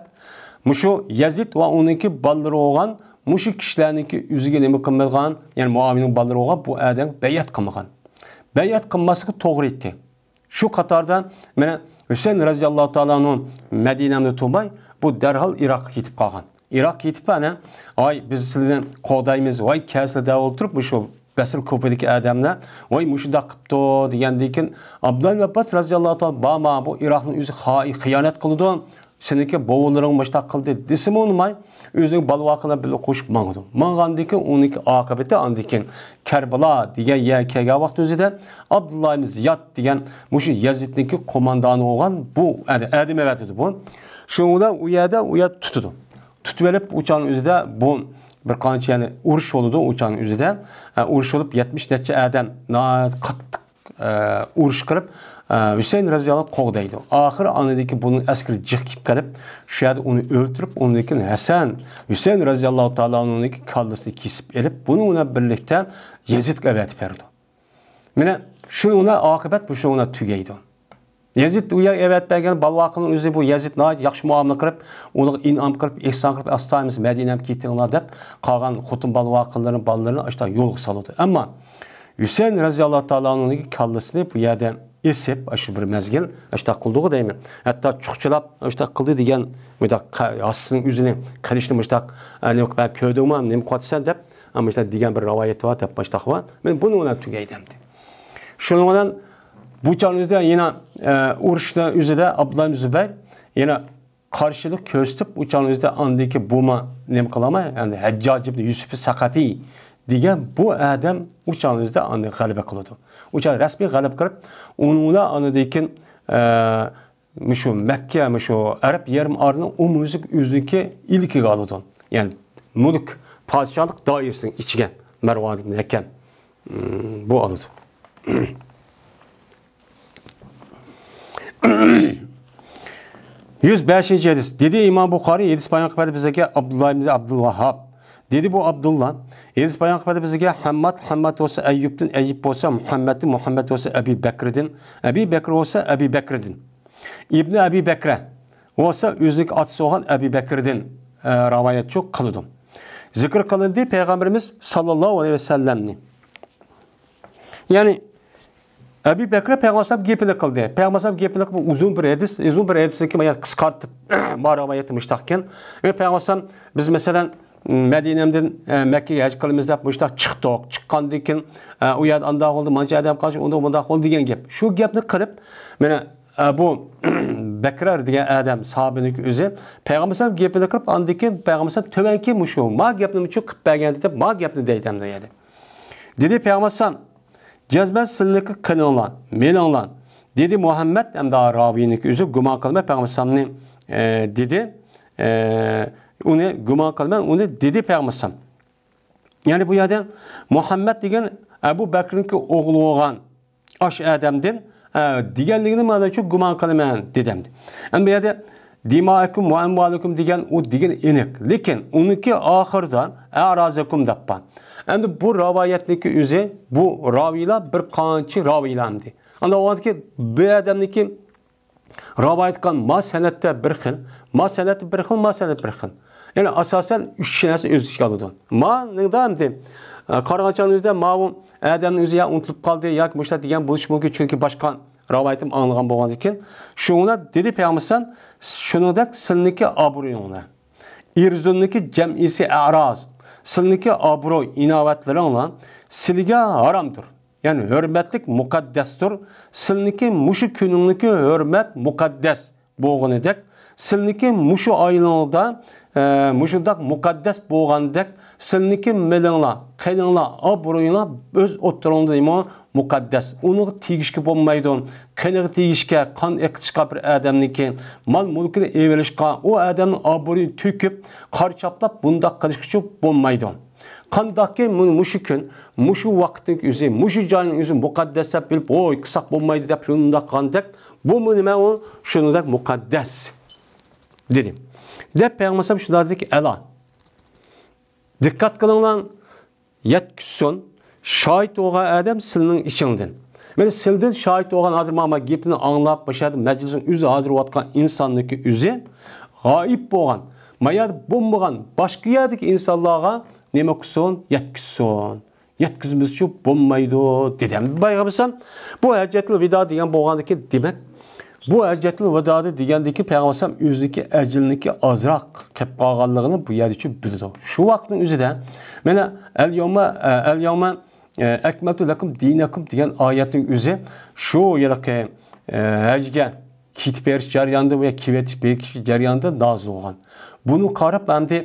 مۇشۇ يەزىد ۋە ئۇنىڭكى بالىلىرى بولغان مۇشۇ كىشىلەرنىڭكى ئۆزىگە نېمە قىلمىغان، يەنى مۇئاۋىيەنىڭ بالىلىرى بولغان بۇ ئادەمگە بەيئەت قىلمىغان. بەيئەت قىلماسلىقى توغرا ئىدى. شۇ قاتاردا مانا ھۈسەيىن رەزىياللاھۇ تائالا ئەنھۇ مەدىنەمدە تۇرماي، بۇ دەرھال ئىراققا كېتىپ قالغان. ئىراققا كېتىپ، ئەنە، ئاي، بىز سىلىنى قوغدايمىز، ۋاي، كەلسىلە دەپ ئولتۇرۇپ، مۇشۇ بەسرە كۇفىدىكى ئادەملەر، ۋاي، مۇشۇنداق قىپتۇ دېگەندىن كېيىن، ئابدۇللا ئىبن ئابباس رەزىياللاھۇ تائالا، بارما، بۇ ئىراقنىڭ ئۆزى خائىن، خىيانەت قىلىدۇ، سېنىڭكى بوۋىلىرىڭ مۇشۇنداق قىلدى دېسىمۇ ئۇنىماي، ئۆزىنىڭ بالىۋاقىنى بىلەن قوشۇپ ماڭىدۇ. ماڭغاندىن كېيىن ئۇنىڭكى ئاقىۋىتى ئاندىن كېيىن كەربەلا دېگەن يەرگە كەلگەن ۋاقىت ئۆزىدە ئابدۇللا ئىبن زىياد دېگەن مۇشۇ يەزىدنىڭكى قوماندانى بولغان بۇ ئادەم ئەۋەتىدۇ بۇ. شۇنىڭ بىلەن ئۇ يەردە، ئۇ يەردە تۇتىدۇ. تۇتۇۋېلىپ، ئۇ چاغنىڭ ئۆزىدە بۇ بىر قانچە، يەنى ئۇرۇش بولىدۇ ئۇ چاغنىڭ ئۆزىدە. ئە، ئۇرۇش بولۇپ، يەتمىش نەچچە ئادەم ناھايىتى قاتتىق، ئە، ئۇرۇش قىلىپ، ئە، ھۈسەيىن رەزىياللاھۇ قوغدايدۇ. ئاخىرى ئاندىن كېيىن بۇنىڭ ئەسكىرى جىق كېلىپ قېلىپ، شۇ يەردە ئۇنى ئۆلتۈرۈپ، ئۇنىڭدىن كېيىن ھەسەن، ھۈسەيىن رەزىياللاھۇ تائالا ئەنھۇنىڭكى كاللىسىنى كېسىپ ئېلىپ، بۇنىڭ بىلەن بىرلىكتە يەزىدكە ئەۋەتىپ بېرىدۇ. مانا شۇنىڭ بىلەن ئاقىۋەت مۇشۇنىڭ بىلەن تۈگەيدۇ. يەزىد ئۇ يەرگە ئەۋەتىپ بەرگەن بالىۋاقىنىڭ ئۆزى بۇ يەزىد ناھايىتى ياخشى مۇئامىلە قىلىپ، ئۇنىڭغا ئىنئام قىلىپ، ئېھسان قىلىپ، ئاستا ئەمىسە مەدىنەمگە كېتىڭلار دەپ، قالغان خوتۇن بالىۋاقىنلىرىنى، بالىلىرىنى ئاشتا يولغا سالىدۇ. ئەمما ھۈسەيىن رەزىياللاھۇ تائالا ئەنھۇنىڭ كاللىسىنى بۇ يەردە ئېسىپ، ئاشۇ بىر مەزگىل ئاشتا قىلدىغۇ دەيمەن. ھەتتا چۇخچىلاپ ئاشتا قىلدى دېگەن مۇنداق قا-، ھاسىسىنىڭ ئۆزىنى قىلىشنى مۇشتاق، ئە، نېمە قىلىپ، كۆردۈڭمۇ، نېمە قىلىۋاتىسەن دەپ، ئە، مۇشتاق دېگەن بىر رىۋايەت بار دەپ مۇشتاق بار. مەن بۇنىڭ بىلەن تۈگەي دەمدى. شۇنىڭ بىلەن بۇ چاغنىڭ ئۆزىدە يەنە، ئە، ئۇرۇشنىڭ ئۆزىدە ئابدۇللا ئىبن زۇبەير يەنە قارشىلىق كۆرسىتىپ، ئۇ چاغنىڭ ئۆزىدە ئاندىكى بۇما نېمە قىلالماي، يەنى ھەججاج ئىبن يۈسۈپ سەقەفى دېگەن بۇ ئادەم ئۇ چاغنىڭ ئۆزىدە ئاندىن غەلىبە قىلىدۇ. ئۇ چاغ رەسمىي غەلىبە قىلىپ، ئۇنىڭ بىلەن ئاندىن كېيىن، ئە، مۇشۇ مەككە، مۇشۇ ئەرەب يېرىم ئارىلىنىڭ ئومۇميۈزلۈك ئۆزىنىڭكى ئىلكىگە ئالىدۇ. يەنى مۈلۈك، پادىشاھلىق دائىرىسىنىڭ ئىچىگە مەرۋان ئىبن ھەكەم، م، بۇ ئالىدۇ. يۈز بەشىنچى ھەدىس. دېدى ئىمام بۇخارىي، ھەدىس بايان قىلىپ بەردى بىزگە ئابدۇللا ئىبن ئابدۇل ۋاھھاب. دېدى بۇ ئابدۇللا، ھەدىس بايان قىلىپ بەردى بىزگە ھەمماد، ھەمماد بولسا ئەييۇبتىن، ئەييۇب بولسا مۇھەممەدتىن، مۇھەممەد بولسا ئەبى بەكرىدىن، ئەبى بەكرى بولسا ئەبى بەكرىدىن. ئىبنى ئەبى بەكرە بولسا ئۆزىنىڭ ئاتىسى بولغان ئەبى بەكرىدىن، ئە، رىۋايەتچۇ قىلىدۇ. زىكىر قىلىندى پەيغەمبىرىمىز ساللاللاھۇ ئەلەيھى ۋەسەللەمنى. يەنى ئەبى بەكرە پەيغەمبەر ئەلەيھىسسالام گېپىنى قىلدى. پەيغەمبەر ئەلەيھىسسالام گېپىنى قىلىپ، ئۇزۇن بىر ھەدىس، ئۇزۇن بىر ھەدىسنى كېيىن مانا قىسقارتىپ، ما رىۋايەتتە مۇشتاق ئىكەن. ۋە پەيغەمبەر ئەلەيھىسسالام، بىز مەسىلەن، مەدىنەمدىن، ئە، مەككىگە ھەج قىلىمىز دەپ مۇشتاق چىقتۇق. چىققاندىن كېيىن، ئە، ئۇ يەردە ئانداق بولدى، مانچە ئادەم قالدى، ئۇنداق بۇنداق بولدى دېگەن گەپ. شۇ گەپنى قىلىپ، مانا، ئە، بۇ بەكرە دېگەن ئادەم ساھابىنىڭ ئۆزى پەيغەمبەر ئەلەيھىسسالام گېپىنى قىلىپ، ئاندىن كېيىن پەيغەمبەر ئەلەيھىسسالام تۆۋەنكى مۇشۇ ما گەپنى مۇشۇ قىلىپ بەرگەن دەپ ما گەپنى دەيدۇ ئەمدى ئۇ يەردە. دېدى پەيغەمبەر ئەلەيھىسسالام، جەزمەن سىلىنىڭكى قېنىڭلار، مېلىڭلار، دېدى مۇھەممەد ھەمدە راۋىينىڭكى ئۆزى گۇمان قىلىمەن پەيغەمبەر ئەلەيھىسسالامنى، ئە، دېدى، ئە، ئۇنى گۇمان قىلىمەن، ئۇنى دېدى پەيغەمبەر ئەلەيھىسسالام. يەنى بۇ يەردە مۇھەممەد دېگەن ئەبۇ بەكرىنىڭكى ئوغلى بولغان ئاشۇ ئادەمدىن، ئە، دېگەنلىكىنى مانا شۇ گۇمان قىلىمەن دېدى ئەمدى. ئەمدى بۇ يەردە دىمائەكۇم ۋە ئەمۋالەكۇم دېگەن ئۇ دېگىنى ئېنىق. لېكىن ئۇنىڭكى ئاخىرىدا ئەرازەكۇم دەپ بار. ئەمدى بۇ رىۋايەتنىڭكى ئۆزى، بۇ راۋىيلار بىر قانچە راۋىيلار ئەمدى. ئاندىن ئۇ بۇ ئادەمنىڭكى رىۋايەت قىلغان ما سەنەدتە بىر خىل، ما سەنەدتە بىر خىل، ما سەنەدتە بىر خىل. يەنى ئاساسەن ئۈچ نەرسە ئۆز ئىچىگە ئالىدۇ. مانىڭدا ئەمدى، ئە، قارىغان چاغنىڭىزدا ماۋۇ ئادەمنىڭ ئۆزى يا ئۇنتۇلۇپ قالدى ياكى مۇشۇنداق دېگەن بولۇشى مۇمكىن، چۈنكى باشقا رىۋايىتىم ئاڭلىغان بولغاندىكىن. شۇڭا دېدى پەيغەمبەر، شۇنىڭدەك سىلىنىڭكى ئابرۇيۇڭلار، ئىرزۇنىڭكى جەمئىسى ئەراز، سىلىنىڭكى ئابرۇي ئىناۋەتلىرىڭلار سىلىگە ھارامدۇر. يەنى ھۆرمەتلىك، مۇقەددەستۇر. سىلىنىڭكى مۇشۇ كۈنۈڭلۈكى ھۆرمەت، مۇقەددەس بولغىنىدەك، سىلىنىڭكى مۇشۇ ئايلىڭلاردا، ئە، مۇشۇنداق مۇقەددەس بولغاندەك، سىلىنىڭكى مېلىڭلار، قېنىڭلار، ئابرۇيۇڭلار ئۆز ئوتتۇرىڭلاردا نېمە مۇقەددەس. ئۇنىڭغا تېگىشكە بولمايدۇ. قېنىغا تېگىشكە، قان ئېقىتىشقا بىر ئادەمنىڭكى مال-مۈلكىنى ئېلىۋېلىشقا، ئۇ ئادەمنىڭ ئابرۇيىنى تۆكۈپ، قارا چاپلاپ بۇنداق قىلىشقىچۇ بولمايدۇ. قانداقكى مۇ-، مۇشۇ كۈن، مۇشۇ ۋاقىتنىڭ ئۆزى، مۇشۇ جاينىڭ ئۆزى مۇقەددەس دەپ بىلىپ، ھوي، قىلساق بولمايدۇ دەپ شۇنداق قىلغاندەك، بۇمۇ نېمە ئۇ؟ شۇنىڭدەك مۇقەددەس، دېدى. دەپ پەيغەمبەر ئەلەيھىسسالام شۇنداق دېدىكى، ئەلا، دىققەت قىلىڭلار، يەتكۈزسۇن، شاھىت بولغان ئادەم سىلىنىڭ ئىچىڭدىن. مانا سىلىدىن شاھىت بولغان، ھازىر مانا گېپىنى ئاڭلاپ، مۇشۇ يەردە مەجلىسنىڭ ئۆزى ھازىر بولۇۋاتقان ئىنساننىڭكى ئۆزى غايىب بولغان، ما يەردە بولمىغان باشقا يەردىكى ئىنسانلارغا نېمە قىلسۇن؟ يەتكۈزسۇن. يەتكۈزمىسىچۇ بولمايدۇ، دېدى. ئەمدى بايغا بىلسەم، بۇ ھەججەتۇل ۋىدا دېگەن بولغاندىكىن، دېمەك، بۇ ھەججەتۇل ۋىدادى دېگەندىكى پەيغەمبەر ئەلەيھىسسالام ئۆزىنىڭكى ئەجىلىنىڭكى ئازراق قېلىپ قالغانلىقىنى بۇ يەردىچۇ بىلىدۇ. شۇ ۋاقىتنىڭ ئۆزىدە، مانا، ئەل يوما، ئەل يوما، ئەكمەلتۇ لەكۇم دىنەكۇم دېگەن ئايەتنىڭ ئۆزى شۇ ھېلىقى، ھەجگە كېتىپ بېرىش جەريانىدا ۋە كېلىۋېتىش، بېكىش جەريانىدا نازىل بولغان. بۇنى قاراپ ئەمدى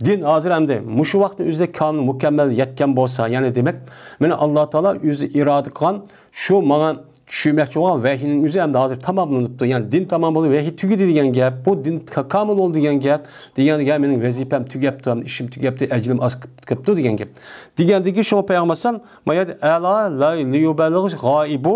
دىن ھازىر ئەمدى مۇشۇ ۋاقىتنىڭ ئۆزىدە كامىل، مۇكەممەل يەتكەن بولسا، يەنى دېمەك، مانا ئاللا تائالا ئۆزى ئىرادە قىلغان شۇ ماڭا چۈشۈرمەكچى بولغان ۋەھىينىڭ ئۆزى ئەمدى ھازىر تاماملىنىپتۇ. يەنى دىن تامام بولدى، ۋەھىي تۈگىدى دېگەن گەپ، بۇ دىن كا-، كامىل بولدى دېگەن گەپ، دېگەن گەپ، مېنىڭ ۋەزىپەم تۈگەپتۇ، ئىشىم تۈگەپتۇ، ئەجىلىم ئاز قېلىپتۇ دېگەن گەپ. دېگەندىكى شۇ پەيغەمبەر ئەلەيھىسسالام، ما يەردە ئەلا لا لىيۇبەللىغ غائىبۇ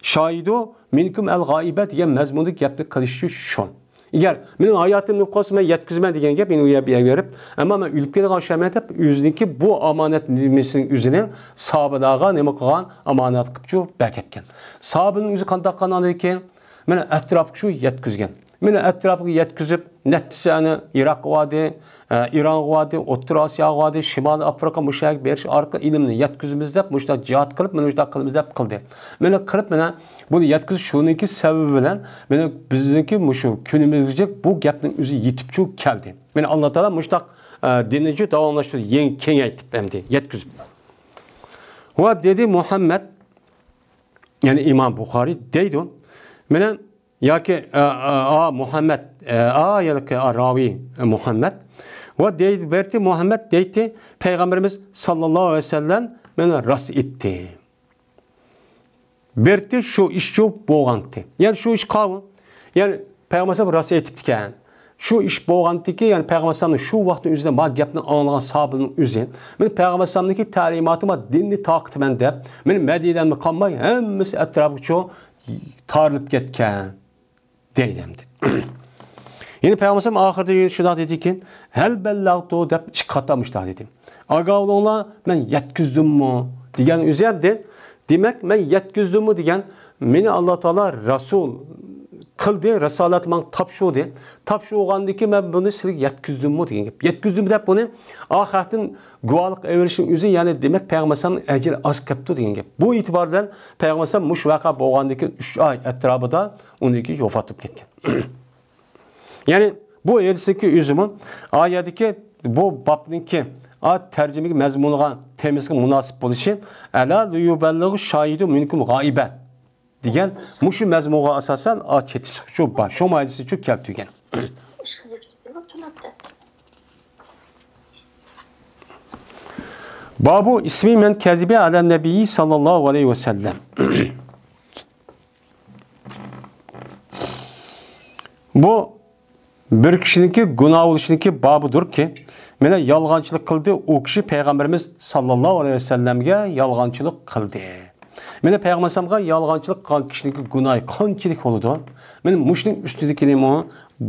شاھىدۇ مىنكۇم ئەل غائىبە دېگەن مەزمۇندىكى گەپنى قىلىشى شۇ. ئەگەر مېنىڭ ھاياتىمنى قالسا مەن يەتكۈزىمەن دېگەن گەپ، مېنى ئۇ يەرگە بېرىپ، ئەمما مەن ئۆلۈپ كېتىدىغان ئوخشايمەن دەپ، ئۆزىنىڭكى بۇ ئامانەت نېمىسىنىڭ ئۆزىنى ساھابىلارغا نېمە قىلغان، ئامانەت قىلىپچۇ بەرگەتكەن. ساھابىنىڭ ئۆزى قانداق قىلغاندىن كېيىن، مانا ئەتراپقا شۇ يەتكۈزگەن. مانا ئەتراپىغا يەتكۈزۈپ، نەچچىسى ئەنە ئىراققا باردى، ئە، ئىرانغا باردى، ئوتتۇرا ئاسىياغا باردى، شىمالىي ئافرىقا مۇشۇ يەرگە بېرىش ئارقىلىق ئىلىمنى يەتكۈزىمىز دەپ، مۇشۇنداق جىھاد قىلىپ، مانا مۇشۇنداق قىلىمىز دەپ قىلدى. مانا قىلىپ، مانا بۇنى يەتكۈزۈش شۇنىڭكى سەۋەبى بىلەن، مانا بىزنىڭكى مۇشۇ كۈنىمىزگىچە بۇ گەپنىڭ ئۆزى يېتىپچۇ كەلدى. مانا ئاللا تائالا مۇشۇنداق، ئە، دىننىچۇ داۋاملاشتۇردى، يېڭى كېڭەيتىپ ئەمدى يەتكۈزۈپ. ۋە دېدى مۇھەممەد، يەنى ئىمام بۇخارىي دەيدۇ. مانا ياكى، ئا، ئا، ئا، مۇھەممەد، ئا، ياكى، ئا، راۋى، ئا، مۇھەممەد. ۋە دەيدۇ، بەرتى مۇھەممەد دەيتتى، پەيغەمبىرىمىز ساللاللاھۇ ئەلەيھى ۋەسەللەم مانا راست ئېيتتى. بەرتى شۇ ئىشچۇ بولغانتى. يەنى شۇ ئىش قاۋۇ. يەنى پەيغەمبەر راست ئېيتىپتىكەن. شۇ ئىش بولغانتىكى، يەنى پەيغەمبەر ئەلەيھىسسالامنىڭ شۇ ۋاقىتنىڭ ئۆزىدە ما گەپنى ئاڭلىغان ساھابىنىڭ ئۆزى، مانا پەيغەمبەر ئەلەيھىسسالامنىڭكى تەلىماتى بار، دىننى تارقىتىمەن دەپ، مانا مەدىنەدىن قالماي، ھەممىسى ئەتراپقىچۇ تارىلىپ كەتكەن دەيدۇ ئەمدى. يەنە پەيغەمبەر ئەلەيھىسسالام ئاخىرىدا شۇنداق دېدىكى، ھەل بەللەغتۇ دەپ ئىككى قېتىم مۇشۇنداق دېدى. ئاگاھ بولۇڭلار، مەن يەتكۈزدۈممۇ دېگەن ئۆزى ئەمدى. دېمەك، مەن يەتكۈزدۈممۇ دېگەن، مېنى ئاللا تائالا رەسۇل قىلدى، رىسالەت ماڭا تاپشۇردى. تاپشۇرغاندىكى مەن بۇنى سىلىگە يەتكۈزدۈممۇ دېگەن گەپ. يەتكۈزدۈم دەپ بۇنى ئاخىرەتتىن گۇۋاھلىق ئېلىشنىڭ ئۆزى، يەنى دېمەك، پەيغەمبەر ئەلەيھىسسالامنىڭ ئەجرى ئاز قېپتۇ دېگەن گەپ. بۇ ئېتىبار بىلەن پەيغەمبەر ئەلەيھىسسالام مۇشۇ ۋەقە بولغاندىن كېيىن ئۈچ ئاي ئەتراپىدا ئۇنىڭكى ۋاپات بولۇپ كەتكەن. يەنى بۇ ھەدىسنىڭكى ئۆزىمۇ، ئا يەردىكى بۇ بابنىڭكى، ئا تەرجىمىگە، مەزمۇنىغا، تېمىسىغا مۇناسىپ بولۇشى، ئەلا لىيۇبەللىغ شاھىدۇ مىنكۇم غائىبە دېگەن مۇشۇ مەزمۇنغا ئاساسەن، ئا چېتىشلىقچۇ بار. شۇ ھەدىسنىچۇ كەلتۈرگەن. بابۇ ئىسمى مەن كەزىبە ئەلەن نەبىيي ساللاللاھۇ ئەلەيھى ۋەسەللەم. بۇ بىر كىشىنىڭكى گۇناھ بولۇشىنىڭكى بابىدۇركى، مانا يالغانچىلىق قىلدى، ئۇ كىشى پەيغەمبىرىمىز ساللاللاھۇ ئەلەيھى ۋەسەللەمگە يالغانچىلىق قىلدى. مانا پەيغەمبەر ئەلەيھىسسالامغا يالغانچىلىق قىلغان كىشىنىڭكى گۇناھى قانچىلىك بولىدۇ؟ مانا مۇشۇنىڭ ئۈستىدىكىنىمۇ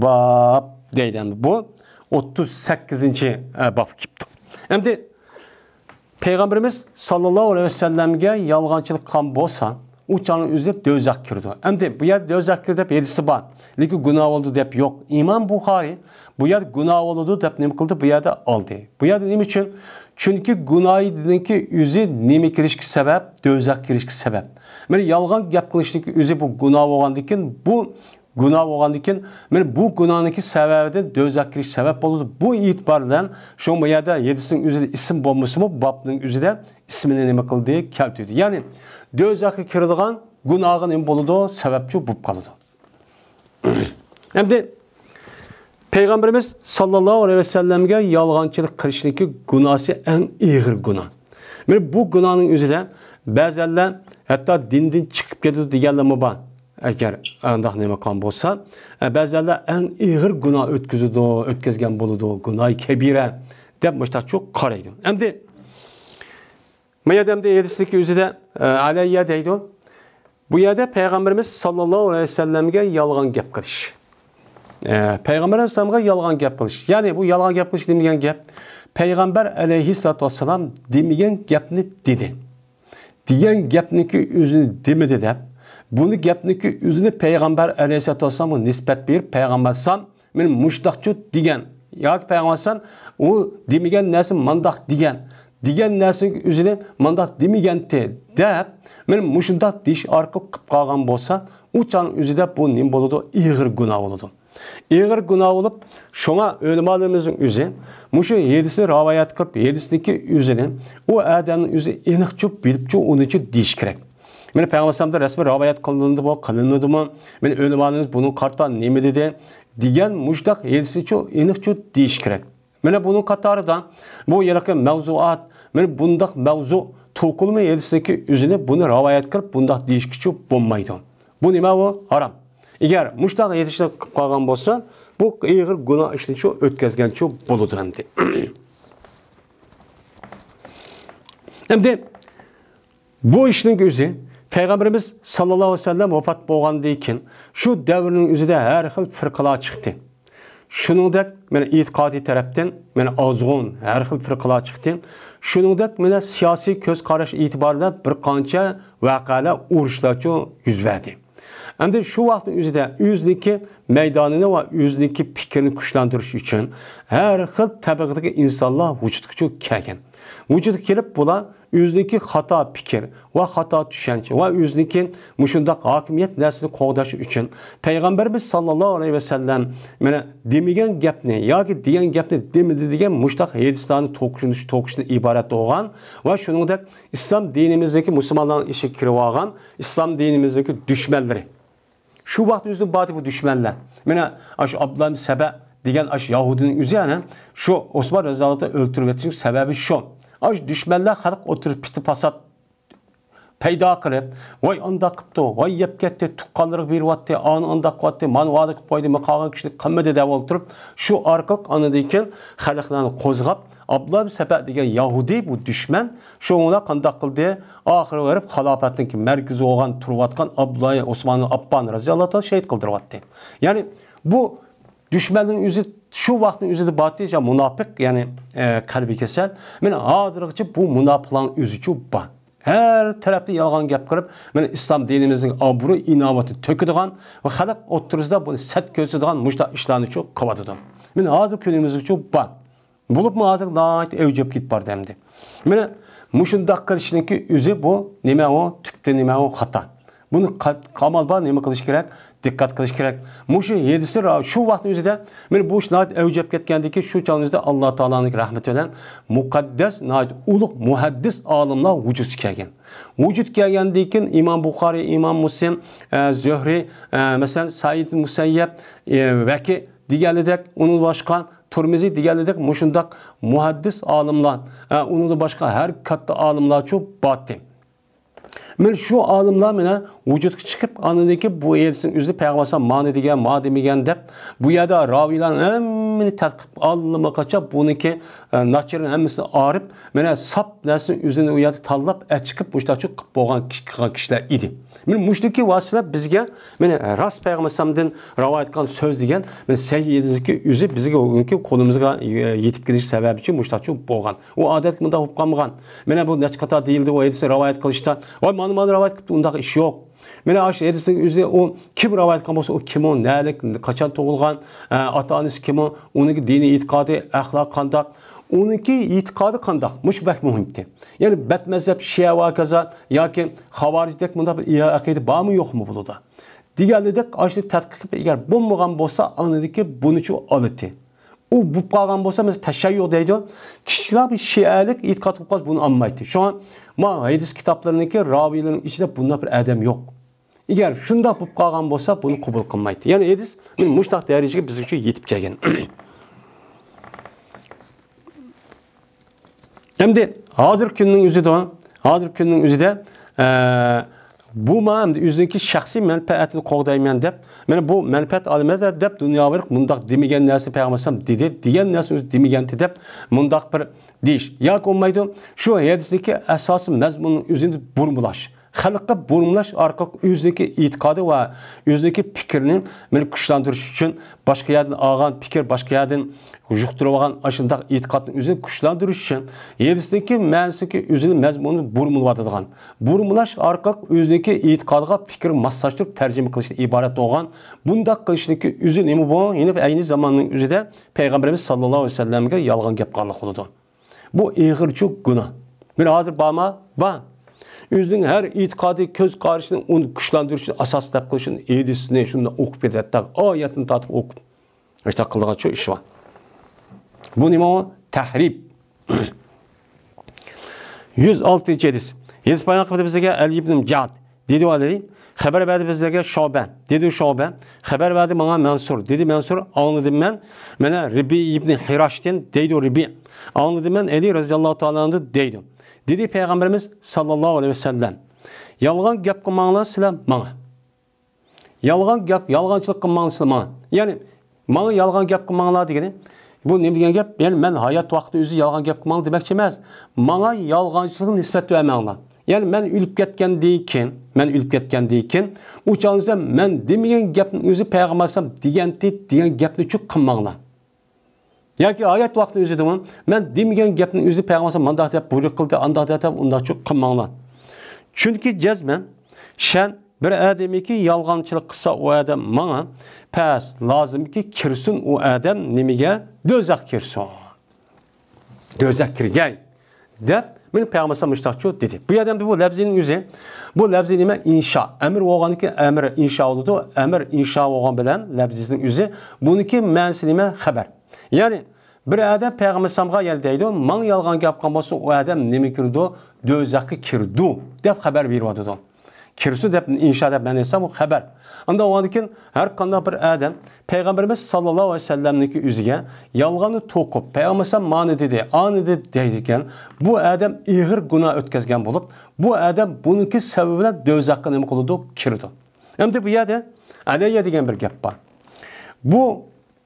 باب دەيدۇ. بۇ ئوتتۇز سەككىزىنچى، ئە، باب كېلىپتۇ. ئەمدى پەيغەمبىرىمىز ساللاللاھۇ ئەلەيھى ۋەسەللەمگە يالغانچىلىق قىلغان بولسا، ئۇ چاغنىڭ ئۆزىدە دوزاخقا كىرىدۇ. ئەمدى بۇ يەردە دوزاخقا كىرىدۇ دەپ ھەدىسى بار. لېكىن گۇناھ بولدى دەپ يوق. ئىمام بۇخارىي بۇ يەردە گۇناھ بولىدۇ دەپ نېمە قىلدى؟ بۇ يەردە ئالدى. بۇ يەردە نېمە ئۈچۈن؟ چۈنكى گۇناھىنىڭكى ئۆزى نېمە كىرىشكە سەۋەب؟ دوزاخقا كىرىشكە سەۋەب. مانا يالغان گەپ قىلىشنىڭكى ئۆزى بۇ گۇناھ بولغاندىكىن، بۇ گۇناھ بولغاندىكىن، مانا بۇ گۇناھنىڭكى سەۋەبىدىن دوزاخقا كىرىش سەۋەب بولىدۇ. بۇ ئېتىبار بىلەن شۇڭا بۇ يەردە ھەدىسنىڭ ئۆزىدە ئىسىم بولمىسىمۇ، بابنىڭ ئۆزىدە ئىسمىنى نېمە قىلدى؟ كەلتۈردى. يەنى دوزاخقا كىرىدىغان گۇناھقا نېمە بولىدۇ؟ سەۋەبچى بولۇپ قالىدۇ. ئەمدى پەيغەمبىرىمىز ساللاللاھۇ ئەلەيھى ۋەسەللەمگە يالغانچىلىق قىلىشنىڭكى گۇناھى ئەڭ ئېغىر گۇناھ. مانا بۇ گۇناھنىڭ ئۆزىدە بەزەنلەر ھەتتا دىندىن چىقىپ كېتىدۇ دېگەنلەرمۇ بار. ئەگەر ئانداق نېمە قىلغان بولسا، ئە، بەزەنلەر ئەڭ ئېغىر گۇناھ ئۆتكۈزىدۇ، ئۆتكۈزگەن بولىدۇ، گۇناھى كەبىرە دەپ مۇشتاقچۇ قارايدۇ. ئەمدى ما يەردە ئەمدى ھەدىستىكى ئۆزىدە، ئە، ئەلەييە دەيدۇ. بۇ يەردە پەيغەمبىرىمىز ساللاللاھۇ ئەلەيھى ۋەسەللەمگە يالغان گەپ قىلىش. ئە، پەيغەمبەر ئەلەيھىسسالامغا يالغان گەپ قىلىش. يەنى بۇ يالغان گەپ قىلىش نېمە دېگەن گەپ؟ پەيغەمبەر ئەلەيھىسسالاتۇ ۋەسسالام دېمىگەن گەپنى دېدى. دېگەن گەپنىكى ئۆزىنى دېمىدى دەپ، بۇنى گەپنىكى ئۆزىنى پەيغەمبەر ئەلەيھىسسالاتۇ ۋەسسالامغا نىسبەت بېرىپ، پەيغەمبەر ئەلەيھىسسالام مېنى مۇشتاقچۇ دېگەن ياكى پەيغەمبەر ئەلەيھىسسالام ئۇ دېمىگەن نەرسە مانداق دېگەن، دېگەن نەرسىنىڭ ئۆزىنى مانداق دېمىگەنتى دەپ، مېنى مۇشۇنداق دېيىش ئارقىلىق قىلىپ قالغان بولسا، ئۇ چاغنىڭ ئۆزىدە بۇ نېمە بولىدۇ؟ ئېغىر گۇناھ بولىدۇ. ئېغىر گۇناھ بولۇپ، شۇڭا ئۆلىمالىرىمىزنىڭ ئۆزى مۇشۇ ھەدىسنى رىۋايەت قىلىپ، ھەدىسنىڭكى ئۆزىنى ئۇ ئادەمنىڭ ئۆزى ئېنىقچۇ بىلىپچۇ ئۇنىچۇ دېيىش كېرەك. مانا پەيغەمبەر ئەلەيھىسسالامدىن رەسمىي رىۋايەت قىلىندىمۇ، قىلىنمىدىمۇ؟ مانا ئۆلىمالىرىمىز بۇنىڭغا قارىتا نېمە دېدى؟ دېگەن مۇشۇنداق ھەدىسنىچۇ ئېنىقچۇ دېيىش كېرەك. مانا بۇنىڭ قاتارىدا بۇ ھېلىقى مەۋزۇئات، مانا بۇنداق مەۋزۇ توقۇلما ھەدىسنىڭكى ئۆزىنى بۇنى رىۋايەت قىلىپ بۇنداق دېيىشكىچۇ بولمايدۇ. بۇ نېمە ئۇ؟ ھارام. ئەگەر مۇشۇنداق ھەدىسنى قىلىپ قالغان بولسا، بۇ ئېغىر گۇناھ ئىشنىچۇ ئۆتكەزگەنچۇ بولىدۇ ئەمدى. ئەمدى بۇ ئىشنىڭ ئۆزى پەيغەمبىرىمىز ساللاللاھۇ ئەلەيھى ۋەسەللەم ۋاپات بولغاندىن كېيىن شۇ دەۋرنىڭ ئۆزىدە ھەر خىل فىرقىلار چىقتى. شۇنىڭدەك مانا ئېتىقادىي تەرەپتىن مانا ئازغۇن ھەر خىل فىرقىلار چىقتى. شۇنىڭدەك مانا سىياسىي كۆز قاراش ئېتىبارىدا بىر قانچە ۋەقەلەر، ئۇرۇشلارچۇ يۈز بەردى. ئەمدى شۇ ۋاقىتنىڭ ئۆزىدە ئۆزىنىڭكى مەيدانىنى ۋە ئۆزىنىڭكى پىكرىنى كۈچلەندۈرۈش ئۈچۈن ھەر خىل تەبىقىدىكى ئىنسانلار ۋۇجۇدقىچۇ كەلگەن. ۋۇجۇدقا كېلىپ بۇلار ئۆزىنىڭكى خاتا پىكىر ۋە خاتا چۈشەنچە ۋە ئۆزىنىڭكى مۇشۇنداق ھاكىمىيەت نەرسىنى قوغداش ئۈچۈن پەيغەمبىرىمىز ساللاللاھۇ ئەلەيھى ۋەسەللەم مانا دېمىگەن گەپنى ياكى دېگەن گەپنى دېمىدى دېگەن مۇشۇنداق ھەدىسلارنى توقۇشۇش، توقۇشتىن ئىبارەت بولغان ۋە شۇنىڭدەك ئىسلام دىنىمىزدىكى مۇسۇلمانلارنىڭ ئىچىگە كىرىۋالغان ئىسلام دىنىمىزدىكى دۈشمەنلىرى. شۇ ۋاقىت ئۆزىدە باردى بۇ دۈشمەنلەر. مانا ئاشۇ ئابدۇللا ئىبن سەبە دېگەن ئاشۇ يەھۇدىينىڭ ئۆزى يەنە شۇ ئوسمان رەزىياللاھۇ تائالا ئۆلتۈرۈۋېتىشنىڭ سەۋەبى شۇ. ئاشۇ دۈشمەنلەر خەلق ئوتتۇرىسىدا پىتنە پاسات پەيدا قىلىپ، ۋاي ئانداق قىپتۇ، ۋاي يەپ كەتتى، تۇغقانلىرىغا بېرىۋاتتى، ئانى ئانداق قىلىۋاتتى، مانا ئۇنداق قىلىپ قويدى، مانا قالغان كىشىنى قىلمىدى دەپ ئولتۇرۇپ، شۇ ئارقىلىق ئاندىن كېيىن خەلقلەرنى قوزغاپ، ئابدۇللا ئىبن سەبە دېگەن يەھۇدىي بۇ دۈشمەن شۇنىڭغا قانداق قىلدى؟ ئاخىرىغا بېرىپ خىلاپەتنىڭ مەركىزى بولغان تۇرۇۋاتقان ئابدۇللا ئوسمان ئەپپان رەزىياللاھۇ تائالا شېھىت قىلدۇرۇۋاتتى. يەنى بۇ دۈشمەننىڭ ئۆزى شۇ ۋاقىتنىڭ ئۆزىدە بارتى، يا مۇناپىق، يەنى، ئە، قەلبى كېسەل. مانا ھازىرغىچە بۇ مۇناپىقلارنىڭ ئۆزىچۇ بار. ھەر تەرەپتە يالغان گەپ قىلىپ، مانا ئىسلام دىنىمىزنىڭ ئابرۇي ئىناۋىتىنى تۆكىدىغان ۋە خەلق ئوتتۇرىسىدا بۇنى سەت كۆرسىتىدىغان مۇشۇنداق ئىشلارنىچۇ قىلىۋاتىدۇ. مانا ھازىر كۈنىمىزگىچۇ بار. بولۇپمۇ ھازىر ناھايىتى ئەۋج ئېلىپ كېتىپ باردى ئەمدى. مانا مۇشۇنداق قىلىشنىڭكى ئۆزى بۇ نېمە ئۇ؟ تۈپتە نېمە ئۇ؟ خاتا. بۇنى قا-، ئامال بار، نېمە قىلىش كېرەك؟ دىققەت قىلىش كېرەك. مۇشۇ ھەدىسى را-، شۇ ۋاقىتنىڭ ئۆزىدە، مانا بۇ ئىش ناھايىتى ئەۋج ئېلىپ كەتكەندىكىن، شۇ چاغنىڭ ئۆزىدە ئاللا تائالانىڭ رەھمىتى بىلەن مۇقەددەس، ناھايىتى ئۇلۇغ مۇھەددىس ئالىملار ۋۇجۇدقا كەلگەن. ۋۇجۇدقا كەلگەندىن كېيىن ئىمام بۇخارىي، ئىمام مۇسلىم، ئە، زۆھرى، ئە، مەسىلەن، سەئىد مۇسەييەب، ئە، ۋەكى دېگەنلىدەك، ئۇنىڭدىن باشقا تۇرمىزى دېگەنلىدەك مۇشۇنداق مۇھەددىس ئالىملار، ئە، ئۇنىڭدىن باشقا ھەر كاتتا ئالىملارچۇ بارتى. مانا شۇ ئالىملار مانا ۋۇجۇدقا چىقىپ، ئاندىن كېيىن بۇ ھەدىسنىڭ ئۆزىنى پەيغەمبەر ئەلەيھىسسالام مانا دېگەن، ما دېمىگەن دەپ، بۇ يەردە راۋىيلارنىڭ ھەممىنى تەتقىق ئاللىماقاچا بۇنىڭكى، ئە، ناچىرىنىڭ ھەممىسىنى ئايرىپ، مانا ساپ نەرسىنىڭ ئۆزىنى ئۇ يەردە تاللاپ، ئەچىقىپ، مۇشۇنداق قىلىپ بولغان كىش-، قىلغان كىشىلەر ئىدى. مانا مۇشۇندىكى ۋاسىتىلەر بىزگە، مانا راست پەيغەمبەر ئەلەيھىسسالامدىن رىۋايەت قىلغان سۆز دېگەن، مانا سەھىھ ھەدىسنىڭكى ئۆزى بىزگە بۈگۈنكى قولىمىزغا يېتىپ كېلىش سەۋەبى ئۈچۈن مۇشۇنداق بولغان. ئۇ ئادەتتە مۇنداق بولۇپ قالمىغان. مانا بۇ نەچچە قاتار دېيىلدى، ئۇ ھەدىسنى رىۋايەت قىلىشتا، ۋاي، مانا، مانا رىۋايەت قىلىپتۇ، ئۇنداق ئىش يوق. مانا ئاشۇ ھەدىسنىڭ ئۆزى، ئۇ كىم رىۋايەت قىلغان بولسا، ئۇ كىم، ئۇ نەلىك، قاچان تۇغۇلغان، ئە، ئاتا-ئانىسى كىم، ئۇ، ئۇنىڭكى دىنىي ئېتىقادى، ئەخلاقى قانداق، ئۇنىڭكى ئېتىقادى قانداق، مۇشۇ بەك مۇھىمتى. يەنى بەت مەزھەپ شىئە ۋە ھاكازا ياكى خاۋارىجدەك مۇنداق بىر ئېغىر ئەقىدە بارمۇ يوقمۇ بۇلاردا دېگەنلىدەك، ئاشۇنى تەتقىق قىلىپ، ئەگەر بولمىغان بولسا، ئاندىن كېيىن بۇنىچۇ ئالىتى. ئۇ بولۇپ قالغان بولسا، مەسىلەن، تەشەييۇ دەيدۇ. كىشىلەر بىر شىئەلىك ئېتىقاد قىلىپ قالسا، بۇنى ئالمايتتى. شۇڭا ما ھەدىس كىتابلىرىنىڭكى راۋىيلىرىنىڭ ئىچىدە بۇنداق بىر ئادەم يوق. ئەگەر شۇنداق بولۇپ قالغان بولسا، بۇنى قوبۇل قىلمايتتى. يەنى ھەدىس مۇشۇنداق دەرىجىگە بىزگىچە يېتىپ كەلگەن. ئەمدى ھازىرقى كۈننىڭ ئۆزىدە، ھازىرقى كۈننىڭ ئۆزىدە، ئە، بۇ ما ئەمدى ئۆزىنىڭكى شەخسىي مەنپەئەتىنى قوغدايمەن دەپ، مانا بۇ مەنپەئەت ئالىمەن دەپ دۇنياۋىلىك مۇنداق دېمىگەن نەرسە پەيغەمبەر ئەلەيھىسسالام دېدى، دېگەن نەرسىنى ئۆزى دېمىگەنتى دەپ مۇنداق بىر دېيىش. ياكى بولمايدۇ، شۇ ھەدىستىكى ئاساسىي مەزمۇننىڭ ئۆزىنى بۇرمىلاش. خەلققە بۇرمىلاش ئارقىلىق ئۆزىنىڭكى ئېتىقادى ۋە ئۆزىنىڭكى پىكرىنى مانا كۈچلەندۈرۈش ئۈچۈن باشقا يەردىن ئالغان پىكىر، باشقا يەردىن يۇقتۇرۇۋالغان ئاشۇنداق ئېتىقادنىڭ ئۆزىنى كۈچلەندۈرۈش ئۈچۈن ھەدىستىكى مەنىسىدىكى ئۆزىنىڭ مەزمۇنىنى بۇرمىلىۋاتىدىغان، بۇرمىلاش ئارقىلىق ئۆزىنىڭكى ئېتىقادىغا پىكىر ماسلاشتۇرۇپ تەرجىمە قىلىشتىن ئىبارەت بولغان، بۇنداق قىلىشنىڭكى ئۆزى نېمە بۇ؟ يەنە ئەينى زاماننىڭ ئۆزىدە پەيغەمبىرىمىز ساللاللاھۇ ئەلەيھى ۋەسەللەمگە يالغان گەپ قىلغانلىق بولىدۇ. بۇ ئېغىرچۇ گۇناھ. بىر ھازىر بارما؟ بار. ئۆزىنىڭ ھەر ئېتىقادى، كۆز قارىشىنى ئۇنى كۈچلەندۈرۈشنى ئاساس دەپ قىلىشىنى، ھەدىسنى شۇنداق ئوقۇپ كېتىۋەتتى، ئايەتنى تارتىپ ئوقۇپ. ئاشۇنداق قىلىدىغان شۇ ئىش بار. بۇ نېمە ئۇ؟ تەھرىپ. يۈز ئالتىنچى ھەدىس. ھەدىس بايان قىلدى بىزگە ئەلى ئىبن جەئد. دېدى ئەلى. خەۋەر بەردى بىزلەرگە شۇبە. دېدى شۇبە. خەۋەر بەردى ماڭا مەنسۇر. دېدى مەنسۇر، ئاڭلىدىم مەن. مانا رىبىي ئىبن ھىراشتىن دەيدۇ رىبىي. ئاڭلىدىم مەن ئەلى رەزىياللاھۇ تائالا ئەنھۇدىن دەيدۇ. دېدى پەيغەمبىرىمىز ساللاللاھۇ ئەلەيھى ۋەسەللەم. يالغان گەپ قىلماڭلار سىلەر ماڭا. يالغان گەپ، يالغانچىلىق قىلماڭلار سىلەر ماڭا. يەنى، ماڭا يالغان گەپ قىلماڭلار دېگىنى، بۇ نېمە دېگەن گەپ؟ يەنى مەن ھايات ۋاقتىدا ئۆزى يالغان گەپ قىلماڭلار دېمەكچى ئەمەس. ماڭا يالغانچىلىققا نىسبەت بەرمەڭلار. يەنى مەن ئۆلۈپ كەتكەندىن كېيىن، مەن ئۆلۈپ كەتكەندىن كېيىن، ئۇ چاغنىڭىزدا مەن دېمىگەن گەپنى ئۆزى پەيغەمبەر ئەلەيھىسسالام دېگەنتى دېگەن گەپنى چۇ قىلماڭلار. ياكى ھايات ۋاقتىنىڭ ئۆزىدىمۇ مەن دېمىگەن گەپنىڭ ئۆزى پەيغەمبەر مۇنداق دەپ بۇيرۇق قىلدى، ئانداق دەپ، ئۇنداق چۇ قىلماڭلار. چۈنكى جەزمەن شەن بىر ئادەمكى يالغانچىلىق قىلسا، ئۇ ئادەم ماڭا پەس لازىمكى كىرسۇن، ئۇ ئادەم نېمىگە؟ دوزاخقا كىرسۇن. دوزاخقا كىرگەي دەپ، مانا پەيغەمبەر ئەلەيھىسسالام مۇشتاقچۇ دېدى. بۇ يەردە بۇ لەپزىنىڭ ئۆزى، بۇ لەپزى نېمە؟ ئىنشا. ئەمر بولغاندىكىن ئەمر ئىنشا بولىدۇ. ئەمر ئىنشا بولغان بىلەن لەپزىنىڭ ئۆزى، بۇنىڭكى مەنىسى نېمە؟ خەۋەر. يەنى بىر ئادەم پەيغەمبەر ئەلەيھىسسالامغا يەنە دەيدۇ، ماڭا يالغان گەپ قىلغان بولسا، ئۇ ئادەم نېمە كىرىدۇ؟ دوزاخقا كىرىدۇ دەپ خەۋەر بېرىۋاتىدۇ. كىرسۇن دەپ، ئىنشا دەپ مەنە ئېيتسام، بۇ خەۋەر. ئاندىن ئۇنىڭدىن كېيىن ھەر قانداق بىر ئادەم پەيغەمبىرىمىز ساللاللاھۇ ئەلەيھى ۋەسەللەمنىڭكى ئۆزىگە يالغاننى توقۇپ، پەيغەمبىرىمىز مانا دېدى، ئانى دېدى دەيدىكەن، بۇ ئادەم ئېغىر گۇناھ ئۆتكەزگەن بولۇپ، بۇ ئادەم بۇنىڭكى سەۋەبى بىلەن دوزاخقا نېمە قىلىدۇ؟ كىرىدۇ. ئەمدى بۇ يەردە ئەلەييە دېگەن بىر گەپ بار. بۇ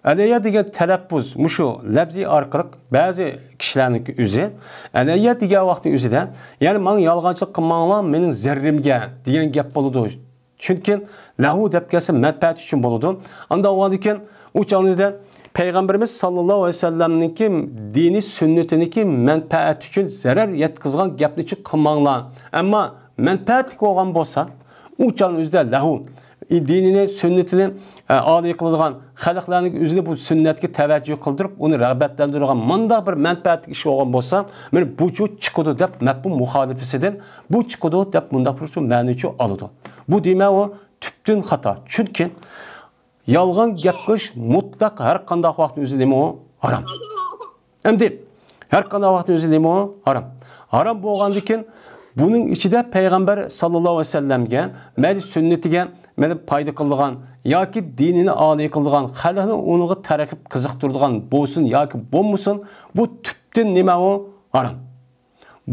ئەلەييە دېگەن تەلەپپۇز، مۇشۇ لەپزى ئارقىلىق بەزى كىشىلەرنىڭكى ئۆزى ئەلەييە دېگەن ۋاقىتنىڭ ئۆزىدە، يەنى ماڭا يالغانچىلىق قىلماڭلار مېنىڭ زەررىمگە دېگەن گەپ بولىدۇ. چۈنكى لەھۇ دەپ كەلسە مەنپەئەت ئۈچۈن بولىدۇ. ئاندىن ئۇنىڭدىن كېيىن ئۇ چاغنىڭىزدا پەيغەمبىرىمىز ساللاللاھۇ ئەلەيھى ۋەسەللەمنىڭكى دىنىي سۈننىتىنىڭكى مەنپەئەت ئۈچۈن زەرەر يەتكۈزىدىغان گەپنى چۈ قىلماڭلار. ئەمما مەنپەئەتلىك بولغان بولسا، ئۇ چاغنىڭ ئۆزىدە لەھۇ، دىنىنى، سۈننىتىنى، ئە، ئالىي قىلىدىغان، خەلقلەرنىڭ ئۆزىنى بۇ سۈننەتكە تەۋەججۇھ قىلدۇرۇپ، ئۇنى رىغبەتلەندۈرىدىغان مۇنداق بىر مەنپەئەتلىك ئىش بولغان بولسا، مانا بۇچۇ چىقىدۇ دەپ، مەپھۇم مۇخالىپىسىدىن بۇ چىقىدۇ دەپ مۇنداق بىر مەنىچۇ ئالىدۇ. بۇ دېمە ئۇ تۈپتىن خاتا. چۈنكى يالغان گەپ قىلىش مۇتلەق ھەر قانداق ۋاقىتنىڭ ئۆزىدە نېمە ئۇ؟ ھارام. ئەمدى ھەر قانداق ۋاقىتنىڭ ئۆزىدە نېمە ئۇ؟ ھارام. ھارام بولغاندىن كېيىن بۇنىڭ ئىچىدە پەيغەمبەر ساللاللاھۇ ئەلەيھى ۋەسەللەمگە، مەيلى سۈننىتىگە، مەيلى پايدا قىلىدىغان ياكى دىنىنى ئالىي قىلىدىغان، خەلقنى ئۇنىڭغا تەرغىب قىزىقتۇرىدىغان بولسۇن ياكى بولمىسۇن، بۇ تۈپتىن نېمە ئۇ؟ ھارام.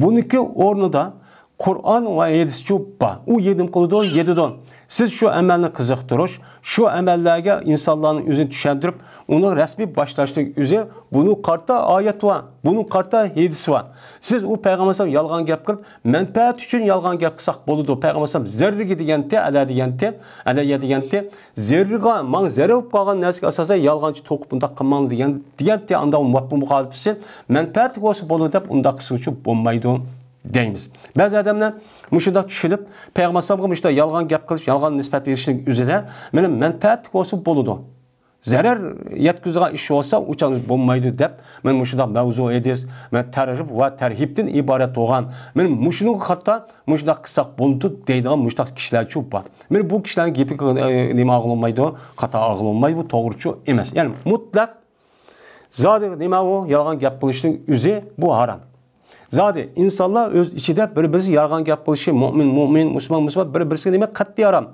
بۇنىڭكى ئورنىدا قۇرئان ۋە ھەدىسچۇ بار. ئۇ يېدىم قىلىدۇ، يېدىدۇ. سىز شۇ ئەمەلنى قىزىقتۇرۇش، شۇ ئەمەللەرگە ئىنسانلارنىڭ ئۆزىنى چۈشەندۈرۈپ، ئۇنىڭ رەسمىي باشلاشنىڭ ئۆزى، بۇنىڭ قارتا ئايەت بار، بۇنىڭ قارتا ھەدىس بار. سىز ئۇ پەيغەمبەر ئەلەيھىسسالام يالغان گەپ قىلىپ، مەنپەئەت ئۈچۈن يالغان گەپ قىلساق بولىدۇ. پەيغەمبەر ئەلەيھىسسالام زەررىگە دېگەنتى، ئەلە دېگەنتى، ئەلەييە دېگەنتى، زەررىگە، ماڭا زەرەر بولۇپ قالغان نەرسىگە ئاساسەن يالغانچە توقۇپ بۇنداق قىلماڭ دېگەن، دېگەنتى، ئانداق مەپھۇم مۇخالىپىسى، مەنپەئەتلىك بولسا بولىدۇ دەپ ئۇنداق قىلسىڭىزچۇ بولمايدۇ دەيمىز. بەزى ئادەملەر مۇشۇنداق چۈشىنىپ، پەيغەمبەر ئەلەيھىسسالامغا مۇشۇنداق يالغان گەپ قىلىش، يالغان نىسبەت بېرىشنىڭ ئۆزىدە، مېنىڭ مەنپەئەتلىك بولسا بولىدۇ. زەرەر يەتكۈزىدىغان ئىش بولسا، ئۇچان بولمايدۇ دەپ، مەن مۇشۇنداق مەۋزۇ ھەدىس، مەن تەرغىب ۋە تەرھىبتىن ئىبارەت بولغان، مەن مۇشۇنىڭغا قارىتا مۇشۇنداق قىلساق بولىدۇ دەيدىغان مۇشۇنداق كىشىلەرچۇ بار. مەن بۇ كىشىلەرنىڭ گېپىگە، ئە، نېمە ئاغلىمايدۇ، قاتا ئاغلىمايدۇ، بۇ توغرىچۇ ئەمەس. يەنى مۇتلەق زادى نېمە ئۇ؟ يالغان گەپ قىلىشنىڭ ئۆزى بۇ ھارام. زادى ئىنسانلار ئۆز ئىچىدە بىر-بىرسى يالغان گەپ قىلىشى، مۆمىن، مۆمىن، مۇسۇلمان، مۇسۇلمان، بىر-بىرسىگە نېمە قەتئىي ھارام.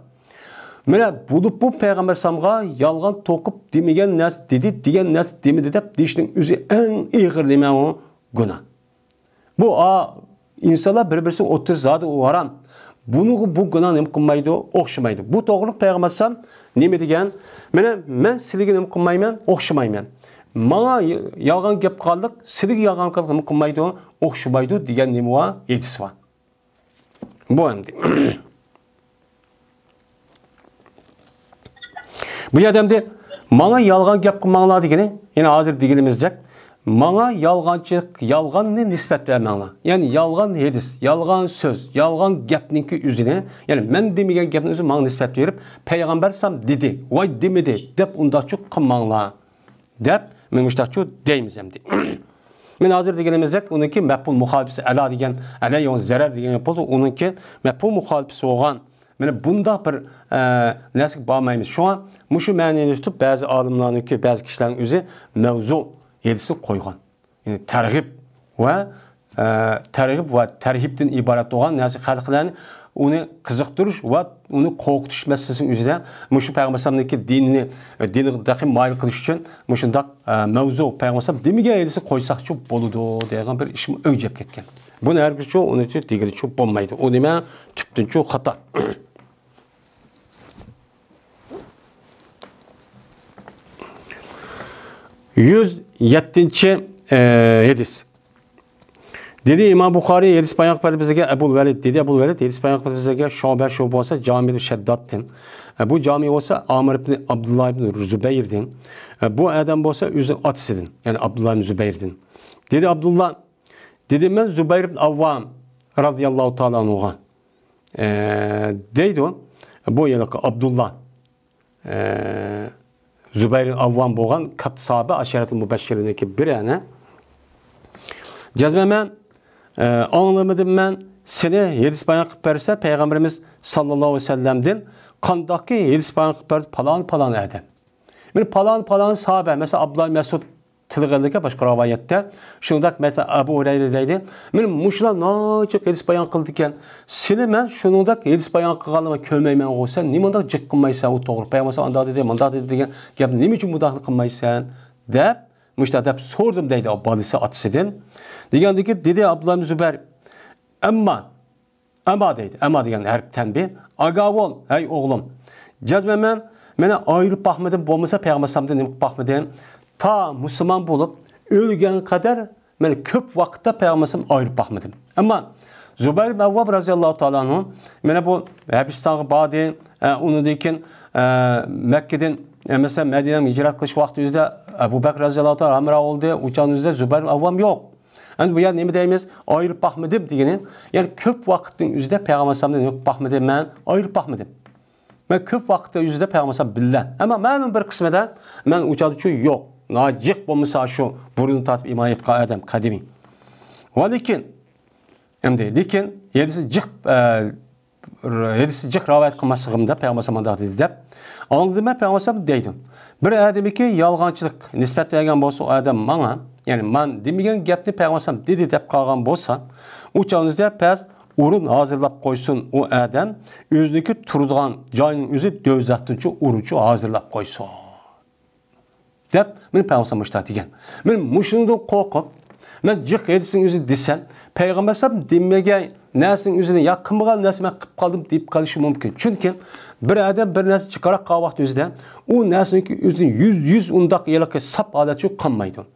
مانا بولۇپ بۇ پەيغەمبەر ئەلەيھىسسالامغا يالغان توقۇپ دېمىگەن نەرسە دېدى، دېگەن نەرسە دېمىدى دەپ دېيىشنىڭ ئۆزى ئەڭ ئېغىر نېمە ئۇ؟ گۇناھ. بۇ، ئا، ئىنسانلار بىر-بىرسىنىڭ ئوتتۇرىسى زادى ئۇ ھارام. بۇنىڭغا بۇ گۇناھ نېمە قىلمايدۇ؟ ئوخشىمايدۇ. بۇ توغرىلىق پەيغەمبەر ئەلەيھىسسالام نېمە دېگەن؟ مانا، مەن سىلىگە نېمە قىلمايمەن؟ ئوخشىمايمەن. ماڭا ي-، يالغان گەپ قىلغانلىق، سىلىگە يالغان گەپ قىلغانلىق نېمە قىلمايدۇ؟ ئوخشىمايدۇ دېگەن نېمە بار؟ ھەدىس بار. بۇ ئەمدى. بۇ يەردە ئەمدى ماڭا يالغان گەپ قىلماڭلار دېگىنى، يەنە ھازىر دېگىنىمىزدەك، ماڭا يالغانچىلىق، يالغاننى نىسبەت بەرمەڭلار. يەنى يالغان ھەدىس، يالغان سۆز، يالغان گەپنىڭكى ئۆزىنى، يەنى مەن دېمىگەن گەپنى ئۆزى ماڭا نىسبەت بېرىپ، پەيغەمبەر ئەلەيھىسسالام دېدى، ۋاي دېمىدى دەپ ئۇنداقچۇ قىلماڭلار دەپ، مەن مۇشۇنداقچۇ دەيمىز ئەمدى. مەن ھازىر دېگىنىمىزدەك، ئۇنىڭكى مەپھۇم مۇخالىپىسى ئەلا دېگەن، ئەلە يوق زەرەر دېگەن گەپ بولدى، ئۇنىڭكى مەپھۇم مۇخالىپىسى بولغان مانا بۇنداق بىر، ئە، نەرسىگە بارمايمىز. شۇڭا مۇشۇ مەنىنى تۇتۇپ، بەزى ئالىملارنىڭكى، بەزى كىشىلەرنىڭ ئۆزى مەۋزۇ ھەدىسىنى قويغان. يەنى تەرغىب ۋە، ئە، تەرغىب ۋە تەرھىبتىن ئىبارەت بولغان نەرسە خەلقلەرنى ئۇنى قىزىقتۇرۇش ۋە ئۇنى قورقۇتۇش مەسىلىسىنىڭ ئۆزىدە مۇشۇ پەيغەمبەر ئەلەيھىسسالامنىڭكى دىنىنى، دىنىغا تېخى مايىل قىلىش ئۈچۈن مۇشۇنداق، ئە، مەۋزۇ پەيغەمبەر ئەلەيھىسسالام دېمىگەن ھەدىسنى قويساقچۇ بولىدۇ دەيدىغان بىر ئىشمۇ ئۆگىچەپ كەتكەن. بۇنى ھەرگىزچۇ ئۇنىچۇ دېگىلىچۇ بولمايدۇ. ئۇ نېمە؟ تۈپتىنچۇ خاتا. يۈز يەتتىنچى، ئە، ھەدىس. دېدى ئىمام بۇخارىي، ھەدىس بايان قىلىپ بەردى بىزگە ئەبۇل ۋەلىد. دېدى ئەبۇل ۋەلىد، ھەدىس بايان قىلىپ بەردى بىزگە شۇبە، شۇبە بولسا جامىئ شەددادتىن. ئە، بۇ جامىئ بولسا ئامىر ئىبن ئابدۇللا ئىبن زۇبەيردىن. ئە، بۇ ئادەم بولسا ئۆزىنىڭ ئاتىسىدىن، يەنى ئابدۇللا ئىبن زۇبەيردىن. دېدى ئابدۇللا، دېدى، مەن زۇبەير ئىبن ئاۋۋام رازىياللاھۇ تائالا ئەنھۇغا، ئە، دەيدۇ، بۇ ھېلىقى ئابدۇللا، ئە، زۇبەير ئىبن ئاۋۋام بولغان كاتتا ساھابە، ئەشەرەتۇل مۇبەششىرىنىڭكى بىرى ئەنە. جەزمەن مەن، ئە، ئاڭلىمىدىم مەن سېنى ھەدىس بايان قىلىپ بەرسە پەيغەمبىرىمىز ساللاللاھۇ ئەلەيھى ۋەسەللەمدىن قانداقكى ھەدىس بايان قىلىپ بەردى پالان، پالان ئادەم. مانا پالان، پالان ساھابە، مەسىلەن، ئابدۇللا مەسئۇد تىلغا ئېلىنغان باشقا رىۋايەتتە، شۇنداق، مەسىلەن، ئەبۇ ھۇرەيرە دەيدۇ، مانا مۇشۇلار ناچىق ھەدىس بايان قىلىدىكەن، سېنى مەن شۇنىڭدەك ھەدىس بايان قىلغانلىرىڭنى كۆرمەيمەن، سەن نېمانداق جىق قىلمايسەن، ئۇ توغرا، پەيغەمبەر ئانداق دېدى، مۇنداق دېدى دېگەن گەپنى نېمە ئۈچۈن مۇنداق قىلمايسەن دەپ، مۇشۇنداق دەپ سورىدىم دەيدۇ بالىسى ئاتىسىدىن. دېگەندىكى دېدى ئابدۇللا ئىبن زۇبەير، ئەمما ئەما دەيدۇ. ئەما دېگەن ھەرپ تەنبىھ. ئاگاھ بول، ھەي ئوغلۇم. جەزمەن مەن، مانا ئايرىپ باقمىدىم، بولمىسا پەيغەمبەر ئەلەيھىسسالامدىن نېمە قىلىپ باقمىدىم. تا مۇسۇلمان بولۇپ ئۆلگەن قەدەر مانا كۆپ ۋاقىتتا پەيغەمبەر ئەلەيھىسسالام ئايرىپ باقمىدىم. ئەمما زۇبەير ئىبن ئاۋۋام رازىياللاھۇ تائالا ئەنھۇ مانا بۇ ھەبىستانغا باردى. ئە، ئۇنىڭدىن كېيىن، ئە، مەككىدىن، ئە، مەسىلەن، مەدىنەگە ھىجرەت قىلىش ۋاقتى ئۆزىدە ئەبۇ بەكرى رازىياللاھۇ تائالا ھەمراھ بولدى. ئۇ چاغنىڭ ئۆزىدە زۇبەير ئىبن ئاۋۋام يوق. ئەمدى بۇ يەردە نېمە دەيمىز؟ ئايرىپ باقمىدىم دېگىنى، يەنى كۆپ ۋاقىتنىڭ ئۆزىدە پەيغەمبەر ئەلەيھىسسالامنى نېمە قىلىپ باقمىدىم مەن؟ ئايرىپ باقمىدىم. مەن كۆپ ۋاقىتنىڭ ئۆزىدە پەيغەمبەر ئەلەيھىسسالام بىللە. ئەمما مەلۇم بىر قىسمىدا مەن ئۇ چاغدا شۇ يوق. ناجىق بولمىسا شۇ بۇرۇندا تارتىپ ئىمان ئېيتقان ئادەم قەدىمىي. ۋە لېكىن، ئەمدى لېكىن ھەدىسنى جىق، ئە، ھەدىسنى جىق رىۋايەت قىلماسلىقىمدا پەيغەمبەر ئەلەيھىسسالام مۇنداق دېدى دەپ ئاڭلىدىم مەن پەيغەمبەر ئەلەيھىسسالام دەيدۇ. بىر ئادەمگە يالغانچىلىق نىسبەت بەرگەن بولسا ئۇ ئادەم ماڭا، يەنى مەن دېمىگەن گەپنى پەيغەمبەر ئەلەيھىسسالام دېدى دەپ قالغان بولسا، ئۇ چاغىمىزدا پەس ئورۇن ھازىرلاپ قويسۇن ئۇ ئادەم، ئۆزىنىڭكى تۇرىدىغان جايىنىڭ ئۆزى دوزاختىنچۇ ئورۇنچۇ ھازىرلاپ قويسۇن. دەپ، مانا پەيغەمبەر مۇشۇنداق دېگەن. مەن مۇشۇنىڭدىن قورقۇپ، مەن جىق ھەدىسنىڭ ئۆزىنى دېسەم، پەيغەمبەر ئەلەيھىسسالام دېمىگەن نەرسىنىڭ ئۆزىنى، يا قىلمىغان نەرسە مەن قىلىپ قالدىم دەپ قېلىشى مۇمكىن. چۈنكى بىر ئادەم بىر نەرسە جىقراق قالغان ۋاقتى ئۆزىدە، ئۇ نەرسىنىڭكى ئۆزىنى يۈز، يۈز ئۇنداق ھېلىقى ساپ ھالەتچۇ قالمايدۇ.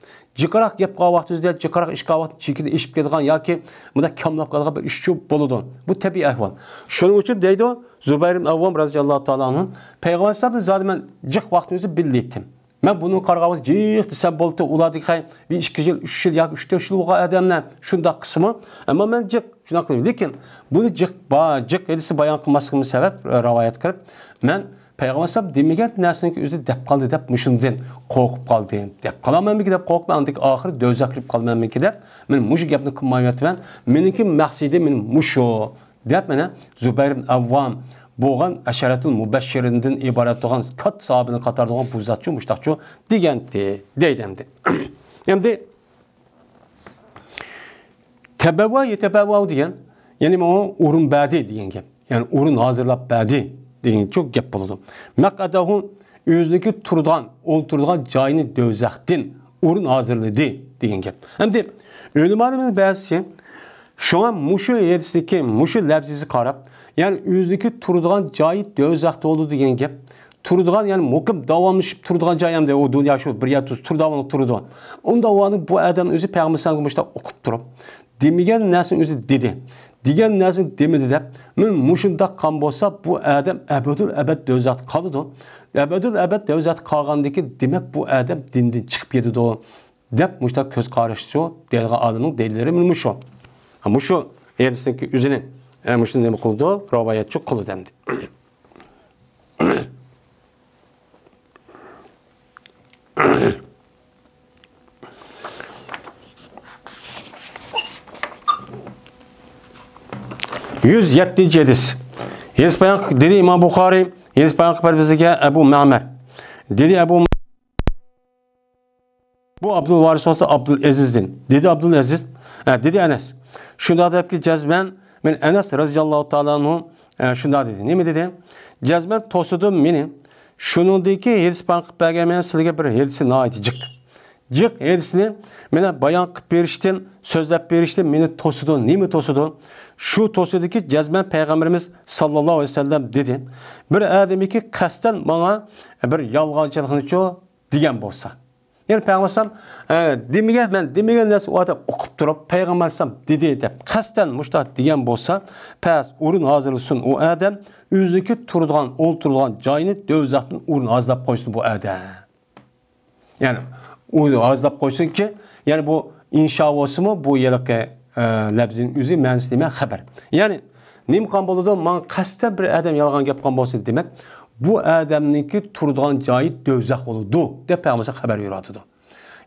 جىقراق گەپ قىلغان ۋاقتى ئۆزىدە، جىقراق ئىش قىلغان ۋاقتى چېكىدىن ئېشىپ كېتىدىغان ياكى مۇنداق كاملاپ قالىدىغان بىر ئىشچۇ بولىدۇ. بۇ تەبىئىي ئەھۋال. شۇنىڭ ئۈچۈن دەيدۇ، زۇبەير ئىبن ئەۋۋام رەزىياللاھۇ تائالا ئەنھۇ، پەيغەمبەر ئەلەيھىسسالامنى زادى مەن جىق ۋاقتىنى ئۆزى بىللىتتىم. مەن بۇنىڭغا قارىغاندا جىق دېسەم بولدى، ئۇلاردىكى خەي بىر ئىككى يىل، ئۈچ يىل ياكى ئۈچ تۆت يىل بولغان ئادەملەر شۇنداق قىسمى. ئەمما مەن جىق شۇنداق قىلدىم. لېكىن بۇنى جىق با-، جىق ھەدىسى بايان قىلماسلىقىمنى سەۋەب، ئە، رىۋايەت قىلىپ، مەن پەيغەمبەر ئەلەيھىسسالام دېمىگەن نەرسىنىڭ ئۆزى دەپ قالدى دەپ مۇشۇندىن قورقۇپ قالدىم. دەپ قالامەنمىكىن دەپ قورقۇپ، ئاندىن ئاخىرى دوزاخقا كىرىپ قالىمەنمىكىن دەپ، مەن مۇشۇ گەپنى قىلمايۋاتىمەن. مېنىڭكى مەقسىتىم مېنىڭ مۇشۇ. دەپ، مانا، زۇبەير ئىبن ئەۋۋام بولغان ئەشەرەتۇل مۇبەششىرىندىن ئىبارەت بولغان كاتتا ساھابىنىڭ قاتارىدا بولغان بۇ زاتچۇ مۇشتاقچۇ دېگەنتى، دەيدۇ ئەمدى. ئەمدى تەبەۋۋا يەتەبەۋۋا دېگەن، يەنى ماڭا ئورۇن بەردى دېگەن گەپ. يەنى ئورۇن ھازىرلاپ بەردى دېگەنچۇ گەپ بولىدۇ. مەقئەدەھۇ، ئۆزىنىڭكى تۇرىدىغان، ئولتۇرىدىغان جايىنى دوزاختىن ئورۇن ھازىرلىدى دېگەن گەپ. ئەمدى ئۆلىمالارنىڭ بەزىسى شۇڭا مۇشۇ ھەدىستىكى مۇشۇ لەپزىگە قاراپ، يەنى ئۆزىنىڭكى تۇرىدىغان جايى دوزاختا بولىدۇ دېگەن گەپ. تۇرىدىغان، يەنى مۇقىم داۋاملىشىپ تۇرىدىغان جاي ئەمدى ئۇ دۇنيا شۇ بىر يەر تۇرسا تۇرىدىغان تۇرىدۇ. ئۇنداق ۋاقىتتا بۇ ئادەم ئۆزى پەيغەمبەر ئەلەيھىسسالامغا مۇشۇنداق ئوقۇپ تۇرۇپ، دېمىگەن نەرسىنى ئۆزى دېدى. دېگەن نەرسىنى دېمىدى دەپ، مەن مۇشۇنداق قىلغان بولسا، بۇ ئادەم ئەبەدۇل ئەبەد دوزاختا قالىدۇ. ئەبەدۇل ئەبەد دوزاختا قالغاندىن كېيىن، دېمەك، بۇ ئادەم دىندىن چىقىپ كېتىدۇ، دەپ مۇشۇنداق كۆز قاراشچۇ دەيدىغان ئالىمنىڭ دەلىللىرى مانا مۇشۇ. مۇشۇ ھەدىسنىڭكى ئۆزىنى، ئە، مۇشۇنى نېمە قىلىدۇ؟ رىۋايەتچۇ قىلىدۇ ئەمدى. يۈز يەتتىنچى ھەدىس. ھەدىس بايان دېدى ئىمام بۇخارىي، ھەدىس بايان قىلىپ بىزگە ئەبۇ مەمەر. دېدى ئەبۇ، بۇ ئابدۇل ۋارىس بولسا ئابدۇل ئەزىزدىن. دېدى ئابدۇل ئەزىز، ئە، دېدى ئەنەس. شۇنداق دەپكى جەزمەن، مەن ئەنەس رەزىياللاھۇ تائالا ئەنھۇ، ئە، شۇنداق دېدى. نېمە دېدى؟ جەزمەن توسىدۇ مېنى. شۇنىڭدىكى ھەدىس بايان قىلىپ بەرگەن مەن سىلىگە بىر ھەدىسى ناھايىتى جىق. جىق ھەدىسنى مېنى بايان قىلىپ بېرىشتىن، سۆزلەپ بېرىشتىن مېنى توسىدۇ. نېمە توسىدۇ؟ شۇ توسىدىكى جەزمەن پەيغەمبىرىمىز ساللاللاھۇ ئەلەيھى ۋەسەللەم دېدى. بىر ئادەمكى قەستەن ماڭا بىر يالغانچىلىقنىچۇ دېگەن بولسا. يەنى پەيغەمبەر ئەلەيھىسسالام، ئە، دېمىگەن، مەن دېمىگەن نەرسە ئۇ ئادەم ئوقۇپ تۇرۇپ، پەيغەمبەر ئەلەيھىسسالام دېدى دەپ قەستەن مۇشۇنداق دېگەن بولسا، پەس ئورۇن ھازىرلىسۇن ئۇ ئادەم، ئۆزىنىڭكى تۇرىدىغان، ئولتۇرىدىغان جايىنى دوزاختىن ئورۇن ھازىرلاپ قويسۇن بۇ ئادەم. يەنى ئۇ ھازىرلاپ قويسۇنكى، يەنى بۇ ئىنشا بولسىمۇ، بۇ ھېلىقى، ئە، لەپزىنىڭ ئۆزى مەنىسى نېمە؟ خەبەر. يەنى نېمە قىلغان بولىدۇ؟ ماڭا قەستەن بىر ئادەم يالغان گەپ قىلغان بولسا، دېمەك، بۇ ئادەمنىڭكى تۇرىدىغان جايى دوزاخ بولىدۇ، دەپ پەيغەمبەر خەۋەر بېرىۋاتىدۇ.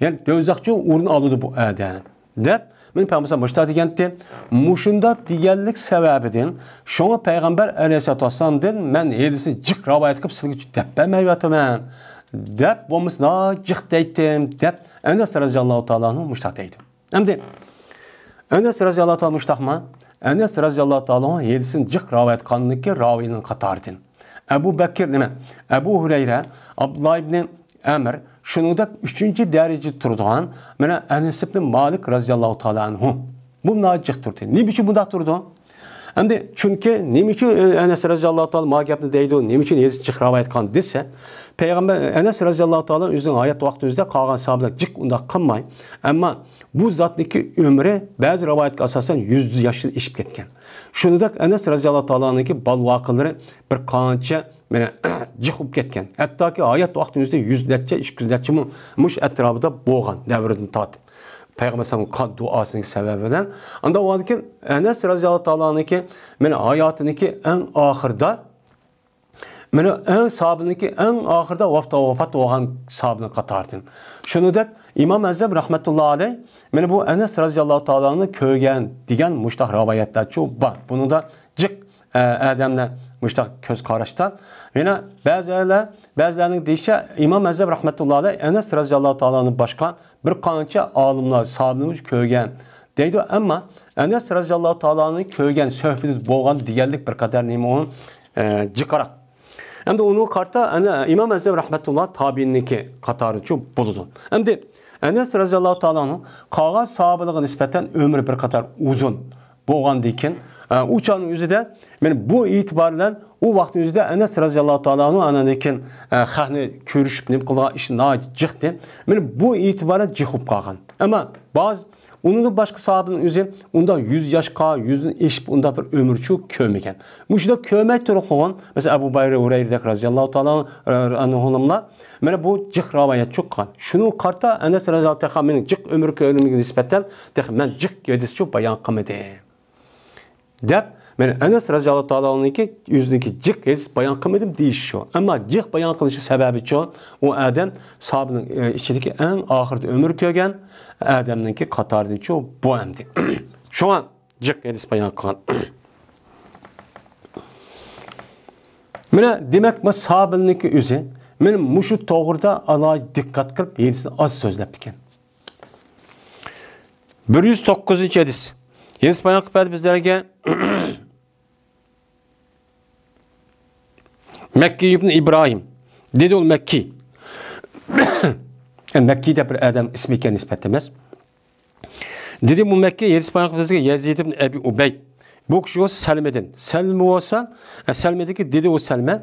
يەنى دوزاخچۇ ئورۇن ئالىدۇ بۇ ئادەم، دەپ مېنى پەيغەمبەر مۇشۇنداق دېگەنتى. مۇشۇنداق دېگەنلىك سەۋەبىدىن، شۇڭا پەيغەمبەر ئەلەيھىسسالاتۇ ۋەسسالامدىن مەن ھەدىسنى جىق رىۋايەت قىلىپ سىلىگە دەپ بەرمەيۋاتىمەن، دەپ بولمىسا جىق دەيتتىم، دەپ ئەنەس رەزىياللاھۇ تائالا ئەنھۇ مۇشۇنداق دەيدۇ. ئەمدى ئەنەس رەزىياللاھۇ تائالا مۇشۇنداقما؟ ئەنەس رەزىياللاھۇ تائالا ھەدىسىنى جىق رىۋايەت قىلغاندىكى راۋىنىڭ قاتارىدىن ئەبۇ بەكىر، نېمە، ئەبۇ ھۇرەيرە، ئابدۇللا ئىبنى ئەمر، شۇنىڭدەك ئۈچىنچى دەرىجىدە تۇرىدىغان، مانا، ئەنەس ئىبنى مالىك رەزىياللاھۇ تائالا ئەنھۇ. بۇ ناھايىتى جىق تۇردى. نېمە ئۈچۈن بۇنداق تۇرىدۇ؟ ئەمدى چۈنكى نېمە ئۈچۈن ئەنەس رەزىياللاھۇ تائالا مانا گەپنى دەيدۇ، نېمە ئۈچۈن ھەدىس جىق رىۋايەت قىلغان دېسە، پەيغەمبەر ئەنەس رەزىياللاھۇ تائالا ئۆزىنىڭ ھايات ۋاقتى ئۆزىدە قالغان ساھابىلەر جىق ئۇنداق قىلماي. ئەمما بۇ زاتنىڭكى ئۆمرى بەزى رىۋايەتكە ئاساسەن يۈز ياشتىن ئېشىپ كەتكەن. شۇنىڭدەك ئەنەس رەزىياللاھۇ تائالانىڭكى بال ۋەقەلىرى بىر قانچە، مانا، جىق بولۇپ كەتكەن. ھەتتاكى ھايات ۋاقتى ئۆزىدە يۈز نەچچە، ئىككى يۈز نەچچە مۇ-، مۇشۇ ئەتراپىدا بولغان دەۋرىدىن تارتىپ. پەيغەمبەر ئەلەيھىسسالامنىڭ قان دۇئاسىنىڭ سەۋەبى بىلەن. ئاندىن ئۇنىڭدىن كېيىن ئەنەس رەزىياللاھۇ تائالانىڭكى، مانا، ھاياتىنىڭكى ئەڭ ئاخىرىدا، مانا، ئەڭ ساھابىنىڭكى ئەڭ ئاخىرىدا ۋاپات، ۋاپات بولغان ساھابىنىڭ قاتارىدىن. شۇنىڭدەك ئىمام ئەزھەم رەھمەتۇللا ئەلەيھ، مانا، بۇ ئەنەس رەزىياللاھۇ تائالانى كۆرگەن دېگەن مۇشتاق رىۋايەتلەرچۇ بار. بۇنىڭدا جىق، ئە، ئادەملەر مۇشتاق كۆز قاراشتا. يەنە بەزىلەر، بەزىلەرنىڭ دېيىشىچە، ئىمام ئەزھەم رەھمەتۇللا ئەلەيھ ئەنەس رەزىياللاھۇ تائالانى باشقا بىر قانچە ئالىملار، ساھابىلەرنى كۆرگەن دەيدۇ. ئەمما ئەنەس رەزىياللاھۇ تائالانى كۆرگەن، سۆھبىتى بولغان دېگەنلىك بىر قەدەر نېمە ئۇ، ئە، جىقراق. ئەمدى ئۇنىڭغا قارىتا ئەنە ئىمام ئەزھەم رەھمەتۇللا تابىئىننىڭكى قاتارىچۇ بولىدۇ. ئەمدى ئەنەس رەزىياللاھۇ تائالا ئەنھۇ قالغان ساھابىلەرگە نىسبەتەن ئۆمرى بىر قاتار ئۇزۇن بولغاندىن كېيىن، ئە، ئۇ چاغنىڭ ئۆزىدە، مانا بۇ ئېتىبار بىلەن ئۇ ۋاقىتنىڭ ئۆزىدە ئەنەس رەزىياللاھۇ تائالا ئەنھۇ ئاندىن كېيىن، ئە، خەقنى كۆرۈشۈپ نېمە قىلغان ئىشى ناھايىتى جىقتى. مانا بۇ ئېتىبار بىلەن جىق بولۇپ قالغان. ئەمما باز ئۇنىڭدىن باشقا ساھابىنىڭ ئۆزى ئۇنداق يۈز ياشقا، يۈزدىن ئېشىپ ئۇنداق بىر ئۆمۈرچۇ كۆرمىگەن. مۇشۇنداق كۆرمەي تۇرۇپ قالغان، مەسىلەن، ئەبۇ بۇرەيرە ھۇرەيرىدەك رەزىياللاھۇ تائالا ئەنھۇلار، مانا بۇ جىق رىۋايەتچۇ قىلغان. شۇنىڭغا قارىتا ئەنەس رەزىياللاھۇ تائالا مېنىڭ جىق ئۆمۈر كۆرگىنىمگە نىسبەتەن تېخى مەن جىق ھەدىسچۇ بايان قىلمىدىم، دەپ، مانا ئەنەس رەزىياللاھۇ تائالانىڭكى ئۆزىنىڭكى جىق ھەدىس بايان قىلمىدىم دېيىشى شۇ. ئەمما جىق بايان قىلىشى سەۋەبىچۇ، ئۇ ئادەم ساھابىنىڭ، ئە، ئىچىدىكى ئەڭ ئاخىرىدا ئۆمۈر كۆرگەن ئادەمنىڭكى قاتارىدىنچۇ بۇ ئەمدى. شۇڭا جىق ھەدىس بايان قىلغان. مانا دېمەك، ما ساھابىنىڭكى ئۆزى مانا مۇشۇ توغرىدا ئالاھىدە دىققەت قىلىپ ھەدىسنى ئاز سۆزلەپتىكەن. بىر يۈز توققۇزىنچى ھەدىس. ھەدىس بايان قىلىپ بەردى بىزلەرگە مەككى ئىبن ئىبراھىم. دېدى ئۇ مەككى. مەككى دەپ بىر ئادەم ئىسمى ئىكەن، نىسبەت ئەمەس. دېدى بۇ مەككى، ھەدىس بايان قىلىپ بىزگە يەزىد ئىبن ئەبى ئۇبەيد. بۇ كىشى بولسا سەلمىدىن. سەلمە بولسا، ئە، سەلمىدىكى دېدى ئۇ سەلمە.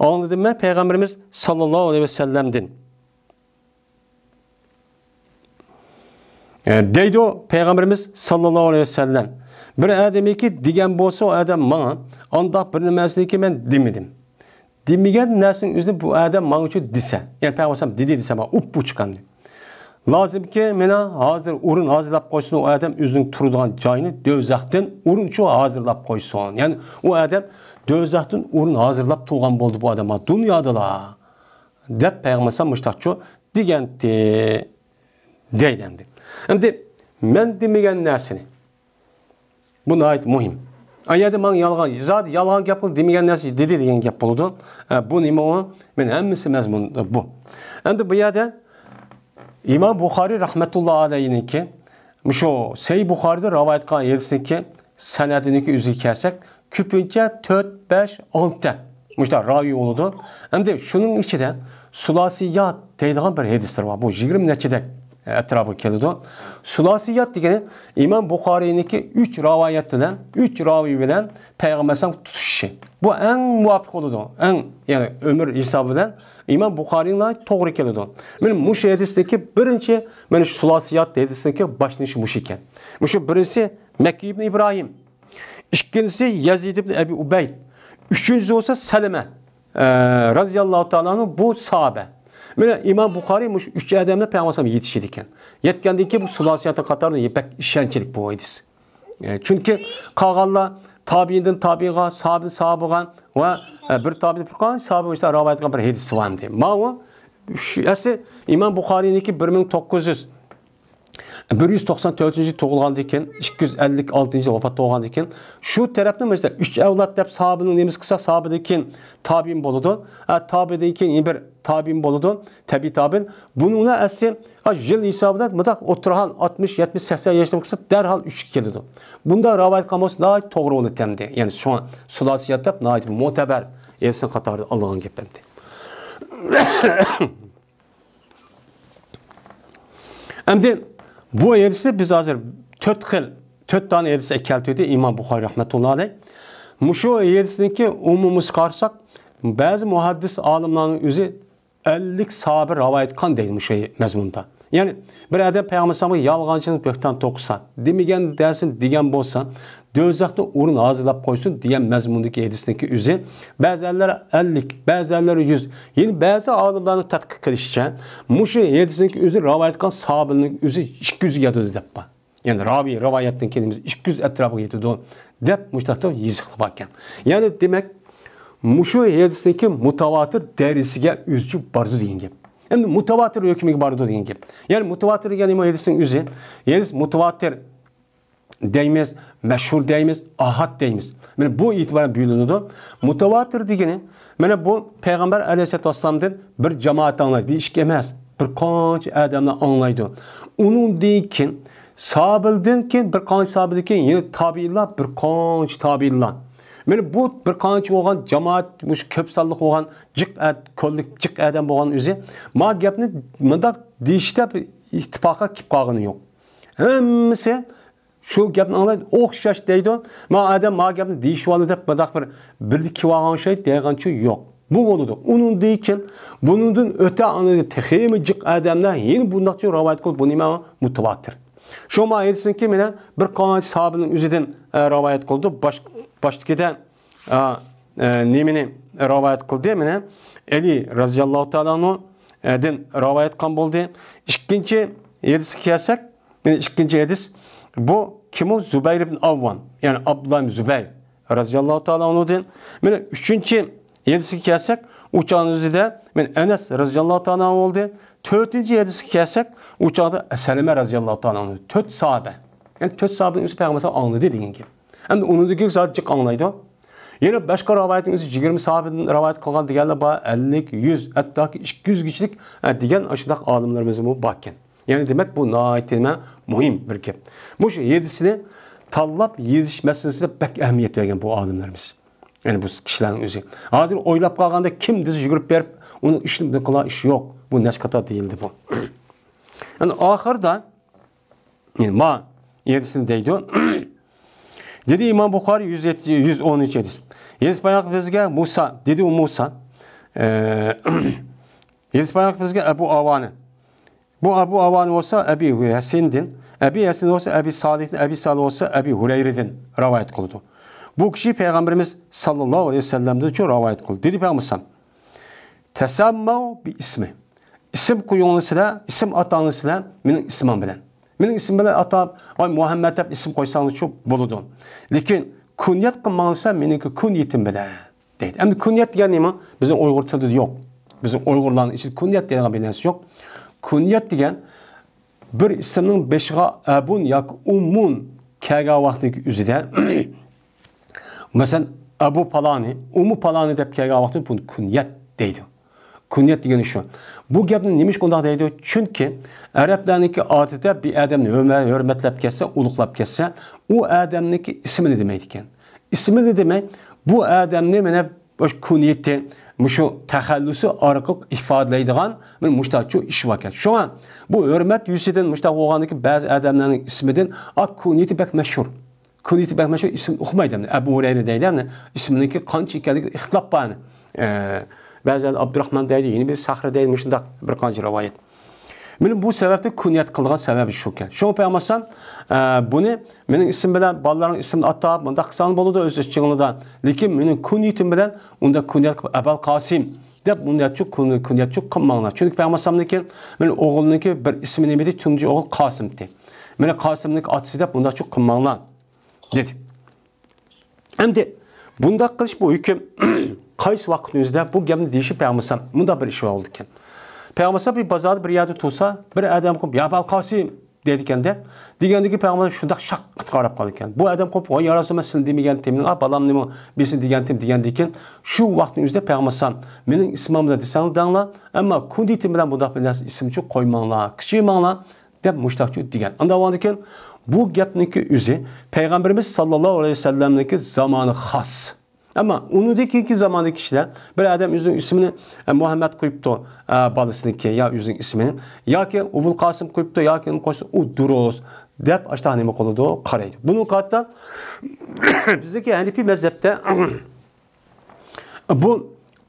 ئاڭلىدىم مەن پەيغەمبىرىمىز ساللاللاھۇ ئەلەيھى ۋەسەللەمدىن. ئە، دەيدۇ پەيغەمبىرىمىز ساللاللاھۇ ئەلەيھى ۋەسەللەم، بىر ئادەمكى دېگەن بولسا ئۇ ئادەم ماڭا، ئانداق بىر نېمەسىنىكى مەن دېمىدىم. دېمىگەن نەرسىنىڭ ئۆزىنى بۇ ئادەم ماڭىچۇ دېسە، يەنى پەيغەمبەر دېدى دېسە، مانا ئۇپپۇ چىققانىدى. لازىمكى مانا ھازىر ئورۇن ھازىرلاپ قويسۇن ئۇ ئادەم ئۆزىنىڭ تۇرىدىغان جايىنى، دوزاختىن ئورۇنچۇ ھازىرلاپ قويسۇن. يەنى ئۇ ئادەم دوزاختىن ئورۇن ھازىرلاپ تۇرغان بولدى بۇ ئادەم دۇنيادىلا، دەپ پەيغەمبەر مۇشتاقچۇ دېگەنتى، دەيدۇ ئەمدى. ئەمدى مەن دېمىگەن نەرسىنى. بۇ ناھايىتى مۇھىم. ئا يەردە ماڭا يالغان، زادى يالغان گەپ قىلدى دېمىگەن نەرسە دېدى دېگەن گەپ بولىدۇ. ئە، بۇ نېمە ئۇ؟ مەن ھەممىسى مەزمۇن بۇ. ئەمدى بۇ يەردە ئىمام بۇخارىي رەھمەتۇللا ئەلەيھىنىڭكى، مۇشۇ سەھىھ بۇخارىيدا رىۋايەت قىلغان ھەدىسنىڭكى سەنەدىنىڭكى ئۆزىگە كەلسەك، كۆپىنچە تۆت، بەش، ئالتە مۇشۇنداق راۋى بولىدۇ. ئەمدى شۇنىڭ ئىچىدە سۇلاسىيات دەيدىغان بىر ھەدىسلەر بار. بۇ يىگىرمە نەچچىدەك ئەتراپىغا كېلىدۇ. سۇلاسىيات دېگىنى ئىمام بۇخارىينىڭكى ئۈچ رىۋايەت بىلەن، ئۈچ راۋى بىلەن پەيغەمبەر ئەلەيھىسسالام تۇتىشىشى. بۇ ئەڭ مۇۋاپىق بولىدۇ. ئەڭ، يەنى ئۆمۈر ھېسابى بىلەن ئىمام بۇخارىينىڭ توغرا كېلىدۇ. مانا مۇشۇ ھەدىستىكى بىرىنچى، مانا شۇ سۇلاسىيات ھەدىسىنىڭكى باشلىنىشى مۇشۇ ئىكەن. مۇشۇ بىرىنچىسى مەككى ئىبن ئىبراھىم. ئىككىنچىسى يەزىد ئىبن ئەبى ئۇبەيد. ئۈچىنچىسى بولسا سەلەمە، ئە، رەزىياللاھۇ تائالا ئەنھۇ، بۇ ساھابە. مانا ئىمام بۇخارىي مۇشۇ ئۈچ ئادەمنى پەيغەمبەر ئەلەيھىسسالام يېتىشىدىكەن. يەتكەندىن كېيىن بۇ سۇلاسىياتنىڭ قاتارىدا بەك ئىشەنچلىك بۇ ھەدىس. ئە، چۈنكى قالغانلار تابىئىندىن تابىئىغا، ساھابىدىن ساھابىغا ۋە، ئە، بىر تابىئىدىن بىر قالغان ساھابىغا ئىشتە رىۋايەت قىلغان بىر ھەدىسى بار ئەمدى. ماۋۇ شۇ ئەسلى ئىمام بۇخارىينىڭكى بىر مىڭ توققۇز يۈز بىر يۈز توقسان تۆتىنچى يىل تۇغۇلغاندىن كېيىن، ئىككى يۈز ئەللىك ئالتىنچى يىل ۋاپات بولغاندىن كېيىن، شۇ تەرەپنى مەسىلەن، ئۈچ ئەۋلاد دەپ ساھابىنىڭ نېمىسى قىلساق، ساھابىدىن كېيىن تابىئىن بولىدۇ. ئە، تابىئىدىن كېيىن يەنە بىر تابىئىن بولىدۇ، تەبىئىي تابىئىن. بۇنىڭ بىلەن ئەسلى، ئا، يىل ھېسابىدا مۇنداق ئوتتۇرا ھال ئاتمىش، يەتمىش، سەكسەن ياشتىن قىلسا، دەرھال ئۈچكە كېلىدۇ. بۇنداق رىۋايەت قىلغان بولسا ناھايىتى توغرا بولىدىكەن ئەمدى. يەنى شۇڭا سۇلاسىيات دەپ ناھايىتى مۇتەبەر ھەدىسنىڭ قاتارىدا ئالىدىغان گەپ ئەمدى. ئەمدى بۇ ھەدىسنى بىز ھازىر تۆت خىل، تۆت دانە ھەدىس كەلتۈردى ئىمام بۇخارىي رەھمەتۇللا ئەلەيھ. مۇشۇ ھەدىسنىڭكى ئومۇمىسىغا قارىساق، بەزى مۇھەددىس ئالىملارنىڭ ئۆزى ئەللىك ساھابە رىۋايەت قىلغان دەيدۇ مۇشۇ مەزمۇندا. يەنى بىر ئادەم پەيغەمبەر ئەلەيھىسسالامغا يالغانچىلىق بۆھتان توقۇسا، دېمىگەن دەرسىنى دېگەن بولسا، دوزاختا ئورۇن ھازىرلاپ قويسۇن دېگەن مەزمۇندىكى ھەدىسنىڭكى ئۆزى، بەزىلەر ئەللىك، بەزىلەر يۈز، يەنە بەزى ئالىملارنىڭ تەتقىق قىلىشىچە، مۇشۇ ھەدىسنىڭكى ئۆزى رىۋايەت قىلغان ساھابىنىڭ ئۆزى ئىككى يۈزگە يەتىدۇ دەپ بار. يەنى راۋىي رىۋايەتتىن كېيىن ئىككى يۈز ئەتراپىغا يېتىدۇ دەپ مۇشۇنداق يېزىقلار بار ئىكەن. يەنى دېمەك، مۇشۇ ھەدىسنىڭكى مۇتەۋاتىر دەرىجىسىگە ئۆزىچە بارىدۇ دېگەن گەپ. ئەمدى مۇتەۋاتىر ھۆكمىگە بارىدۇ دېگەن گەپ. يەنى مۇتەۋاتىر دېگەن نېمە؟ ھەدىسنىڭ ئۆزى. ھەدىس مۇتەۋاتىر دەيمىز، مەشھۇر دەيمىز، ئاھاد دەيمىز. مانا بۇ ئېتىبار بىلەن بۆلۈنىدۇ. مۇتەۋاتىر دېگىنى، مانا بۇ پەيغەمبەر ئەلەيھىسسالاتۇ ۋەسسالامدىن بىر جامائەت ئاڭلايدۇ. بىر ئىككى ئەمەس، بىر قانچە ئادەملەر ئاڭلايدۇ. ئۇنىڭدىن كېيىن، ساھابىلەردىن كېيىن، بىر قانچە ساھابىدىن كېيىن يەنە تابىئىنلار، بىر قانچە تابىئىنلار. مانا بۇ بىر قانچە بولغان جامائەت، مۇشۇ كۆپ سانلىق بولغان جىق ئەد-، كوللېكتىپ جىق ئادەم بولغان ئۆزى ما گەپنى مۇنداق دېيىشتە ئىتتىپاققا كېلىپ قالغىنى يوق. ھەممىسى شۇ گەپنى ئاڭلايدۇ، ئوخشاش دەيدۇ. ما ئادەم ما گەپنى دېيىشىۋالدى دەپ، مۇنداق بىر بىرلىككە كېلىۋالغان ئوخشايدۇ دەيدىغانچۇ يوق. بۇ بولىدۇ. ئۇنىڭدىن كېيىن بۇنىڭدىن ئۆتە ئاندىن تېخىمۇ جىق ئادەملەر يەنە بۇنداقچە رىۋايەت قىلىپ، بۇ نېمە؟ مۇتەۋاتىر. شۇڭا ھەدىسنىڭكى مانا بىر قانچە ساھابىنىڭ ئۆزىدىن، ئە، رىۋايەت قىلدى. باش-، باشتىكىدە، ئە، ئە، نېمىنى رىۋايەت قىلدى؟ مانا ئەلى رەزىياللاھۇ تائالا ئەنھۇدىن رىۋايەت قىلغان بولدى. ئىككىنچى ھەدىسكە كەلسەك، مانا ئىككىنچى ھەدىس، بۇ كىم ئۇ؟ زۇبەير ئىبن ئاۋۋام، يەنى ئابدۇللا ئىبن زۇبەير رەزىياللاھۇ تائالا ئەنھۇدىن. مانا ئۈچىنچى ھەدىسكە كەلسەك، ئۇ چاغنىڭ ئۆزىدە مانا ئەنەس رەزىياللاھۇ تائالا ئەنھۇ بولدى. تۆتىنچى ھەدىسكە كەلسەك، ئۇ چاغدا سەلەمە رەزىياللاھۇ تائالا ئەنھۇ. تۆت ساھابە. يەنى تۆت ساھابىنىڭ ئۆزى پەيغەمبەر ئاڭلىدى دېگەن گەپ. ئەمدى ئۇنىڭدىكى زادى جىق ئاڭلايدۇ. يەنە باشقا رىۋايەتنىڭ ئۆزى يىگىرمە ساھابىدىن رىۋايەت قىلغان دېگەنلەر بار، ئەللىك، يۈز، ھەتتاكى ئىككى يۈزگىچىلىك، ھە، دېگەن ئاشۇنداق ئالىملىرىمىزمۇ باركەن. يەنى دېمەك، بۇ ناھايىتى نېمە؟ مۇھىم بىر گەپ. مۇشۇ ھەدىسنى تاللاپ يېزىش مەسىلىسىدە بەك ئەھمىيەت بەرگەن بۇ ئالىملىرىمىز. يەنى بۇ كىشىلەرنىڭ ئۆزى. ھازىر ئويلاپ قالغاندا كىم دېسە يۈگۈرۈپ بېرىپ، ئۇنىڭ ئىشىنى قىلار ئىش يوق. بۇ نەچچە قاتار دېيىلدى بۇ. يەنى ئاخىرىدا، يەنى ما ھەدىسنى دەيدۇ. دېدى ئىمام بۇخارىي، يۈز يەتتە، يۈز ئونىنچى ھەدىس. ھەدىس بايان قىلىپ بىزگە مۇسا، دېدى ئۇ مۇسا. ئە، ھەدىس بايان قىلىپ بىزگە ئەبۇ ئاۋانە. بۇ ئەبۇ ئاۋانە بولسا ئەبى ھەسەندىن، ئەبى ھەسەن بولسا ئەبى سالىھتىن، ئەبى سالىھ بولسا ئەبى ھۇرەيرىدىن رىۋايەت قىلىدۇ. بۇ كىشى پەيغەمبىرىمىز ساللاللاھۇ ئەلەيھى ۋەسەللەمدىنچۇ رىۋايەت قىلدى. دېدى پەيغەمبەر سەللەم، تەسەممەۋ بى ئىسمى. ئىسىم قويۇڭلار سىلەر، ئىسىم ئاتاڭلار سىلەر مېنىڭ ئىسمىم بىلەن. مېنىڭ ئىسمىم بىلەن ئاتاپ، ئاي مۇھەممەد دەپ ئىسىم قويساڭلارچۇ بولىدۇ. لېكىن كۇنيەت قىلماڭلار سىلەر مېنىڭكى كۇنيىتىم بىلەن، دەيدۇ. ئەمدى كۇنيەت دېگەن نېمە؟ بىزنىڭ ئۇيغۇر تىلىدا يوق. بىزنىڭ ئۇيغۇرلارنىڭ ئىچىدە كۇنيەت دەيدىغان بىر نەرسە يوق. كۇنيەت دېگەن بىر ئىسىمنىڭ بېشىغا ئەبۇن ياكى ئۇممۇن كەلگەن ۋاقتىدىكى ئۆزىدە، مەسىلەن، ئەبۇ پالانى، ئۇممۇ پالانى دەپ كەلگەن ۋاقتىدا بۇنى كۇنيەت دەيدۇ. كۇنيەت دېگىنى شۇ. بۇ گەپنى نېمىشقا ئۇنداق دەيدۇ؟ چۈنكى ئەرەبلەرنىڭكى ئادىتىدە بىر ئادەمنى ھۆرمە-، ھۆرمەتلەپ كەتسە، ئۇلۇغلاپ كەتسە، ئۇ ئادەمنىڭكى ئىسمىنى دېمەيدىكەن. ئىسمىنى دېمەي، بۇ ئادەمنى مانا مۇشۇ كۇنيىتى، مۇشۇ تەخەللۇسى ئارقىلىق ئىپادىلەيدىغان بىر مۇشتاقچۇ ئىش باركەن. شۇڭا بۇ ھۆرمەت يۈزىسىدىن مۇشتاق بولغاندىكى بەزى ئادەملەرنىڭ ئىسمىدىن، ئا، كۇنيىتى بەك مەشھۇر. كۇنيىتى بەك مەشھۇر، ئىسىم ئۇقمايدۇ ئەمدى. ئەبۇ ھۇرەيرە دەيدۇ ئەمدى. ئىسمىنىڭكى قانچە ئىكەنلىكىدە ئىختىلاپ بار ئەمدى. ئە، بەزىلەر ئابدۇراخمان دەيدۇ، يەنە بىر سەخرە دەيدۇ، مۇشۇنداق بىر قانچە رىۋايەت. مانا بۇ سەۋەبتىن كۇنيەت قىلغان سەۋەبى شۇكەن. شۇڭا پەيغەمبەر ئەلەيھىسسالام، ئە، بۇنى مېنىڭ ئىسمىم بىلەن بالىلارنىڭ ئىسمىنى ئاتاپ، مۇنداق قىلساڭلار بولىدۇ ئۆز ئىچىڭلاردا. لېكىن مېنىڭ كۇنيىتىم بىلەن ئۇنداق كۇنيەت قىلىپ، ئەبەل قاسىم دەپ كۇنيەتچۇ، كۇن-، كۇنيەتچۇ قىلماڭلار. چۈنكى پەيغەمبەر ئەلەيھىسسالامنىڭكى مانا ئوغلىنىڭكى بىر ئىسمى نېمە ئىدى؟ تۇنجى ئوغۇل قاسىم ئىدى. مانا قاسىمنىڭكى ئاتىسى دەپ مۇنداقچۇ قىلماڭلار، دېدى. ئەمدى بۇنداق قىلىش بۇ ھۆكۈم قايسى ۋاقىتنىڭ ئۆزىدە بۇ گەپنى دېيىشى پەيغەمبەر ئەلەيھىسسالام مۇنداق بىر ئىش بولىدىكەن. پەيغەمبەر ئەلەيھىسسالام بىر بازاردا بىر يەردە تۇرسا، بىر ئادەم قوپۇپ، يا ئەبەل قاسىم دەيدىكەندە، دېگەندىكى پەيغەمبەر شۇنداق شاققىتىپ قاراپ قالىدىكەن. بۇ ئادەم قوپۇپ، ۋاي يا رەسۇلاللا، مەن سىلىنى دېمىگەنتىم، ئا بالامنىمۇ بىرسىنى دېگەنتىم دېگەندىكىن، شۇ ۋاقىتنىڭ ئۆزىدە پەيغەمبەر ئەلەيھىسسالام مېنىڭ ئىسمىم بىلەن دېسەڭلار دەڭلار، ئەمما كۇنيىتىم بىلەن بۇنداق بىر نەرسە ئىسىمچۇ قويماڭلار، كىچىكمەڭلار، دەپ مۇشتاقچۇ دېگەن. ئانداق بولغاندىكىن، بۇ گەپنىڭكى ئۆزى پەيغەمبىرىمىز ساللاللاھۇ ئەلەيھى ۋەسەللەمنىڭكى زامانى خاس. ئەمما ئۇنىڭدىن كېيىنكى زاماندىكى كىشىلەر بىر ئادەم ئۆزىنىڭ ئىسمىنى، ئە، مۇھەممەد قويۇپتۇ، ئە، بالىسىنىڭكى يا ئۆزىنىڭ ئىسمىنى، ياكى ئوبۇل قاسىم قويۇپتۇ، ياكى نېمە قويسا ئۇ دۇرۇس دەپ ئاشتاق نېمە قىلىدۇ، قارايدۇ. بۇنىڭغا قارىتا بىزدىكى ھەنىپىي مەزھەپتە بۇ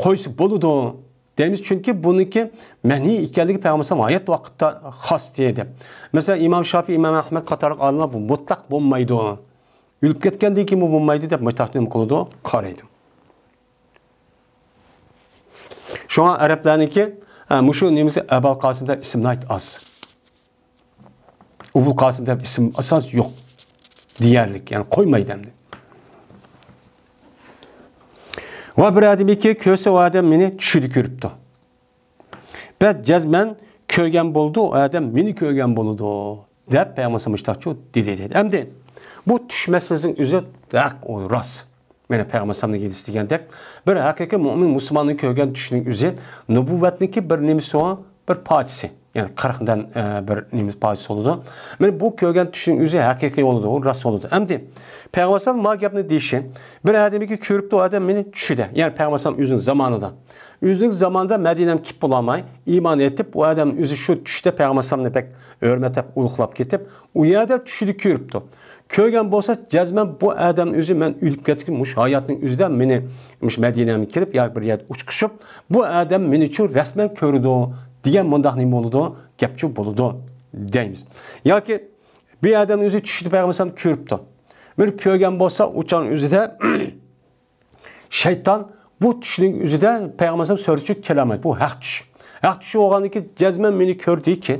قويسا بولىدۇ دەيمىز، چۈنكى بۇنىڭكى مەنھىي ئىكەنلىكى پەيغەمبەر ئەلەيھىسسالام ھايات ۋاقىتتا خاس ئىدى. مەسىلەن، ئىمام شافىي، ئىمام ئەھمەد قاتارلىق ئالىملار بۇ مۇتلەق بولمايدۇ، ئۆلۈپ كەتكەندىن كېيىن بۇ بولمايدۇ دەپ مۇشتاق نېمە قىلىدۇ، قارايدۇ. شۇڭا ئەرەبلەرنىڭكى، ئە، مۇشۇ نېمىسى ئەبەل قاسىم دەپ ئىسىم ناھايىتى ئاز. ئوبۇل قاسىم دەپ ئىسىم ئاساس يوق دېيەرلىك، يەنى قويمايدۇ ئەمدى. ۋە بىر ئادەمكى كۆرسە، ئۇ ئادەم مېنى چۈشىدە كۆرۈپتۇ. بەس جەزمەن كۆرگەن بولىدۇ، ئۇ ئادەم مېنى كۆرگەن بولىدۇ، دەپ پەيغەمبەر مۇشتاقچۇ دېدى، دېدى. ئەمدى بۇ چۈش مەسىلىسىنىڭ ئۆزى ھەق، ئۇ راست. مانا پەيغەمبەر ئەلەيھىسسالامنىڭ ھەدىسى دېگەندەك، بىر ھەقىقىي مۆمىن مۇسۇلماننىڭ كۆرگەن چۈشىنىڭ ئۆزى نۇبۇۋۋەتنىڭكى بىر نېمىسى، بىر پارچىسى. يەنى قىرىقتىن، ئە، بىر نېمە پايدىسى بولىدۇ. مانا بۇ كۆرگەن چۈشنىڭ ئۆزى ھەقىقىي بولىدۇ، ئۇ راست بولىدۇ. ئەمدى پەيغەمبەر ئەلەيھىسسالام ما گەپنى دېيىشى، بىر ئادەمكى كۆرۈپتۇ، ئۇ ئادەم مېنى چۈشىدە. يەنى پەيغەمبەر ئەلەيھىسسالام ئۆزىنىڭ زامانىدا. ئۆزىنىڭ زامانىدا مەدىنەمگە كېلىپ بولالماي، ئىمان ئېيتىپ، ئۇ ئادەم ئۆزى شۇ چۈشتە پەيغەمبەر ئەلەيھىسسالامنى بەك ھۆرمەتلەپ، ئۇلۇغلاپ كېتىپ، ئۇ يەردە چۈشىدە كۆرۈپتۇ. كۆرگەن بولسا، جەزمەن بۇ ئادەم ئۆزى مەن ئۆلۈپ كەتكەن مۇشۇ ھاياتنىڭ ئۆزىدە مېنى مۇشۇ مەدىنەمگە كېلىپ ياكى بىر يەردە ئۇچرىشىپ، بۇ ئادەم مېنى چۈ رەسمەن كۆرىدۇ دېگەن مۇنداق نېمە بولىدۇ؟ گەپچۇ بولىدۇ دەيمىز. ياكى بىر ئادەم ئۆزى چۈشىدە پەيغەمبەر ئەلەيھىسسالام كۆرۈپتۇ. بىر كۆرگەن بولسا، ئۇ چاغنىڭ ئۆزىدە شەيتان بۇ چۈشنىڭ ئۆزىدە پەيغەمبەر ئەلەيھىسسالام سۆرىچۈ كېلەلمەيدۇ. بۇ ھەق چۈش. ھەق چۈش بولغاندىن كېيىن جەزمەن مېنى كۆردىكى،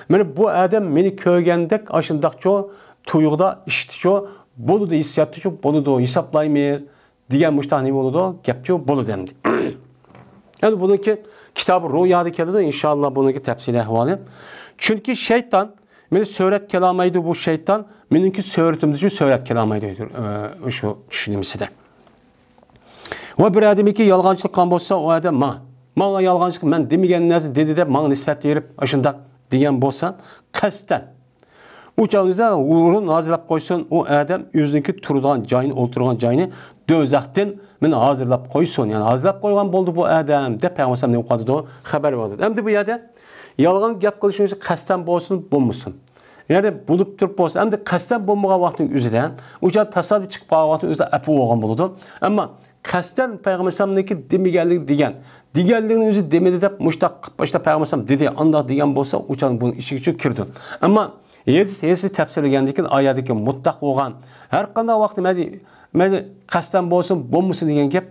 مانا بۇ ئادەم مېنى كۆرگەندەك ئاشۇنداقچۇ تۇيغۇدا، ئىشتىچۇ بولىدۇ، ھېسسىياتتىچۇ بولىدۇ، ھېسابلايمىز دېگەن مۇشتاق نېمە بولىدۇ؟ گەپچۇ بولىدۇ ئەمدى. ئەمدى بۇنىڭكى كىتابى رۇيادا كېلىدۇ، ئىنشاللا بۇنىڭكى تەپسىلىي ئەھۋالى. چۈنكى شەيتان مېنى سۆرەت كېلەلمەيدۇ، بۇ شەيتان مېنىڭكى سۆرىتىمدىچۇ سۆرەت كېلەلمەيدۇ، ئە، شۇ چۈش نېمىسىدە. ۋە بىر ئادەمكى يالغانچىلىق قىلغان بولسا، ئۇ ئادەم ماڭا، ماڭا يالغانچىلىق، مەن دېمىگەن نەرسە دېدى دەپ ماڭا نىسبەت بېرىپ، ئاشۇنداق دېگەن بولسا، قەستەن ئۇ چاغنىڭ ئۆزىدە ئورۇن ھازىرلاپ قويسۇن، ئۇ ئادەم ئۆزىنىڭكى تۇرىدىغان جايىنى، ئولتۇرغان جايىنى دوزاختىن مېنى ھازىرلاپ قويسۇن، يەنى ھازىرلاپ قويغان بولدى بۇ ئادەم دەپ پەيغەمبەر ئەلەيھىسسالام نېمە قىلىدۇ؟ خەۋەر بېرىدۇ. ئەمدى بۇ يەردە يالغان گەپ قىلىشنىڭ ئۆزى قەستەن بولسۇن، بولمىسۇن. يەنى بولۇپ تۇرۇپ بولسا، ئەمدى قەستەن بولمىغان ۋاقىتنىڭ ئۆزىدە، ئۇ چاغ تاسادىپىي چىقىپ قالغان ۋاقىتنىڭ ئۆزىدە ئەپۇ بولغان بولىدۇ. ئەمما قەستەن پەيغەمبەر ئەلەيھىسسالامنىڭكى دېمىگەنلىكى دېگەن، دېگەنلىكىنى ئۆزى دېمىدى دەپ مۇشتاق قىلىپ باشتا پەيغەمبەر ئەلەيھىسسالام دېدى، ئانداق دېگەن بولسا، ئۇ چاغ بۇنىڭ ئىچىگىچۇ كىرىدۇ. ئەمما ھەدىس، ھەدىسنى تەپسىرلىگەندىن كېيىن ئايەتتىكى مۇتلەق بولغان، ھەر قانداق ۋاقىتتا مەيلى، مەيلى قەستەن بولسۇن، بولمىسۇن دېگەن گەپ،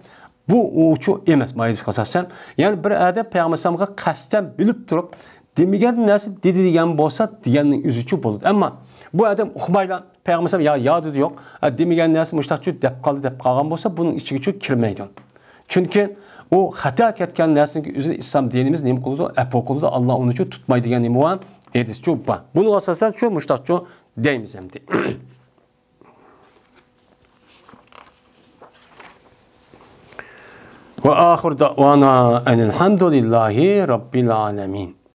بۇ ئۇچۇ ئەمەس، مايىلىشقا ئاساسەن. يەنى بىر ئادەم پەيغەمبەر ئەلەيھىسسالامغا قەستەن بىلىپ تۇرۇپ، دېمىگەن نەرسە دېدى دېگەن بولسا، دېگەننىڭ ئۆزىچۇ بولىدۇ. ئەمما بۇ ئادەم ئۇقمايلا، پەيغەمبەر ئەلەيھىسسالام يا، يا دېدى يوق، ھە، دېمىگەن نەرسە مۇشتاقچۇ دەپ قالدى دەپ قالغان بولسا، بۇنىڭ ئىچىگىچۇ كىرمەيدۇ. چۈنكى ئۇ خاتا كەتكەن نەرسىنىڭ ئۆزىنى ئىسلام دىنىمىز نېمە قىلىدۇ؟ ئەپۇ قىلىدۇ، ئاللا ئۇنىچۇ تۇتمايدۇ دېگەن نېمە بار؟ ھەدىسچۇ بار. بۇنىڭغا ئاساسەن شۇ مۇشتاقچۇ دەيمىز ئەمدى. وآخر دعوانا أن الحمد لله رب العالمين.